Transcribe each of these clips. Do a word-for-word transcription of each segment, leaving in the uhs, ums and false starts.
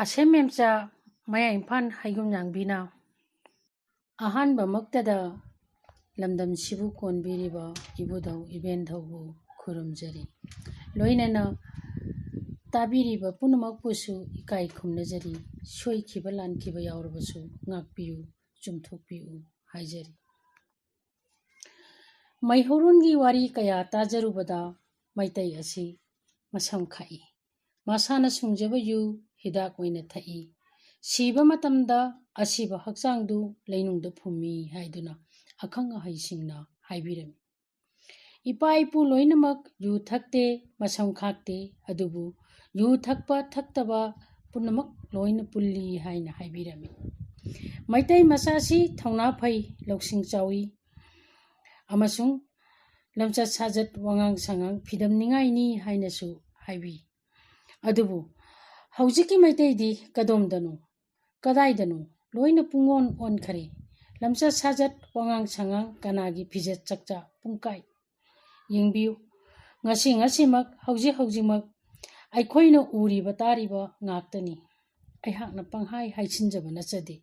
ꯑꯁꯦꯝ ꯃꯦꯝꯆꯥ, ꯃꯌꯥ ꯏꯝꯐꯥꯜ ꯍꯩꯒꯨꯝ ꯌꯥꯡꯕꯤꯅ ꯑꯍꯥꯟꯕꯃꯛꯇꯗ ꯂꯝꯗꯝꯁꯤꯕꯨ ꯀꯣꯟꯕꯤꯔꯤꯕ ꯏꯕꯨꯙꯧ ꯏꯕꯦꯟꯙꯧꯕꯨ ꯈꯨꯔꯨꯝꯖꯔꯤ꯫ ꯂꯣꯏꯅꯅ ꯇꯥꯕꯤꯔꯤꯕ ꯄꯨꯝꯅꯃꯛꯄꯨꯁꯨ ꯏꯀꯥꯏ ꯈꯨꯝꯅꯖꯔꯤ꯫ ꯁꯣꯏꯈꯤꯕ ꯂꯥꯟꯈꯤꯕ ꯌꯥꯎꯔꯕꯁꯨ ꯉꯥꯛꯄꯤꯌꯨ, ꯆꯨꯝꯊꯣꯛꯄꯤꯌꯨ ꯍꯥꯏꯖꯔꯤ꯫ ꯃꯩꯍꯧꯔꯣꯟꯒꯤ ꯋꯥꯔꯤ ꯀꯌꯥ ꯇꯥꯖꯔꯨꯕꯗ ꯃꯩꯇꯩ ꯑꯁꯤ ꯃꯁꯝ ꯈꯥꯛꯏ꯫ ꯃꯁꯥꯅ ꯁꯨꯡꯖꯕ ꯌꯨ ꯍꯤꯗꯥꯛ ꯑꯣꯏꯅ ꯊꯛꯏ꯫ ꯁꯤꯕ ꯃꯇꯝꯗ ꯑꯁꯤꯕ ꯍꯛꯆꯥꯡꯗꯨ ꯂꯩꯅꯨꯡꯗ ꯐꯨꯝꯃꯤ ꯍꯥꯏꯗꯨꯅ ꯑꯈꯪ ꯑꯍꯩꯁꯤꯡꯅ ꯍꯥꯏꯕꯤꯔꯝꯃꯤ꯫ ꯏꯄꯥ ꯏꯄꯨ ꯂꯣꯏꯅꯃꯛ ꯌꯨ ꯊꯛꯇꯦ, ꯃꯁꯝ ꯈꯥꯛꯇꯦ, ꯑꯗꯨꯕꯨ ꯌꯨ ꯊꯛꯄ ꯊꯛꯇꯕ ꯄꯨꯝꯅꯃꯛ ꯂꯣꯏꯅ ꯄꯨꯜꯂꯤ ꯍꯥꯏꯅ ꯍꯥꯏꯕꯤꯔꯝꯃꯤ꯫ ꯃꯩꯇꯩ ꯃꯆꯥꯁꯤ ꯊꯧꯅꯥ ꯐꯩ, ꯂꯧꯁꯤꯡ ꯆꯥꯎꯏ ꯑꯃꯁꯨꯡ ꯂꯝꯆꯠ ꯁꯥꯖꯠ, ꯋꯥꯉꯥꯡ ꯁꯉꯥꯡ ꯐꯤꯗꯝꯅꯤꯡꯉꯥꯏꯅꯤ ꯍꯥꯏꯅꯁꯨ ꯍꯥꯏꯕꯤ꯫ ꯑꯗꯨꯕꯨ ꯍꯧꯖꯤꯛꯀꯤ ꯃꯩꯇꯩꯗꯤ ꯀꯗꯣꯝꯗꯅꯣ, ꯀꯗꯥꯏꯗꯅꯣ ꯂꯣꯏꯅ ꯄꯨꯡꯑꯣꯟ ꯑꯣꯟꯈꯔꯦ꯫ ꯂꯝꯆꯠ ꯁꯥꯖꯠ, ꯋꯥꯉꯥꯡ ꯁꯉꯥꯡ, ꯀꯅꯥꯒꯤ ꯐꯤꯖꯦꯠ ꯆꯛꯆꯥ ꯄꯨꯡꯀꯥꯏ꯫ ꯌꯦꯡꯕꯤꯌꯨ, ꯉꯁꯤ ꯉꯁꯤꯃꯛ, ꯍꯧꯖꯤꯛ ꯍꯧꯖꯤꯛꯃꯛ ꯑꯩꯈꯣꯏꯅ ꯎꯔꯤꯕ ꯇꯥꯔꯤꯕ ꯉꯥꯛꯇꯅꯤ꯫ ꯑꯩꯍꯥꯛꯅ ꯄꯪꯍꯥꯏ ꯍꯥꯏꯁꯤꯟꯖꯕ ꯅꯠꯆꯗꯦ꯫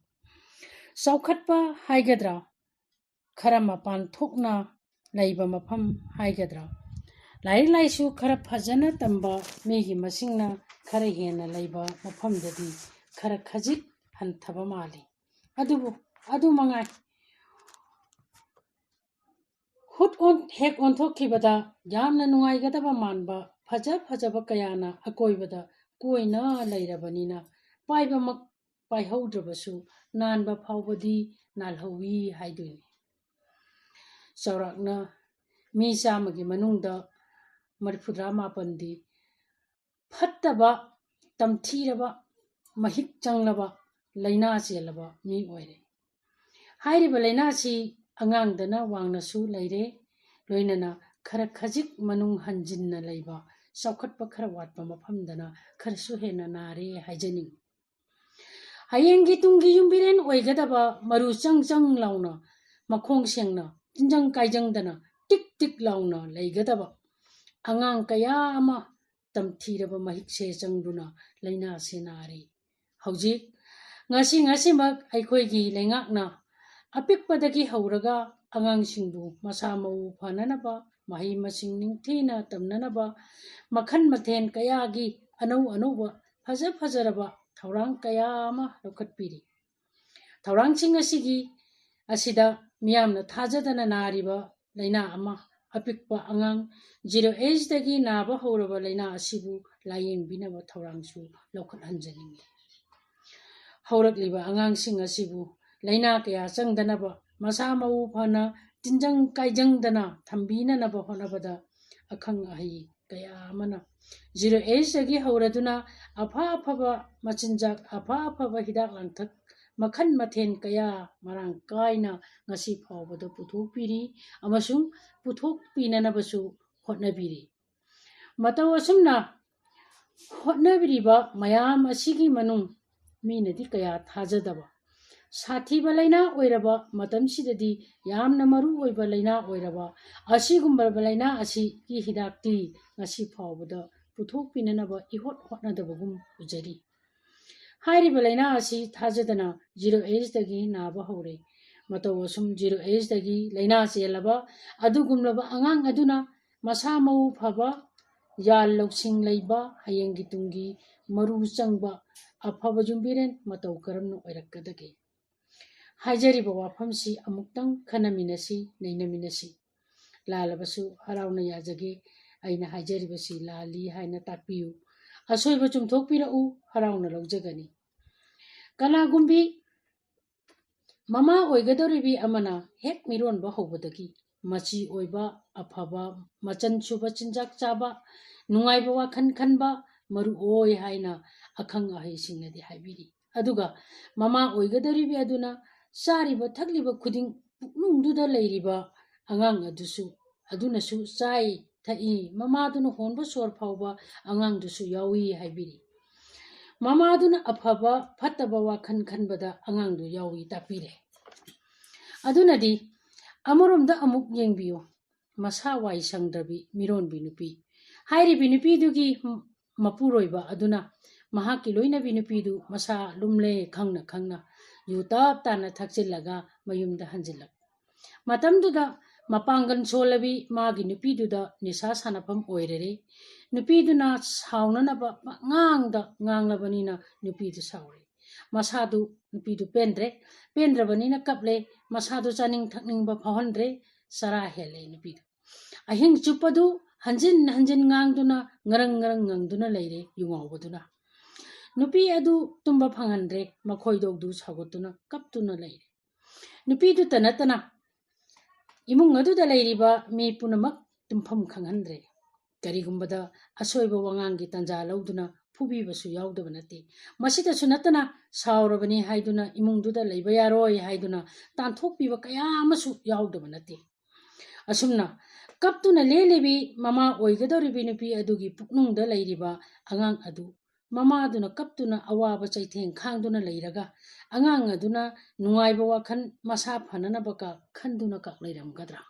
ꯆꯥꯎꯈꯠꯄ ꯍꯥꯏꯒꯗ꯭ꯔꯥ, ꯈꯔ ꯃꯄꯥꯟ ꯊꯣꯛꯅ ꯂꯩꯕ ꯃꯐꯝ ꯍꯥꯏꯒꯗ꯭ꯔꯥ, ꯂꯥꯏꯔꯤꯛ ꯂꯥꯏꯁꯨ ꯈꯔ ꯐꯖꯅ ꯇꯝꯕ ꯃꯤꯒꯤ ꯃꯁꯤꯡꯅ ꯈꯔ ꯍꯦꯟꯅ ꯂꯩꯕ ꯃꯐꯝꯗꯗꯤ ꯈꯔ ꯈꯖꯤꯛ ꯍꯟꯊꯕ ꯃꯥꯜꯂꯤ꯫ ꯑꯗꯨꯕꯨ ꯑꯗꯨ ꯃꯉꯥꯏ꯫ ꯍꯨꯠ ꯑꯣꯟ-, ꯍꯦꯛ ꯑꯣꯟꯊꯣꯛꯈꯤꯕꯗ ꯌꯥꯝꯅ ꯅꯨꯡꯉꯥꯏꯒꯗꯕ ꯃꯥꯟꯕ ꯐꯖ ꯐꯖꯕ ꯀꯌꯥꯅ ꯑꯀꯣꯏꯕꯗ ꯀꯣꯏꯅ ꯂꯩꯔꯕꯅꯤꯅ, ꯄꯥꯏꯕꯃꯛ ꯄꯥꯏꯍꯧꯗ꯭ꯔꯕꯁꯨ ꯅꯥꯟꯕ ꯐꯥꯎꯕꯗꯤ ꯅꯥꯜꯍꯧꯋꯤ ꯍꯥꯏꯗꯣꯏꯅꯤ꯫ ꯆꯥꯎꯔꯥꯛꯅ ꯃꯤ ꯆꯥꯝꯃꯒꯤ ꯃꯅꯨꯡꯗ ꯃꯔꯤꯐꯨꯇꯔꯥ ꯃꯥꯄꯟꯗꯤ ꯐꯠꯇꯕ, ꯇꯝꯊꯤꯔꯕ, ꯃꯍꯤꯛ ꯆꯪꯂꯕ, ꯂꯥꯏꯅꯥ ꯆꯦꯜꯂꯕ ꯃꯤ ꯑꯣꯏꯔꯦ꯫ ꯍꯥꯏꯔꯤꯕ ꯂꯥꯏꯅꯥꯁꯤ ꯑꯉꯥꯡꯗꯅ ꯋꯥꯡꯅꯁꯨ ꯂꯩꯔꯦ, ꯂꯣꯏꯅꯅ ꯈꯔ ꯈꯖꯤꯛ ꯃꯅꯨꯡ ꯍꯟꯖꯤꯟꯅ ꯂꯩꯕ, ꯆꯥꯎꯈꯠꯄ ꯈꯔ ꯋꯥꯠꯄ ꯃꯐꯝꯗꯅ ꯈꯔꯁꯨ ꯍꯦꯟꯅ ꯅꯥꯔꯦ ꯍꯥꯏꯖꯅꯤꯡꯏ꯫ ꯍꯌꯦꯡꯒꯤ ꯇꯨꯡꯒꯤ ꯌꯨꯝꯕꯤꯔꯦꯟ ꯑꯣꯏꯒꯗꯕ ꯃꯔꯨ ꯆꯪ ꯆꯪ ꯂꯥꯎꯅ, ꯃꯈꯣꯡ ꯁꯦꯡꯅ, ꯇꯤꯟꯖꯪ ꯀꯥꯏꯖꯪꯗꯅ, ꯇꯤꯛ ꯇꯤꯛ ꯂꯥꯎꯅ ꯂꯩꯒꯗꯕ ꯑꯉꯥꯡ ꯀꯌꯥ ꯑꯃ ꯇꯝꯊꯤꯔꯕ ꯃꯍꯤꯛꯁꯦ ꯆꯪꯗꯨꯅ ꯂꯥꯏꯅꯥꯁꯦ ꯅꯥꯔꯦ꯫ ꯍꯧꯖꯤꯛ ꯉꯁꯤ ꯉꯁꯤꯃꯛ ꯑꯩꯈꯣꯏꯒꯤ ꯂꯩꯉꯥꯛꯅ ꯑꯄꯤꯛꯄꯗꯒꯤ ꯍꯧꯔꯒ ꯑꯉꯥꯡꯁꯤꯡꯕꯨ ꯃꯁꯥ ꯃꯎ ꯐꯅꯅꯕ, ꯃꯍꯩ ꯃꯁꯤꯡ ꯅꯤꯡꯊꯤꯅ ꯇꯝꯅꯅꯕ ꯃꯈꯜ ꯃꯊꯦꯜ ꯀꯌꯥꯒꯤ ꯑꯅꯧ ꯑꯅꯧꯕ ꯐꯖ ꯐꯖꯔꯕ ꯊꯧꯔꯥꯡ ꯀꯌꯥ ꯑꯃ ꯂꯧꯈꯠꯄꯤꯔꯤ꯫ ꯊꯧꯔꯥꯡꯁꯤꯡ ꯑꯁꯤꯒꯤ ꯑꯁꯤꯗ ꯃꯤꯌꯥꯝꯅ ꯊꯥꯖꯗꯅ ꯅꯥꯔꯤꯕ ꯂꯥꯏꯅꯥ ꯑꯃ, ꯑꯄꯤꯛꯄ ꯑꯉꯥꯡ zero age ꯗꯒꯤ ꯅꯥꯕ ꯍꯧꯔꯕ ꯂꯥꯏꯅꯥ ꯑꯁꯤꯕꯨ ꯂꯥꯌꯦꯡꯕꯤꯅꯕ ꯊꯧꯔꯥꯡꯁꯨ ꯂꯧꯈꯠꯍꯟꯖꯅꯤꯡꯏ꯫ ꯍꯧꯔꯛꯂꯤꯕ ꯑꯉꯥꯡꯁꯤꯡ ꯑꯁꯤꯕꯨ ꯂꯥꯏꯅꯥ ꯀꯌꯥ ꯆꯪꯗꯅꯕ, ꯃꯁꯥ ꯃꯎ ꯐꯅ ꯇꯤꯟꯖꯪ ꯀꯥꯏꯖꯪꯗꯅ ꯊꯝꯕꯤꯅꯅꯕ ꯍꯣꯠꯅꯕꯗ ꯑꯈꯪ ꯑꯍꯩ ꯀꯌꯥ ꯑꯃꯅ zero age ꯗꯒꯤ ꯍꯧꯔꯗꯨꯅ ꯑꯐ ꯑꯐꯕ ꯃꯆꯤꯟꯖꯥꯛ, ꯑꯐ ꯑꯐꯕ ꯍꯤꯗꯥꯛ ꯂꯥꯡꯊꯛ ꯃꯈꯜ ꯃꯊꯦꯜ ꯀꯌꯥ ꯃꯔꯥꯡ ꯀꯥꯏꯅ ꯉꯁꯤ ꯐꯥꯎꯕꯗ ꯄꯨꯊꯣꯛꯄꯤꯔꯤ ꯑꯃꯁꯨꯡ ꯄꯨꯊꯣꯛꯄꯤꯅꯅꯕꯁꯨ ꯍꯣꯠꯅꯕꯤꯔꯤ꯫ ꯃꯇꯧ ꯑꯁꯨꯝꯅ ꯍꯣꯠꯅꯕꯤꯔꯤꯕ ꯃꯌꯥꯝ ꯑꯁꯤꯒꯤ ꯃꯅꯨꯡ ꯃꯤꯅꯗꯤ ꯀꯌꯥ ꯊꯥꯖꯗꯕ, ꯁꯥꯊꯤꯕ ꯂꯥꯏꯅꯥ ꯑꯣꯏꯔꯕ, ꯃꯇꯝꯁꯤꯗꯗꯤ ꯌꯥꯝꯅ ꯃꯔꯨ ꯑꯣꯏꯕ ꯂꯥꯏꯅꯥ ꯑꯣꯏꯔꯕ ꯑꯁꯤꯒꯨꯝꯕ ꯂꯥꯏꯅꯥ ꯑꯁꯤꯒꯤ ꯍꯤꯗꯥꯛꯇꯤ ꯉꯁꯤ ꯐꯥꯎꯕꯗ ꯄꯨꯊꯣꯛꯄꯤꯅꯅꯕ ꯏꯍꯣꯠ ꯍꯣꯠꯅꯗꯕꯒꯨꯝ ꯎꯖꯔꯤ꯫ ꯍꯥꯏꯔꯤꯕ ꯂꯥꯏꯅꯥ ꯑꯁꯤ ꯊꯥꯖꯗꯅ zero age ꯗꯒꯤ ꯅꯥꯕ ꯍꯧꯔꯦ꯫ ꯃꯇꯧ ꯑꯁꯨꯝ zero age ꯗꯒꯤ ꯂꯥꯏꯅꯥ ꯆꯦꯜꯂꯕ ꯑꯗꯨꯒꯨꯝꯂꯕ ꯑꯉꯥꯡ ꯑꯗꯨꯅ ꯃꯁꯥ ꯃꯎ ꯐꯕ, ꯌꯥꯜ ꯂꯧꯁꯤꯡ ꯂꯩꯕ, ꯍꯌꯦꯡꯒꯤ ꯇꯨꯡꯒꯤ ꯃꯔꯨ ꯆꯪꯕ ꯑꯐꯕ ꯌꯨꯝꯕꯤꯔꯦꯟ ꯃꯇꯧ ꯀꯔꯝꯅ ꯑꯣꯏꯔꯛꯀꯗꯒꯦ? ꯍꯥꯏꯖꯔꯤꯕ ꯋꯥꯐꯝꯁꯤ ꯑꯃꯨꯛꯇꯪ ꯈꯟꯅꯃꯤꯟꯅꯁꯤ, ꯅꯩꯅꯃꯤꯟꯅꯁꯤ꯫ ꯂꯥꯜꯂꯕꯁꯨ ꯍꯔꯥꯎꯅ ꯌꯥꯖꯒꯦ꯫ ꯑꯩꯅ ꯍꯥꯏꯖꯔꯤꯕꯁꯤ ꯂꯥꯜꯂꯤ ꯍꯥꯏꯅ ꯇꯥꯛꯄꯤꯌꯨ꯫ ꯑꯁꯣꯏꯕ ꯆꯨꯝꯊꯣꯛꯄꯤꯔꯛꯎ, ꯍꯔꯥꯎꯅ ꯂꯧꯖꯒꯅꯤ꯫ ꯀꯅꯥꯒꯨꯝꯕꯤ ꯃꯃꯥ ꯑꯣꯏꯒꯗꯧꯔꯤꯕꯤ ꯑꯃꯅ ꯍꯦꯛ ꯃꯤꯔꯣꯟꯕ ꯍꯧꯕꯗꯒꯤ ꯃꯆꯤ ꯑꯣꯏꯕ, ꯑꯐꯕ, ꯃꯆꯟ ꯁꯨꯕ ꯆꯤꯟꯖꯥꯛ ꯆꯥꯕ, ꯅꯨꯡꯉꯥꯏꯕ ꯋꯥꯈꯜ ꯈꯟꯕ ꯃꯔꯨ ꯑꯣꯏ ꯍꯥꯏꯅ ꯑꯈꯪ ꯑꯍꯩꯁꯤꯡꯅꯗꯤ ꯍꯥꯏꯕꯤꯔꯤ꯫ ꯑꯗꯨꯒ ꯃꯃꯥ ꯑꯣꯏꯒꯗꯧꯔꯤꯕꯤ ꯑꯗꯨꯅ ꯆꯥꯔꯤꯕ ꯊꯛꯂꯤꯕ ꯈꯨꯗꯤꯡ ꯄꯨꯛꯅꯨꯡꯗꯨꯗ ꯂꯩꯔꯤꯕ ꯑꯉꯥꯡ ꯑꯗꯨꯁꯨ, ꯑꯗꯨꯅꯁꯨ ꯆꯥꯏ ꯊꯛꯏ, ꯃꯃꯥꯗꯨꯅ ꯍꯣꯟꯕ ꯁꯣꯔ ꯐꯥꯎꯕ ꯑꯉꯥꯡꯗꯨꯁꯨ ꯌꯥꯎꯏ ꯍꯥꯏꯕꯤꯔꯤ꯫ ꯃꯃꯥꯗꯨꯅ ꯑꯐꯕ ꯐꯠꯇꯕ ꯋꯥꯈꯜ ꯈꯟꯕꯗ ꯑꯉꯥꯡꯗꯨ ꯌꯥꯎꯏ ꯇꯥꯛꯄꯤꯔꯦ꯫ ꯑꯗꯨꯅꯗꯤ ꯑꯃꯔꯣꯝꯗ ꯑꯃꯨꯛ ꯌꯦꯡꯕꯤꯌꯨ, ꯃꯁꯥ ꯋꯥꯏ ꯁꯪꯗ꯭ꯔꯕꯤ ꯃꯤꯔꯣꯟꯕꯤ ꯅꯨꯄꯤ꯫ ꯍꯥꯏꯔꯤꯕꯤ ꯅꯨꯄꯤꯗꯨꯒꯤ ꯃꯄꯨꯔꯣꯏꯕ ꯑꯗꯨꯅ ꯃꯍꯥꯛꯀꯤ ꯂꯣꯏꯅꯕꯤ ꯅꯨꯄꯤꯗꯨ ꯃꯁꯥ ꯂꯨꯝꯂꯦ ꯈꯪꯅ ꯈꯪꯅ ꯌꯨ ꯇꯞ ꯇꯥꯅ ꯊꯛꯆꯤꯜꯂꯒ ꯃꯌꯨꯝꯗ ꯍꯟꯖꯤꯜꯂꯛ꯫ ꯃꯇꯝꯗꯨꯗ ꯃꯄꯥꯡꯒꯜ ꯁꯣꯜꯂꯕꯤ ꯃꯥꯒꯤ ꯅꯨꯄꯤꯗꯨꯗ ꯅꯤꯁꯥ ꯁꯥꯟꯅꯐꯝ ꯑꯣꯏꯔꯔꯦ꯫ ꯅꯨꯄꯤꯗꯨꯅ ꯁꯥꯎꯅꯅꯕ ꯄꯉꯥꯡꯗ ꯉꯥꯡꯂꯕꯅꯤꯅ ꯅꯨꯄꯤꯗꯨ ꯁꯥꯎꯔꯦ꯫ ꯃꯁꯥꯗꯨ ꯅꯨꯄꯤꯗꯨ ꯄꯦꯟꯗ꯭ꯔꯦ꯫ ꯄꯦꯟꯗ꯭ꯔꯕꯅꯤꯅ ꯀꯞꯂꯦ꯫ ꯃꯁꯥꯗꯨ ꯆꯥꯅꯤꯡ ꯊꯛꯅꯤꯡꯕ ꯐꯥꯎꯍꯟꯗ꯭ꯔꯦ꯫ ꯆꯔꯥ ꯍꯦꯜꯂꯦ ꯅꯨꯄꯤꯗꯨ꯫ ꯑꯍꯤꯡ ꯆꯨꯞꯄꯗꯨ ꯍꯟꯖꯤꯟ ꯍꯟꯖꯤꯟ ꯉꯥꯡꯗꯨꯅ ꯉꯔꯪ ꯉꯔꯪ ꯉꯪꯗꯨꯅ ꯂꯩꯔꯦ ꯌꯨ ꯉꯥꯎꯕꯗꯨꯅ꯫ ꯅꯨꯄꯤ ꯑꯗꯨ ꯇꯨꯝꯕ ꯐꯪꯍꯟꯗ꯭ꯔꯦ꯫ ꯃꯈꯣꯏꯗꯧꯗꯨ ꯁꯥꯎꯒꯠꯇꯨꯅ ꯀꯞꯇꯨꯅ ꯂꯩꯔꯦ꯫ ꯅꯨꯄꯤꯗꯨꯇ ꯅꯠꯇꯅ ꯏꯃꯨꯡ ꯑꯗꯨꯗ ꯂꯩꯔꯤꯕ ꯃꯤ ꯄꯨꯝꯅꯃꯛ ꯇꯨꯝꯐꯝ ꯈꯪꯍꯟꯗ꯭ꯔꯦ꯫ ꯀꯔꯤꯒꯨꯝꯕꯗ ꯑꯁꯣꯏꯕ ꯋꯥꯉꯥꯡꯒꯤ ꯇꯥꯟꯖꯥ ꯂꯧꯗꯨꯅ ꯐꯨꯕꯤꯕꯁꯨ ꯌꯥꯎꯗꯕ ꯅꯠꯇꯦ꯫ ꯃꯁꯤꯗꯁꯨ ꯅꯠꯇꯅ ꯁꯥꯎꯔꯕꯅꯤ ꯍꯥꯏꯗꯨꯅ ꯏꯃꯨꯡꯗꯨꯗ ꯂꯩꯕ ꯌꯥꯔꯣꯏ ꯍꯥꯏꯗꯨꯅ ꯇꯥꯟꯊꯣꯛꯄꯤꯕ ꯀꯌꯥ ꯑꯃꯁꯨ ꯌꯥꯎꯗꯕ ꯅꯠꯇꯦ꯫ ꯑꯁꯨꯝꯅ ꯀꯞꯇꯨꯅ ꯂꯦꯜꯂꯤꯕꯤ ꯃꯃꯥ ꯑꯣꯏꯒꯗꯧꯔꯤꯕꯤ ꯅꯨꯄꯤ ꯑꯗꯨꯒꯤ ꯄꯨꯛꯅꯨꯡꯗ ꯂꯩꯔꯤꯕ ꯑꯉꯥꯡ ꯑꯗꯨ ꯃꯃꯥꯗꯨꯅ ꯀꯞꯇꯨꯅ ꯑꯋꯥꯕ ꯆꯩꯊꯦꯡ ꯈꯥꯡꯗꯨꯅ ꯂꯩꯔꯒ ꯑꯉꯥꯡ ꯑꯗꯨꯅ ꯅꯨꯡꯉꯥꯏꯕ ꯋꯥꯈꯜ ꯃꯁꯥ ꯐꯅꯅꯕ ꯀ-, ꯈꯟꯗꯨꯅ ꯀꯛ ꯂꯩꯔꯝꯒꯗ꯭ꯔꯥ?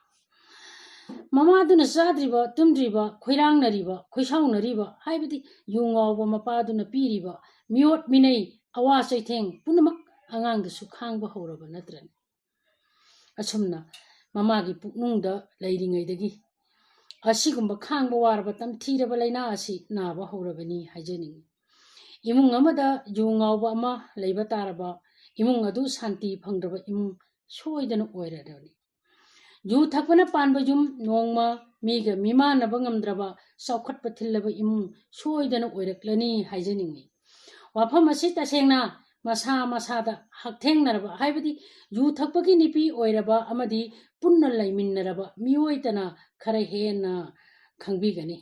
ꯃꯃꯥꯗꯨꯅ ꯆꯥꯗ꯭ꯔꯤꯕ, ꯇꯨꯝꯗ꯭ꯔꯤꯕ, ꯈꯣꯏꯔꯥꯡꯅꯔꯤꯕ, ꯈꯣꯏꯁꯥꯎꯅꯔꯤꯕ, ꯍꯥꯏꯕꯗꯤ ꯌꯨ ꯉꯥꯎꯕ ꯃꯄꯥꯗꯨꯅ ꯄꯤꯔꯤꯕ ꯃꯤꯑꯣꯠ ꯃꯤꯅꯩ, ꯑꯋꯥ ꯆꯩꯊꯦꯡ ꯄꯨꯝꯅꯃꯛ ꯑꯉꯥꯡꯗꯨꯁꯨ ꯈꯥꯡꯕ ꯍꯧꯔꯕ ꯅꯠꯇ꯭ꯔꯅꯦ? ꯑꯁꯨꯝꯅ ꯃꯃꯥꯒꯤ ꯄꯨꯛꯅꯨꯡꯗ ꯂꯩꯔꯤꯉꯩꯗꯒꯤ ꯑꯁꯤꯒꯨꯝꯕ ꯈꯥꯡꯕ ꯋꯥꯔꯕ ꯇꯝꯊꯤꯔꯕ ꯂꯥꯏꯅꯥ ꯑꯁꯤ ꯅꯥꯕ ꯍꯧꯔꯕꯅꯤ ꯍꯥꯏꯖꯅꯤꯡꯏ꯫ ꯏꯃꯨꯡ ꯑꯃꯗ ꯌꯨ ꯉꯥꯎꯕ ꯑꯃ ꯂꯩꯕ ꯇꯥꯔꯕ ꯏꯃꯨꯡ ꯑꯗꯨ ꯁꯥꯟꯇꯤ ꯐꯪꯗ꯭ꯔꯕ ꯏꯃꯨꯡ ꯁꯣꯏꯗꯅ ꯑꯣꯏꯔꯗꯕꯅꯤ꯫ ꯌꯨ ꯊꯛꯄꯅ ꯄꯥꯟꯕ ꯌꯨꯝ ꯅꯣꯡꯃ ꯃꯤꯒ ꯃꯤꯃꯥꯟꯅꯕ ꯉꯝꯗ꯭ꯔꯕ ꯆꯥꯎꯈꯠꯄ ꯊꯤꯜꯂꯕ ꯏꯃꯨꯡ ꯁꯣꯏꯗꯅ ꯑꯣꯏꯔꯛꯂꯅꯤ ꯍꯥꯏꯖꯅꯤꯡꯏ꯫ ꯋꯥꯐꯝ ꯑꯁꯤ ꯇꯁꯦꯡꯅ ꯃꯁꯥ ꯃꯁꯥꯗ ꯍꯛꯊꯦꯡꯅꯔꯕ, ꯍꯥꯏꯕꯗꯤ ꯌꯨ ꯊꯛꯄꯒꯤ ꯅꯨꯄꯤ ꯑꯣꯏꯔꯕ ꯑꯃꯗꯤ ꯄꯨꯟꯅ ꯂꯩꯃꯤꯟꯅꯔꯕ ꯃꯤꯑꯣꯏꯇꯅ ꯈꯔ ꯍꯦꯟꯅ ꯈꯪꯕꯤꯒꯅꯤ꯫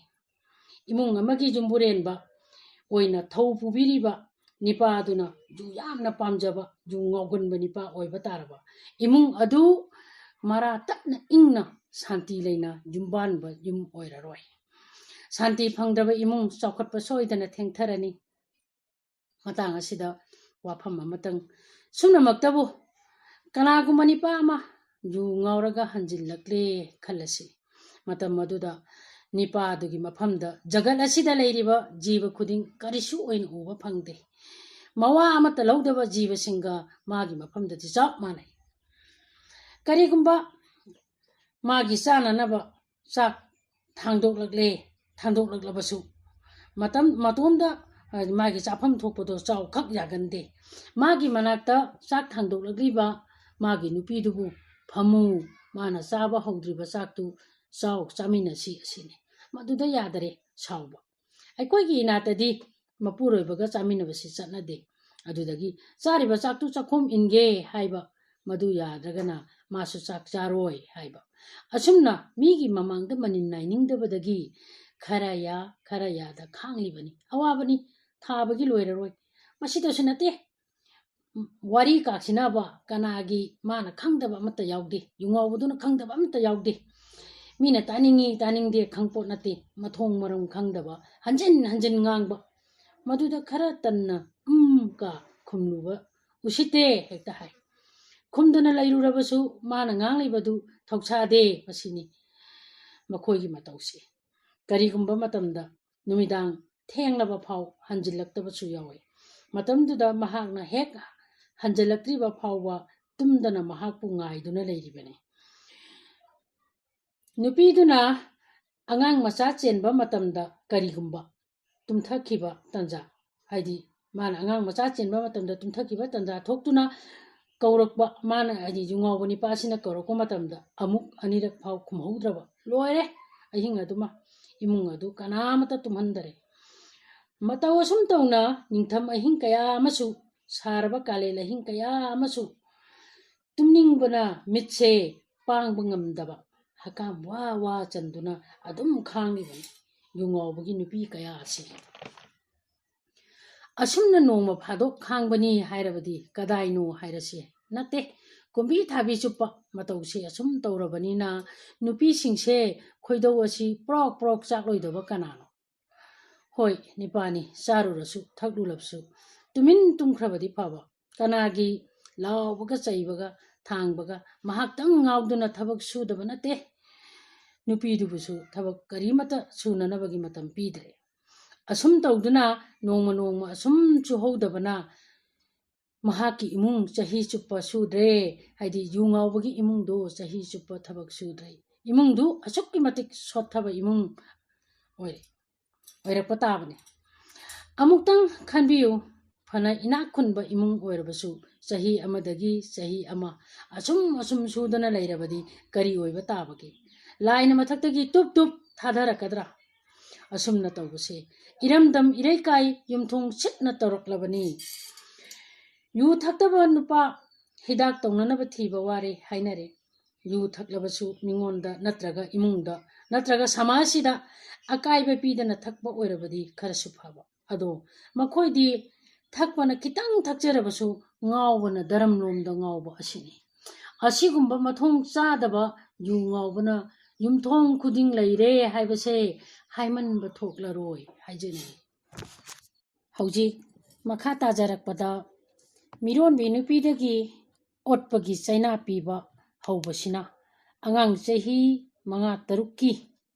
ꯏꯃꯨꯡ ꯑꯃꯒꯤ ꯌꯨꯝꯕꯨꯔꯦꯟꯕ ꯑꯣꯏꯅ ꯊꯧ ꯄꯨꯕꯤꯔꯤꯕ ꯅꯤꯄꯥꯗꯨꯅ ꯌꯨ ꯌꯥꯝꯅ ꯄꯥꯝꯖꯕ, ꯌꯨ ꯉꯥꯎꯒꯟꯕ ꯅꯤꯄꯥ ꯑꯣꯏꯕ ꯇꯥꯔꯕ ꯏꯃꯨꯡ ꯑꯗꯨ ꯃꯔꯥ ꯇꯞꯅ ꯏꯪꯅ ꯁꯥꯟꯇꯤ ꯂꯩꯅ ꯌꯨꯝꯕꯥꯟꯕ ꯌꯨꯝ ꯑꯣꯏꯔꯔꯣꯏ꯫ ꯁꯥꯟꯇꯤ ꯐꯪꯗ꯭ꯔꯕ ꯏꯃꯨꯡ ꯆꯥꯎꯈꯠꯄ ꯁꯣꯏꯗꯅ ꯊꯦꯡꯊꯔꯅꯤ꯫ ꯃꯇꯥꯡ ꯑꯁꯤꯗ ꯋꯥꯐꯝ ꯑꯃꯇꯪ, ꯁꯨꯝꯅꯃꯛꯇꯕꯨ ꯀꯅꯥꯒꯨꯝꯕ ꯅꯤꯄꯥ ꯑꯃ ꯌꯨ ꯉꯥꯎꯔꯒ ꯍꯟꯖꯤꯜꯂꯛꯂꯦ ꯈꯜꯂꯁꯤ꯫ ꯃꯇꯝ ꯑꯗꯨꯗ ꯅꯤꯄꯥꯗꯨꯒꯤ ꯃꯐꯝꯗ ꯖꯒꯠ ꯑꯁꯤꯗ ꯂꯩꯔꯤꯕ ꯖꯤꯕ ꯈꯨꯗꯤꯡ ꯀꯔꯤꯁꯨ ꯑꯣꯏꯅ ꯎꯕ ꯐꯪꯗꯦ꯫ ꯃꯋꯥ ꯑꯃꯠꯇ ꯂꯧꯗꯕ ꯖꯤꯕꯁꯤꯡꯒ ꯃꯥꯒꯤ ꯃꯐꯝꯗꯗꯤ ꯆꯞ ꯃꯥꯟꯅꯩ꯫ ꯀꯔꯤꯒꯨꯝꯕ ꯃꯥꯒꯤ ꯆꯥꯅꯅꯕ ꯆꯥꯛ ꯊꯥꯡꯗꯣꯛꯂꯛꯂꯦ, ꯊꯥꯡꯗꯣꯛꯂꯛꯂꯕꯁꯨ ꯃꯇꯝ ꯃꯇꯣꯝꯗ, ꯑ, ꯃꯥꯒꯤ ꯆꯥꯐꯝ ꯊꯣꯛꯄꯗꯣ ꯆꯥꯎꯈꯛ ꯌꯥꯒꯟꯗꯦ꯫ ꯃꯥꯒꯤ ꯃꯅꯥꯛꯇ ꯆꯥꯛ ꯊꯥꯡꯗꯣꯛꯂꯛꯂꯤꯕ ꯃꯥꯒꯤ ꯅꯨꯄꯤꯗꯨꯕꯨ "ꯐꯝꯃꯨ, ꯃꯥꯅ ꯆꯥꯕ ꯍꯧꯗ꯭ꯔꯤꯕ ꯆꯥꯛꯇꯨ ꯆꯥꯎ, ꯆꯥꯃꯤꯟꯅꯁꯤ" ꯑꯁꯤꯅꯤ꯫ ꯃꯗꯨꯗ ꯌꯥꯗꯔꯦ ꯁꯥꯎꯕ꯫ ꯑꯩꯈꯣꯏꯒꯤ ꯏꯅꯥꯠꯇꯗꯤ ꯃꯄꯨꯔꯣꯏꯕꯒ ꯆꯥꯃꯤꯟꯅꯕꯁꯤ ꯆꯠꯅꯗꯦ꯫ ꯑꯗꯨꯗꯒꯤ ꯆꯥꯔꯤꯕ ꯆꯥꯛꯇꯨ ꯆꯥꯛꯈꯣꯝ ꯏꯟꯒꯦ ꯍꯥꯏꯕ, ꯃꯗꯨ ꯌꯥꯗ꯭ꯔꯒꯅ ꯃꯥꯁꯨ ꯆꯥꯛ ꯆꯥꯔꯣꯏ ꯍꯥꯏꯕ꯫ ꯑꯁꯨꯝꯅ ꯃꯤꯒꯤ ꯃꯃꯥꯡꯗ ꯃꯅꯤꯟ ꯅꯥꯏꯅꯤꯡꯗꯕꯗꯒꯤ ꯈꯔ ꯌꯥ, ꯈꯔ ꯌꯥꯗ ꯈꯥꯡꯂꯤꯕꯅꯤ꯫ ꯑꯋꯥꯕꯅꯤ, ꯊꯥꯕꯒꯤ ꯂꯣꯏꯔꯔꯣꯏ꯫ ꯃꯁꯤꯗꯁꯨ ꯅꯠꯇꯦ, ꯋꯥꯔꯤ ꯀꯥꯛꯁꯤꯟꯅꯕ ꯀꯅꯥꯒꯤ ꯃꯥꯅ ꯈꯪꯗꯕ ꯑꯃꯠꯇ ꯌꯥꯎꯗꯦ, ꯌꯨꯉꯥꯎꯕꯗꯨꯅ ꯈꯪꯗꯕ ꯑꯃꯠꯇ ꯌꯥꯎꯗꯦ꯫ ꯃꯤꯅ ꯇꯥꯅꯤꯡꯉꯤ ꯇꯥꯅꯤꯡꯗꯦ ꯈꯪꯄꯣꯠ ꯅꯠꯇꯦ, ꯃꯊꯣꯡ ꯃꯔꯝ ꯈꯪꯗꯕ ꯍꯟꯖꯤꯟ ꯍꯟꯖꯤꯟ ꯉꯥꯡꯕ꯫ ꯃꯗꯨꯗ ꯈꯔ ꯇꯟꯅ "ꯎꯝ" ꯀ ꯈꯨꯝꯂꯨꯕ ꯎꯁꯤꯠꯇꯦ ꯍꯦꯛꯇ ꯍꯥꯏ꯫ ꯈꯨꯝꯗꯅ ꯂꯩꯔꯨꯔꯕꯁꯨ ꯃꯥꯅ ꯉꯥꯡꯂꯤꯕꯗꯨ ꯊꯧꯁꯥꯗꯦ꯫ ꯃꯁꯤꯅꯤ ꯃꯈꯣꯏꯒꯤ ꯃꯇꯧꯁꯤ꯫ ꯀꯔꯤꯒꯨꯝꯕ ꯃꯇꯝꯗ ꯅꯨꯃꯤꯗꯥꯡ ꯊꯦꯡꯂꯕ ꯐꯥꯎ ꯍꯟꯖꯤꯜꯂꯛꯇꯕꯁꯨ ꯌꯥꯎꯏ꯫ ꯃꯇꯝꯗꯨꯗ ꯃꯍꯥꯛꯅ ꯍꯦꯛ ꯍꯟꯖꯤꯜꯂꯛꯇ꯭ꯔꯤꯕ ꯐꯥꯎꯕ ꯇꯨꯝꯗꯅ ꯃꯍꯥꯛꯄꯨ ꯉꯥꯏꯗꯨꯅ ꯂꯩꯔꯤꯕꯅꯤ꯫ ꯅꯨꯄꯤꯗꯨꯅ ꯑꯉꯥꯡ ꯃꯆꯥ ꯆꯦꯟꯕ ꯃꯇꯝꯗ ꯀꯔꯤꯒꯨꯝꯕ ꯇꯨꯝꯊꯈꯤꯕ ꯇꯟꯖꯥ, ꯍꯥꯏꯗꯤ ꯃꯥꯅ ꯑꯉꯥꯡ ꯃꯆꯥ ꯆꯦꯟꯕ ꯃꯇꯝꯗ ꯇꯨꯝꯊꯈꯤꯕ ꯇꯟꯖꯥ ꯊꯣꯛꯇꯨꯅ ꯀꯧꯔꯛꯄ, ꯃꯥꯅ, ꯍꯥꯏꯗꯤ ꯌꯨꯉꯥꯎꯕ ꯅꯤꯄꯥꯁꯤꯅ ꯀꯧꯔꯛꯄ ꯃꯇꯝꯗ ꯑꯃꯨꯛ ꯑꯅꯤꯔꯛ ꯐꯥꯎ ꯈꯨꯝꯍꯧꯗ꯭ꯔꯕ, ꯂꯣꯏꯔꯦ꯫ ꯑꯍꯤꯡ ꯑꯗꯨꯃ ꯏꯃꯨꯡ ꯑꯗꯨ ꯀꯅꯥꯃꯠꯇ ꯇꯨꯝꯍꯟꯗꯔꯦ꯫ ꯃꯇꯧ ꯑꯁꯨꯝ ꯇꯧꯅ ꯅꯤꯡꯊꯝ ꯑꯍꯤꯡ ꯀꯌꯥ ꯑꯃꯁꯨ, ꯁꯥꯔꯕ ꯀꯥꯂꯦꯟ ꯑꯍꯤꯡ ꯀꯌꯥ ꯑꯃꯁꯨ ꯇꯨꯝꯅꯤꯡꯕꯅ ꯃꯤꯠꯁꯦ ꯄꯥꯡꯕ ꯉꯝꯗꯕ, ꯍꯀꯥꯝ ꯋꯥ ꯋꯥ ꯆꯟꯗꯨꯅ ꯑꯗꯨꯝ ꯈꯥꯡꯂꯤꯕꯅꯤ ꯌꯨꯉꯥꯎꯕꯒꯤ ꯅꯨꯄꯤ ꯀꯌꯥ ꯑꯁꯤ꯫ ꯑꯁꯨꯝꯅ ꯅꯣꯡꯃ ꯐꯥꯗꯣꯛ ꯈꯥꯡꯕꯅꯤ ꯍꯥꯏꯔꯕꯗꯤ ꯀꯗꯥꯏꯅꯣ ꯍꯥꯏꯔꯁꯤ? ꯅꯠꯇꯦ, ꯀꯨꯝꯕꯤ ꯊꯥꯕꯤ ꯆꯨꯞꯄ ꯃꯇꯧꯁꯤ ꯑꯁꯨꯝ ꯇꯧꯔꯕꯅꯤꯅ ꯅꯨꯄꯤꯁꯤꯡꯁꯦ ꯈꯣꯏꯗꯧ ꯑꯁꯤ ꯄ꯭ꯔꯣꯛ ꯄ꯭ꯔꯣꯛ ꯆꯥꯛꯂꯣꯏꯗꯕ ꯀꯅꯥꯅꯣ? ꯍꯣꯏ, ꯅꯤꯄꯥꯅꯤ, ꯆꯥꯔꯨꯔꯁꯨ ꯊꯛꯂꯨꯔꯕꯁꯨ ꯇꯨꯃꯤꯟ ꯇꯨꯝꯈ꯭ꯔꯕꯗꯤ ꯐꯕ꯫ ꯀꯅꯥꯒꯤ ꯂꯥꯎꯕꯒ ꯆꯩꯕꯒ ꯊꯥꯡꯕꯒ ꯃꯍꯥꯛꯇꯪ ꯉꯥꯎꯗꯨꯅ ꯊꯕꯛ ꯁꯨꯗꯕ ꯅꯠꯇꯦ꯫ ꯅꯨꯄꯤꯗꯨꯕꯨꯁꯨ ꯊꯕꯛ ꯀꯔꯤꯃꯠꯇ ꯁꯨꯅꯅꯕꯒꯤ ꯃꯇꯝ ꯄꯤꯗ꯭ꯔꯦ꯫ ꯑꯁꯨꯝ ꯇꯧꯗꯨꯅ ꯅꯣꯡꯃ ꯅꯣꯡꯃ ꯑꯁꯨꯝ ꯆꯨꯍꯧꯗꯕꯅ ꯃꯍꯥꯛꯀꯤ ꯏꯃꯨꯡ ꯆꯍꯤ ꯆꯨꯞꯄ ꯁꯨꯗ꯭ꯔꯦ꯫ ꯍꯥꯏꯗꯤ ꯌꯨ ꯉꯥꯎꯕꯒꯤ ꯏꯃꯨꯡꯗꯣ ꯆꯍꯤ ꯆꯨꯞꯄ ꯊꯕꯛ ꯁꯨꯗ꯭ꯔꯦ꯫ ꯏꯃꯨꯡꯗꯨ ꯑꯁꯨꯛꯀꯤ ꯃꯇꯤꯛ ꯁꯣꯠꯊꯕ ꯏꯃꯨꯡ ꯑꯣꯏꯔꯦ, ꯑꯣꯏꯔꯛꯄ ꯇꯥꯕꯅꯤ꯫ ꯑꯃꯨꯛꯇꯪ ꯈꯟꯕꯤꯌꯨ, ꯐꯅ ꯏꯅꯥꯛ ꯈꯨꯟꯕ ꯏꯃꯨꯡ ꯑꯣꯏꯔꯕꯁꯨ ꯆꯍꯤ ꯑꯃꯗꯒꯤ ꯆꯍꯤ ꯑꯃ ꯑꯁꯨꯝ ꯑꯁꯨꯝ ꯁꯨꯗꯅ ꯂꯩꯔꯕꯗꯤ ꯀꯔꯤ ꯑꯣꯏꯕ ꯇꯥꯕꯒꯦ? ꯂꯥꯏꯅ ꯃꯊꯛꯇꯒꯤ ꯇꯨꯞ ꯇꯨꯞ ꯊꯥꯗꯔꯛꯀꯗ꯭ꯔꯥ? ꯑꯁꯨꯝꯅ ꯇꯧꯕꯁꯦ ꯏꯔꯝꯗꯝ ꯏꯔꯩꯀꯥꯏ ꯌꯨꯝꯊꯣꯡ ꯁꯤꯠꯅ ꯇꯧꯔꯛꯂꯕꯅꯤ꯫ ꯌꯨ ꯊꯛꯇꯕ ꯅꯨꯄꯥ ꯍꯤꯗꯥꯛ ꯇꯧꯅꯅꯕ ꯊꯤꯕ ꯋꯥꯔꯦ ꯍꯥꯏꯅꯔꯦ꯫ ꯌꯨ ꯊꯛꯂꯕꯁꯨ ꯃꯤꯉꯣꯟꯗ ꯅꯠꯇ꯭ꯔꯒ ꯏꯃꯨꯡꯗ ꯅꯠꯇ꯭ꯔꯒ ꯁꯃꯥꯖꯁꯤꯗ ꯑꯀꯥꯏꯕ ꯄꯤꯗꯅ ꯊꯛꯄ ꯑꯣꯏꯔꯕꯗꯤ ꯈꯔꯁꯨ ꯐꯕ꯫ ꯑꯗꯣ ꯃꯈꯣꯏꯗꯤ ꯊꯛꯄꯅ ꯈꯤꯇꯪ ꯊꯛꯆꯔꯕꯁꯨ ꯉꯥꯎꯕꯅ ꯗꯔꯝꯂꯣꯝꯗ ꯉꯥꯎꯕ ꯑꯁꯤꯅꯤ꯫ ꯑꯁꯤꯒꯨꯝꯕ ꯃꯊꯣꯡ ꯆꯥꯗꯕ ꯌꯨ ꯉꯥꯎꯕꯅ ꯌꯨꯝꯊꯣꯡ ꯈꯨꯗꯤꯡ ꯂꯩꯔꯦ ꯍꯥꯏꯕꯁꯦ ꯍꯥꯏꯃꯟꯕ ꯊꯣꯛꯂꯔꯣꯏ ꯍꯥꯏꯖꯅꯤꯡꯏ꯫ ꯍꯧꯖꯤꯛ ꯃꯈꯥ ꯇꯥꯖꯔꯛꯄꯗ ꯃꯤꯔꯣꯟꯕꯤ ꯅꯨꯄꯤꯗꯒꯤ ꯑꯣꯠꯄꯒꯤ ꯆꯩꯅꯥ ꯄꯤꯕ ꯍꯧꯕꯁꯤꯅ ꯑꯉꯥꯡ ꯆꯍꯤ ꯃꯉꯥ ꯇꯔꯨꯛꯀꯤ,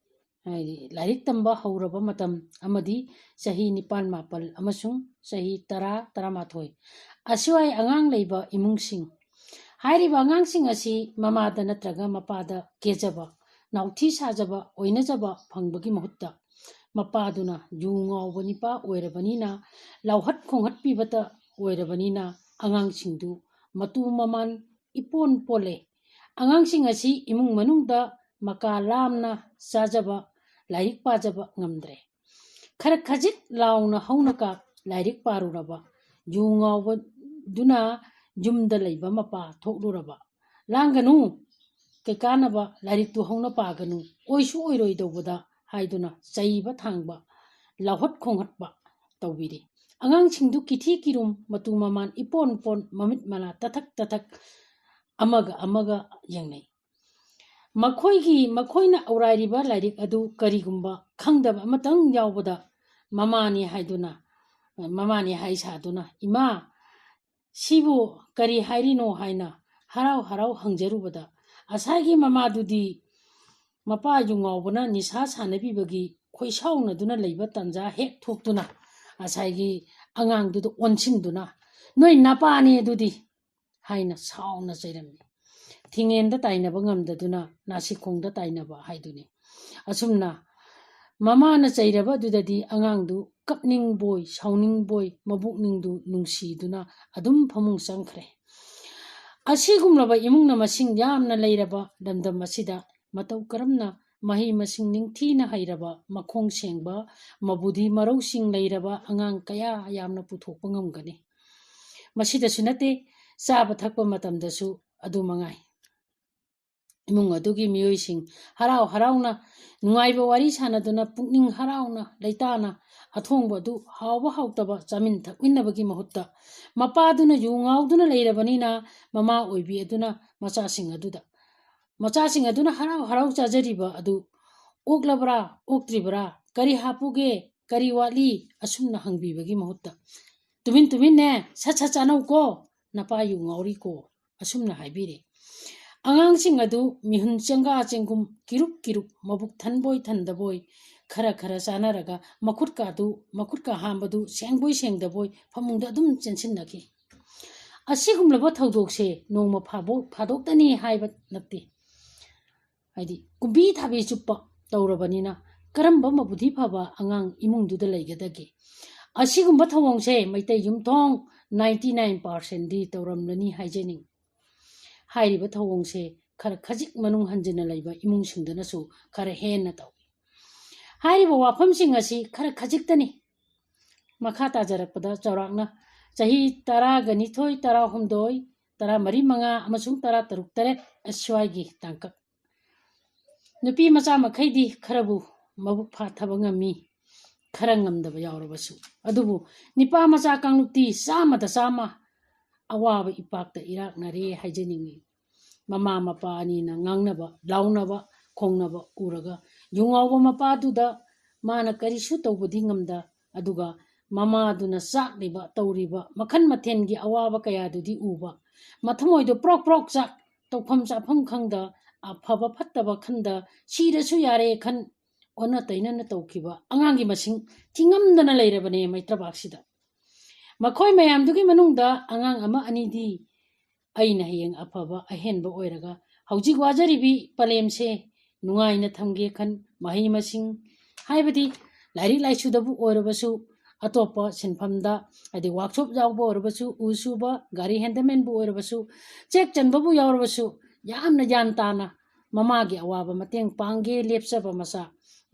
ꯍꯥꯏꯗꯤ ꯂꯥꯏꯔꯤꯛ ꯇꯝꯕ ꯍꯧꯔꯕ ꯃꯇꯝ ꯑꯃꯗꯤ ꯆꯍꯤ ꯅꯤꯄꯥꯟ ꯃꯥꯄꯜ ꯑꯃꯁꯨꯡ ꯆꯍꯤ ꯇꯔꯥ ꯇꯔꯥꯃꯥꯊꯣꯏ ꯑꯁꯤꯋꯥꯏ ꯑꯉꯥꯡ ꯂꯩꯕ ꯏꯃꯨꯡꯁꯤꯡ꯫ ꯍꯥꯏꯔꯤꯕ ꯑꯉꯥꯡꯁꯤꯡ ꯑꯁꯤ ꯃꯃꯥꯗ ꯅꯠꯇ꯭ꯔꯒ ꯃꯄꯥꯗ ꯀꯦꯖꯕ, ꯅꯥꯎꯊꯤ ꯁꯥꯖꯕ, ꯑꯣꯏꯅꯖꯕ ꯐꯪꯕꯒꯤ ꯃꯍꯨꯠꯇ ꯃꯄꯥꯗꯨꯅ ꯌꯨ ꯉꯥꯎꯕ ꯅꯤꯄꯥ ꯑꯣꯏꯔꯕꯅꯤꯅ, ꯂꯥꯎꯍꯠ ꯈꯣꯡꯍꯠꯄꯤꯕꯇ ꯑꯣꯏꯔꯕꯅꯤꯅ ꯑꯉꯥꯡꯁꯤꯡꯗꯨ ꯃꯇꯨ ꯃꯃꯥꯟ ꯏꯄꯣꯟ ꯄꯣꯜꯂꯦ꯫ ꯑꯉꯥꯡꯁꯤꯡ ꯑꯁꯤ ꯏꯃꯨꯡ ꯃꯅꯨꯡꯗ ꯃꯀꯥ ꯂꯥꯝꯅ ꯆꯥꯖꯕ, ꯂꯥꯏꯔꯤꯛ ꯄꯥꯖꯕ ꯉꯝꯗ꯭ꯔꯦ꯫ ꯈꯔ ꯈꯖꯤꯛ ꯂꯥꯎꯅ ꯍꯧꯅꯀ ꯂꯥꯏꯔꯤꯛ ꯄꯥꯔꯨꯔꯕ, ꯌꯨ ꯉꯥꯎꯕꯗꯨꯅ ꯌꯨꯝꯗ ꯂꯩꯕ ꯃꯄꯥ ꯊꯣꯛꯂꯨꯔꯕ, "ꯂꯥꯡꯒꯅꯨ, ꯀꯩ ꯀꯥꯟꯅꯕ, ꯂꯥꯏꯔꯤꯛꯇꯨ ꯍꯧꯅ ꯄꯥꯒꯅꯨ, ꯑꯣꯏꯁꯨ ꯑꯣꯏꯔꯣꯏꯗꯧꯕꯗ" ꯍꯥꯏꯗꯨꯅ ꯆꯩꯕ ꯊꯥꯡꯕ, ꯂꯥꯎꯍꯠ ꯈꯣꯡꯍꯠꯄ ꯇꯧꯕꯤꯔꯤ꯫ ꯑꯉꯥꯡꯁꯤꯡꯗꯨ ꯀꯤꯊꯤ ꯀꯤꯔꯨꯝ, ꯃꯇꯨ ꯃꯃꯥꯟ ꯏꯄꯣꯟ ꯄꯣꯟ, ꯃꯃꯤꯠ ꯃꯅꯥ ꯇꯊꯛ ꯇꯊꯛ ꯑꯃꯒ ꯑꯃꯒ ꯌꯦꯡꯅꯩ꯫ ꯃꯈꯣꯏꯒꯤ, ꯃꯈꯣꯏꯅ ꯑꯧꯔꯥꯏꯔꯤꯕ ꯂꯥꯏꯔꯤꯛ ꯑꯗꯨ ꯀꯔꯤꯒꯨꯝꯕ ꯈꯪꯗꯕ ꯑꯃꯇꯪ ꯌꯥꯎꯕꯗ ꯃꯃꯥꯅꯤ ꯍꯥꯏꯗꯨꯅ, ꯃꯃꯥꯅꯤ ꯍꯥꯏ ꯁꯥꯗꯨꯅ, "ꯏꯃꯥ, ꯁꯤꯕꯨ ꯀꯔꯤ ꯍꯥꯏꯔꯤꯅꯣ?" ꯍꯥꯏꯅ ꯍꯔꯥꯎ ꯍꯔꯥꯎ ꯍꯪꯖꯔꯨꯕꯗ, ꯉꯁꯥꯏꯒꯤ ꯃꯃꯥꯗꯨꯗꯤ ꯃꯄꯥ ꯌꯨ ꯉꯥꯎꯕꯅ ꯅꯤꯁꯥ ꯁꯥꯟꯅꯕꯤꯕꯒꯤ ꯈꯣꯏꯁꯥꯎꯅꯗꯨꯅ ꯂꯩꯕ ꯇꯟꯖꯥ ꯍꯦꯛ ꯊꯣꯛꯇꯨꯅ ꯉꯁꯥꯏꯒꯤ ꯑꯉꯥꯡꯗꯨꯗ ꯑꯣꯟꯁꯤꯟꯗꯨꯅ, "ꯅꯣꯏ ꯅꯄꯥꯅꯦ ꯑꯗꯨꯗꯤ" ꯍꯥꯏꯅ ꯁꯥꯎꯅ ꯆꯩꯔꯝꯃꯤ꯫ ꯊꯤꯡꯉꯦꯟꯗ ꯇꯥꯏꯅꯕ ꯉꯝꯗꯗꯨꯅ ꯅꯥꯁꯤꯈꯣꯡꯗ ꯇꯥꯏꯅꯕ ꯍꯥꯏꯗꯨꯅꯤ꯫ ꯑꯁꯨꯝꯅ ꯃꯃꯥꯅ ꯆꯩꯔꯕ ꯑꯗꯨꯗꯗꯤ ꯑꯉꯥꯡꯗꯨ ꯀꯞꯅꯤꯡꯕꯣꯏ ꯁꯥꯎꯅꯤꯡꯕꯣꯏ ꯃꯕꯨꯛꯅꯤꯡꯗꯨ ꯅꯨꯡꯁꯤꯗꯨꯅ ꯑꯗꯨꯝ ꯐꯃꯨꯡ ꯆꯪꯈ꯭ꯔꯦ꯫ ꯑꯁꯤꯒꯨꯝꯂꯕ ꯏꯃꯨꯡꯅ ꯃꯁꯤꯡ ꯌꯥꯝꯅ ꯂꯩꯔꯕ ꯂꯝꯗꯝ ꯑꯁꯤꯗ ꯃꯇꯧ ꯀꯔꯝꯅ ꯃꯍꯩ ꯃꯁꯤꯡ ꯅꯤꯡꯊꯤꯅ ꯍꯩꯔꯕ, ꯃꯈꯣꯡ ꯁꯦꯡꯕ, ꯃꯕꯨꯙꯤ ꯃꯔꯧꯁꯤꯡ ꯂꯩꯔꯕ ꯑꯉꯥꯡ ꯀꯌꯥ ꯌꯥꯝꯅ ꯄꯨꯊꯣꯛꯄ ꯉꯝꯒꯅꯤ? ꯃꯁꯤꯗꯁꯨ ꯅꯠꯇꯦ, ꯆꯥꯕ ꯊꯛꯄ ꯃꯇꯝꯗꯁꯨ ꯑꯗꯨ ꯃꯉꯥꯏ꯫ ꯏꯃꯨꯡ ꯑꯗꯨꯒꯤ ꯃꯤꯑꯣꯏꯁꯤꯡ ꯍꯔꯥꯎ ꯍꯔꯥꯎꯅ ꯅꯨꯡꯉꯥꯏꯕ ꯋꯥꯔꯤ ꯁꯥꯟꯅꯗꯨꯅ, ꯄꯨꯛꯅꯤꯡ ꯍꯔꯥꯎꯅ ꯂꯩꯇꯥꯅ ꯑꯊꯣꯡꯕ ꯑꯗꯨ ꯍꯥꯎꯕ ꯍꯥꯎꯇꯕ ꯆꯥꯃꯤꯟ ꯊꯛꯃꯤꯟꯅꯕꯒꯤ ꯃꯍꯨꯠꯇ, ꯃꯄꯥꯗꯨꯅ ꯌꯨ ꯉꯥꯎꯗꯨꯅ ꯂꯩꯔꯕꯅꯤꯅ ꯃꯃꯥ ꯑꯣꯏꯕꯤ ꯑꯗꯨꯅ ꯃꯆꯥꯁꯤꯡ ꯑꯗꯨꯗ, ꯃꯆꯥꯁꯤꯡ ꯑꯗꯨꯅ ꯍꯔꯥꯎ ꯍꯔꯥꯎ ꯆꯥꯖꯔꯤꯕ ꯑꯗꯨ "ꯑꯣꯛꯂꯕ꯭ꯔꯥ, ꯑꯣꯛꯇ꯭ꯔꯤꯕ꯭ꯔꯥ, ꯀꯔꯤ ꯍꯥꯞꯄꯨꯒꯦ, ꯀꯔꯤ ꯋꯥꯠꯂꯤ?" ꯑꯁꯨꯝꯅ ꯍꯪꯕꯤꯕꯒꯤ ꯃꯍꯨꯠꯇ, "ꯇꯨꯃꯤꯟ ꯇꯨꯃꯤꯟꯅꯦ, ꯁꯠ ꯁꯠ ꯆꯥꯅꯧꯀꯣ, ꯅꯄꯥ ꯌꯨ ꯉꯥꯎꯔꯤꯀꯣ" ꯑꯁꯨꯝꯅ ꯍꯥꯏꯕꯤꯔꯦ꯫ ꯑꯉꯥꯡꯁꯤꯡ ꯑꯗꯨ ꯃꯤꯍꯨꯟ ꯆꯦꯡꯒꯥ ꯆꯦꯡꯒꯨꯝ, ꯀꯤꯔꯨꯞ ꯀꯤꯔꯨꯞ, ꯃꯕꯨꯛ ꯊꯟꯕꯣꯏ ꯊꯟꯗꯕꯣꯏ, ꯈꯔ ꯈꯔ ꯆꯥꯅꯔꯒ ꯃꯈꯨꯠꯀꯥꯗꯨ, ꯃꯈꯨꯠꯀꯥ ꯍꯥꯝꯕꯗꯨ ꯁꯦꯡꯕꯣꯏ ꯁꯦꯡꯗꯕꯣꯏ ꯐꯃꯨꯡꯗ ꯑꯗꯨꯝ ꯆꯦꯟꯁꯤꯟꯅꯈꯤ꯫ ꯑꯁꯤꯒꯨꯝꯂꯕ ꯊꯧꯗꯣꯛꯁꯦ ꯅꯣꯡꯃ ꯐꯥꯕꯣꯛ-, ꯐꯥꯗꯣꯛꯇꯅꯤ ꯍꯥꯏꯕ ꯅꯠꯇꯦ꯫ ꯍꯥꯏꯗꯤ, ꯀꯨꯝꯕꯤ ꯊꯥꯕꯤ ꯆꯨꯞꯄ ꯇꯧꯔꯕꯅꯤꯅ ꯀꯔꯝꯕ ꯃꯕꯨꯗꯤ ꯐꯕ ꯑꯉꯥꯡ ꯏꯃꯨꯡꯗꯨꯗ ꯂꯩꯒꯗꯒꯦ? ꯑꯁꯤꯒꯨꯝꯕ ꯊꯧꯑꯣꯡꯁꯦ ꯃꯩꯇꯩ ꯌꯨꯝꯊꯣꯡ ninety nine percent ꯗꯤ ꯇꯧꯔꯝꯂꯅꯤ ꯍꯥꯏꯖꯅꯤꯡꯏ꯫ ꯍꯥꯏꯔꯤꯕ ꯊꯧꯑꯣꯡꯁꯦ ꯈꯔ ꯈꯖꯤꯛ ꯃꯅꯨꯡ ꯍꯟꯖꯤꯟꯅ ꯂꯩꯕ ꯏꯃꯨꯡꯁꯤꯡꯗꯅꯁꯨ ꯈꯔ ꯍꯦꯟꯅ ꯇꯧꯏ꯫ ꯍꯥꯏꯔꯤꯕ ꯋꯥꯐꯝꯁꯤꯡ ꯑꯁꯤ ꯈꯔ ꯈꯖꯤꯛꯇꯅꯤ꯫ ꯃꯈꯥ ꯇꯥꯖꯔꯛꯄꯗ ꯆꯥꯎꯔꯥꯛꯅ ꯆꯍꯤ ꯇꯔꯥꯒ ꯅꯤꯊꯣꯏ, ꯇꯔꯥꯍꯨꯝꯗꯣꯏ, ꯇꯔꯥꯃꯔꯤ, ꯃꯉꯥ ꯑꯃꯁꯨꯡ ꯇꯔꯥꯇꯔꯨꯛ, ꯇꯔꯦꯠ ꯑꯁ꯭ꯋꯥꯏꯒꯤ ꯇꯥꯡꯀꯛ꯫ ꯅꯨꯄꯤ ꯃꯆꯥ ꯃꯈꯩꯗꯤ ꯈꯔꯕꯨ ꯃꯕꯨꯛ ꯐꯥꯊꯕ ꯉꯝꯃꯤ, ꯈꯔ ꯉꯝꯗꯕ ꯌꯥꯎꯔꯕꯁꯨ꯫ ꯑꯗꯨꯕꯨ ꯅꯤꯄꯥ ꯃꯆꯥ ꯀꯥꯡꯂꯨꯞꯇꯤ ꯆꯥꯝꯃꯗ ꯆꯥꯝꯃ ꯑꯋꯥꯕ ꯏꯄꯥꯛꯇ ꯏꯔꯥꯛꯅꯔꯦ ꯍꯥꯏꯖꯅꯤꯡꯏ꯫ ꯃꯃꯥ ꯃꯄꯥ ꯑꯅꯤꯅ ꯉꯥꯡꯅꯕ, ꯂꯥꯎꯅꯕ, ꯈꯣꯡꯅꯕ ꯎꯔꯒ ꯌꯨ ꯉꯥꯎꯕ ꯃꯄꯥꯗꯨꯗ ꯃꯥꯅ ꯀꯔꯤꯁꯨ ꯇꯧꯕꯗꯤ ꯉꯝꯗ, ꯑꯗꯨꯒ ꯃꯃꯥꯗꯨꯅ ꯆꯥꯛꯂꯤꯕ, ꯇꯧꯔꯤꯕ ꯃꯈꯜ ꯃꯊꯦꯜꯒꯤ ꯑꯋꯥꯕ ꯀꯌꯥꯗꯨꯗꯤ ꯎꯕ, ꯃꯊꯃꯣꯏꯗꯣ ꯄ꯭ꯔꯣꯛ ꯄ꯭ꯔꯣꯛ ꯆꯥꯛ, ꯇꯧꯐꯝ ꯆꯥꯐꯝ ꯈꯪꯗ, ꯑꯐꯕ ꯐꯠꯇꯕ ꯈꯟꯗ ꯁꯤꯔꯁꯨ ꯌꯥꯔꯦ ꯈꯟ ꯑꯣꯟꯅ ꯇꯩꯅꯅ ꯇꯧꯈꯤꯕ ꯑꯉꯥꯡꯒꯤ ꯃꯁꯤꯡ ꯊꯤꯉꯝꯗꯅ ꯂꯩꯔꯕꯅꯦ ꯃꯩꯇ꯭ꯔꯕꯥꯛꯁꯤꯗ꯫ ꯃꯈꯣꯏ ꯃꯌꯥꯝꯗꯨꯒꯤ ꯃꯅꯨꯡꯗ ꯑꯉꯥꯡ ꯑꯃ ꯑꯅꯤꯗꯤ ꯑꯩꯅ ꯍꯌꯦꯡ ꯑꯐꯕ ꯑꯍꯦꯟꯕ ꯑꯣꯏꯔꯒ ꯍꯧꯖꯤꯛ ꯋꯥꯖꯔꯤꯕꯤ ꯄꯂꯦꯝꯁꯦ ꯅꯨꯡꯉꯥꯏꯅ ꯊꯝꯒꯦ ꯈꯟ ꯃꯍꯩ ꯃꯁꯤꯡ ꯍꯥꯏꯕꯗꯤ ꯂꯥꯏꯔꯤꯛ ꯂꯥꯏꯁꯨꯗꯕꯨ ꯑꯣꯏꯔꯕꯁꯨ, ꯑꯇꯣꯞꯄ ꯁꯤꯟꯐꯝꯗ, ꯍꯥꯏꯗꯤ ꯋꯥꯛꯁꯣꯞ ꯌꯥꯎꯕ ꯑꯣꯏꯔꯕꯁꯨ, ꯎ ꯁꯨꯕ, ꯒꯥꯔꯤ ꯍꯦꯟꯗꯃꯦꯟꯕꯨ ꯑꯣꯏꯔꯕꯁꯨ, ꯆꯦꯛ ꯆꯟꯕꯕꯨ ꯌꯥꯎꯔꯕꯁꯨ, ꯌꯥꯝꯅ ꯒ꯭ꯌꯥꯟ ꯇꯥꯅ ꯃꯃꯥꯒꯤ ꯑꯋꯥꯕ ꯃꯇꯦꯡ ꯄꯥꯡꯒꯦ ꯂꯦꯞꯆꯕ ꯃꯆꯥ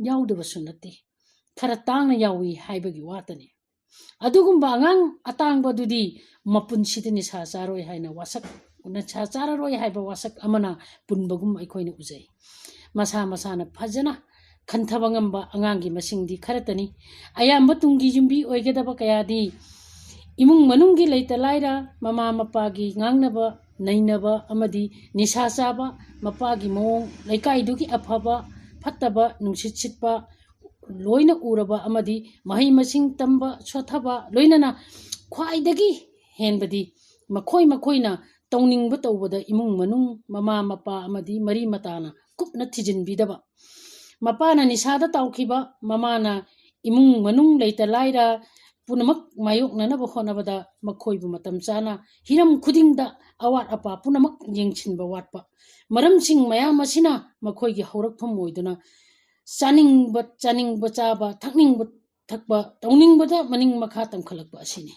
ꯌꯥꯎꯗꯕꯁꯨ ꯅꯠꯇꯦ꯫ ꯈꯔ ꯇꯥꯡꯅ ꯌꯥꯎꯏ ꯍꯥꯏꯕꯒꯤ ꯋꯥꯇꯅꯤ꯫ ꯑꯗꯨꯒꯨꯝꯕ ꯑꯉꯥꯡ ꯑꯇꯥꯡꯕꯗꯨꯗꯤ ꯃꯄꯨꯟꯁꯤꯗ ꯅꯤꯁꯥ ꯆꯥꯔꯣꯏ ꯍꯥꯏꯅ ꯋꯥꯁꯛ, ꯅꯤꯁꯥ ꯆꯥꯔꯔꯣꯏ ꯍꯥꯏꯕ ꯋꯥꯁꯛ ꯑꯃꯅ ꯄꯨꯟꯕꯒꯨꯝ ꯑꯩꯈꯣꯏꯅ ꯎꯖꯩ꯫ ꯃꯁꯥ ꯃꯁꯥꯅ ꯐꯖꯅ ꯈꯟꯊꯕ ꯉꯝꯕ ꯑꯉꯥꯡꯒꯤ ꯃꯁꯤꯡꯗꯤ ꯈꯔꯇꯅꯤ꯫ ꯑꯌꯥꯝꯕ ꯇꯨꯡꯒꯤ ꯌꯨꯝꯕꯤ ꯑꯣꯏꯒꯗꯕ ꯀꯌꯥꯗꯤ ꯏꯃꯨꯡ ꯃꯅꯨꯡꯒꯤ ꯂꯩꯇ ꯂꯥꯏꯔ, ꯃꯃꯥ ꯃꯄꯥꯒꯤ ꯉꯥꯡꯅꯕ ꯅꯩꯅꯕ ꯑꯃꯗꯤ ꯅꯤꯁꯥ ꯆꯥꯕ, ꯃꯄꯥꯒꯤ ꯃꯑꯣꯡ, ꯂꯩꯀꯥꯏꯗꯨꯒꯤ ꯑꯐꯕ ꯐꯠꯇꯕ, ꯅꯨꯡꯁꯤꯠ ꯁꯤꯠꯄ ꯂꯣꯏꯅ ꯎꯔꯕ ꯑꯃꯗꯤ ꯃꯍꯩ ꯃꯁꯤꯡ ꯇꯝꯕ ꯁꯣꯠꯊꯕ, ꯂꯣꯏꯅꯅ ꯈ꯭ꯋꯥꯏꯗꯒꯤ ꯍꯦꯟꯕꯗꯤ ꯃꯈꯣꯏ ꯃꯈꯣꯏꯅ ꯇꯧꯅꯤꯡꯕ ꯇꯧꯕꯗ ꯏꯃꯨꯡ ꯃꯅꯨꯡ, ꯃꯃꯥ ꯃꯄꯥ ꯑꯃꯗꯤ ꯃꯔꯤ ꯃꯇꯥꯅ ꯀꯨꯞꯅ ꯊꯤꯖꯤꯟꯕꯤꯗꯕ꯫ ꯃꯄꯥꯅ ꯅꯤꯁꯥꯗ ꯇꯥꯎꯈꯤꯕ, ꯃꯃꯥꯅ ꯏꯃꯨꯡ ꯃꯅꯨꯡ ꯂꯩꯇ ꯂꯥꯏꯔ ꯄꯨꯝꯅꯃꯛ ꯃꯥꯌꯣꯛꯅꯅꯕ ꯍꯣꯠꯅꯕꯗ ꯃꯈꯣꯏꯕꯨ ꯃꯇꯝ ꯆꯥꯅ ꯍꯤꯔꯝ ꯈꯨꯗꯤꯡꯗ ꯑꯋꯥꯠ ꯑꯄꯥ ꯄꯨꯝꯅꯃꯛ ꯌꯦꯡꯁꯤꯟꯕ ꯋꯥꯠꯄ, ꯃꯔꯝꯁꯤꯡ ꯃꯌꯥꯝ ꯑꯁꯤꯅ ꯃꯈꯣꯏꯒꯤ ꯍꯧꯔꯛꯐꯝ ꯑꯣꯏꯗꯨꯅ ꯆꯥꯅꯤꯡꯕ ꯆꯥꯅꯤꯡꯕ ꯆꯥꯕ, ꯊꯛꯅꯤꯡꯕ ꯊꯛꯄ, ꯇꯧꯅꯤꯡꯕꯗ ꯃꯅꯤꯡ ꯃꯈꯥ ꯇꯝꯈꯠꯂꯛꯄ ꯑꯁꯤꯅꯤ꯫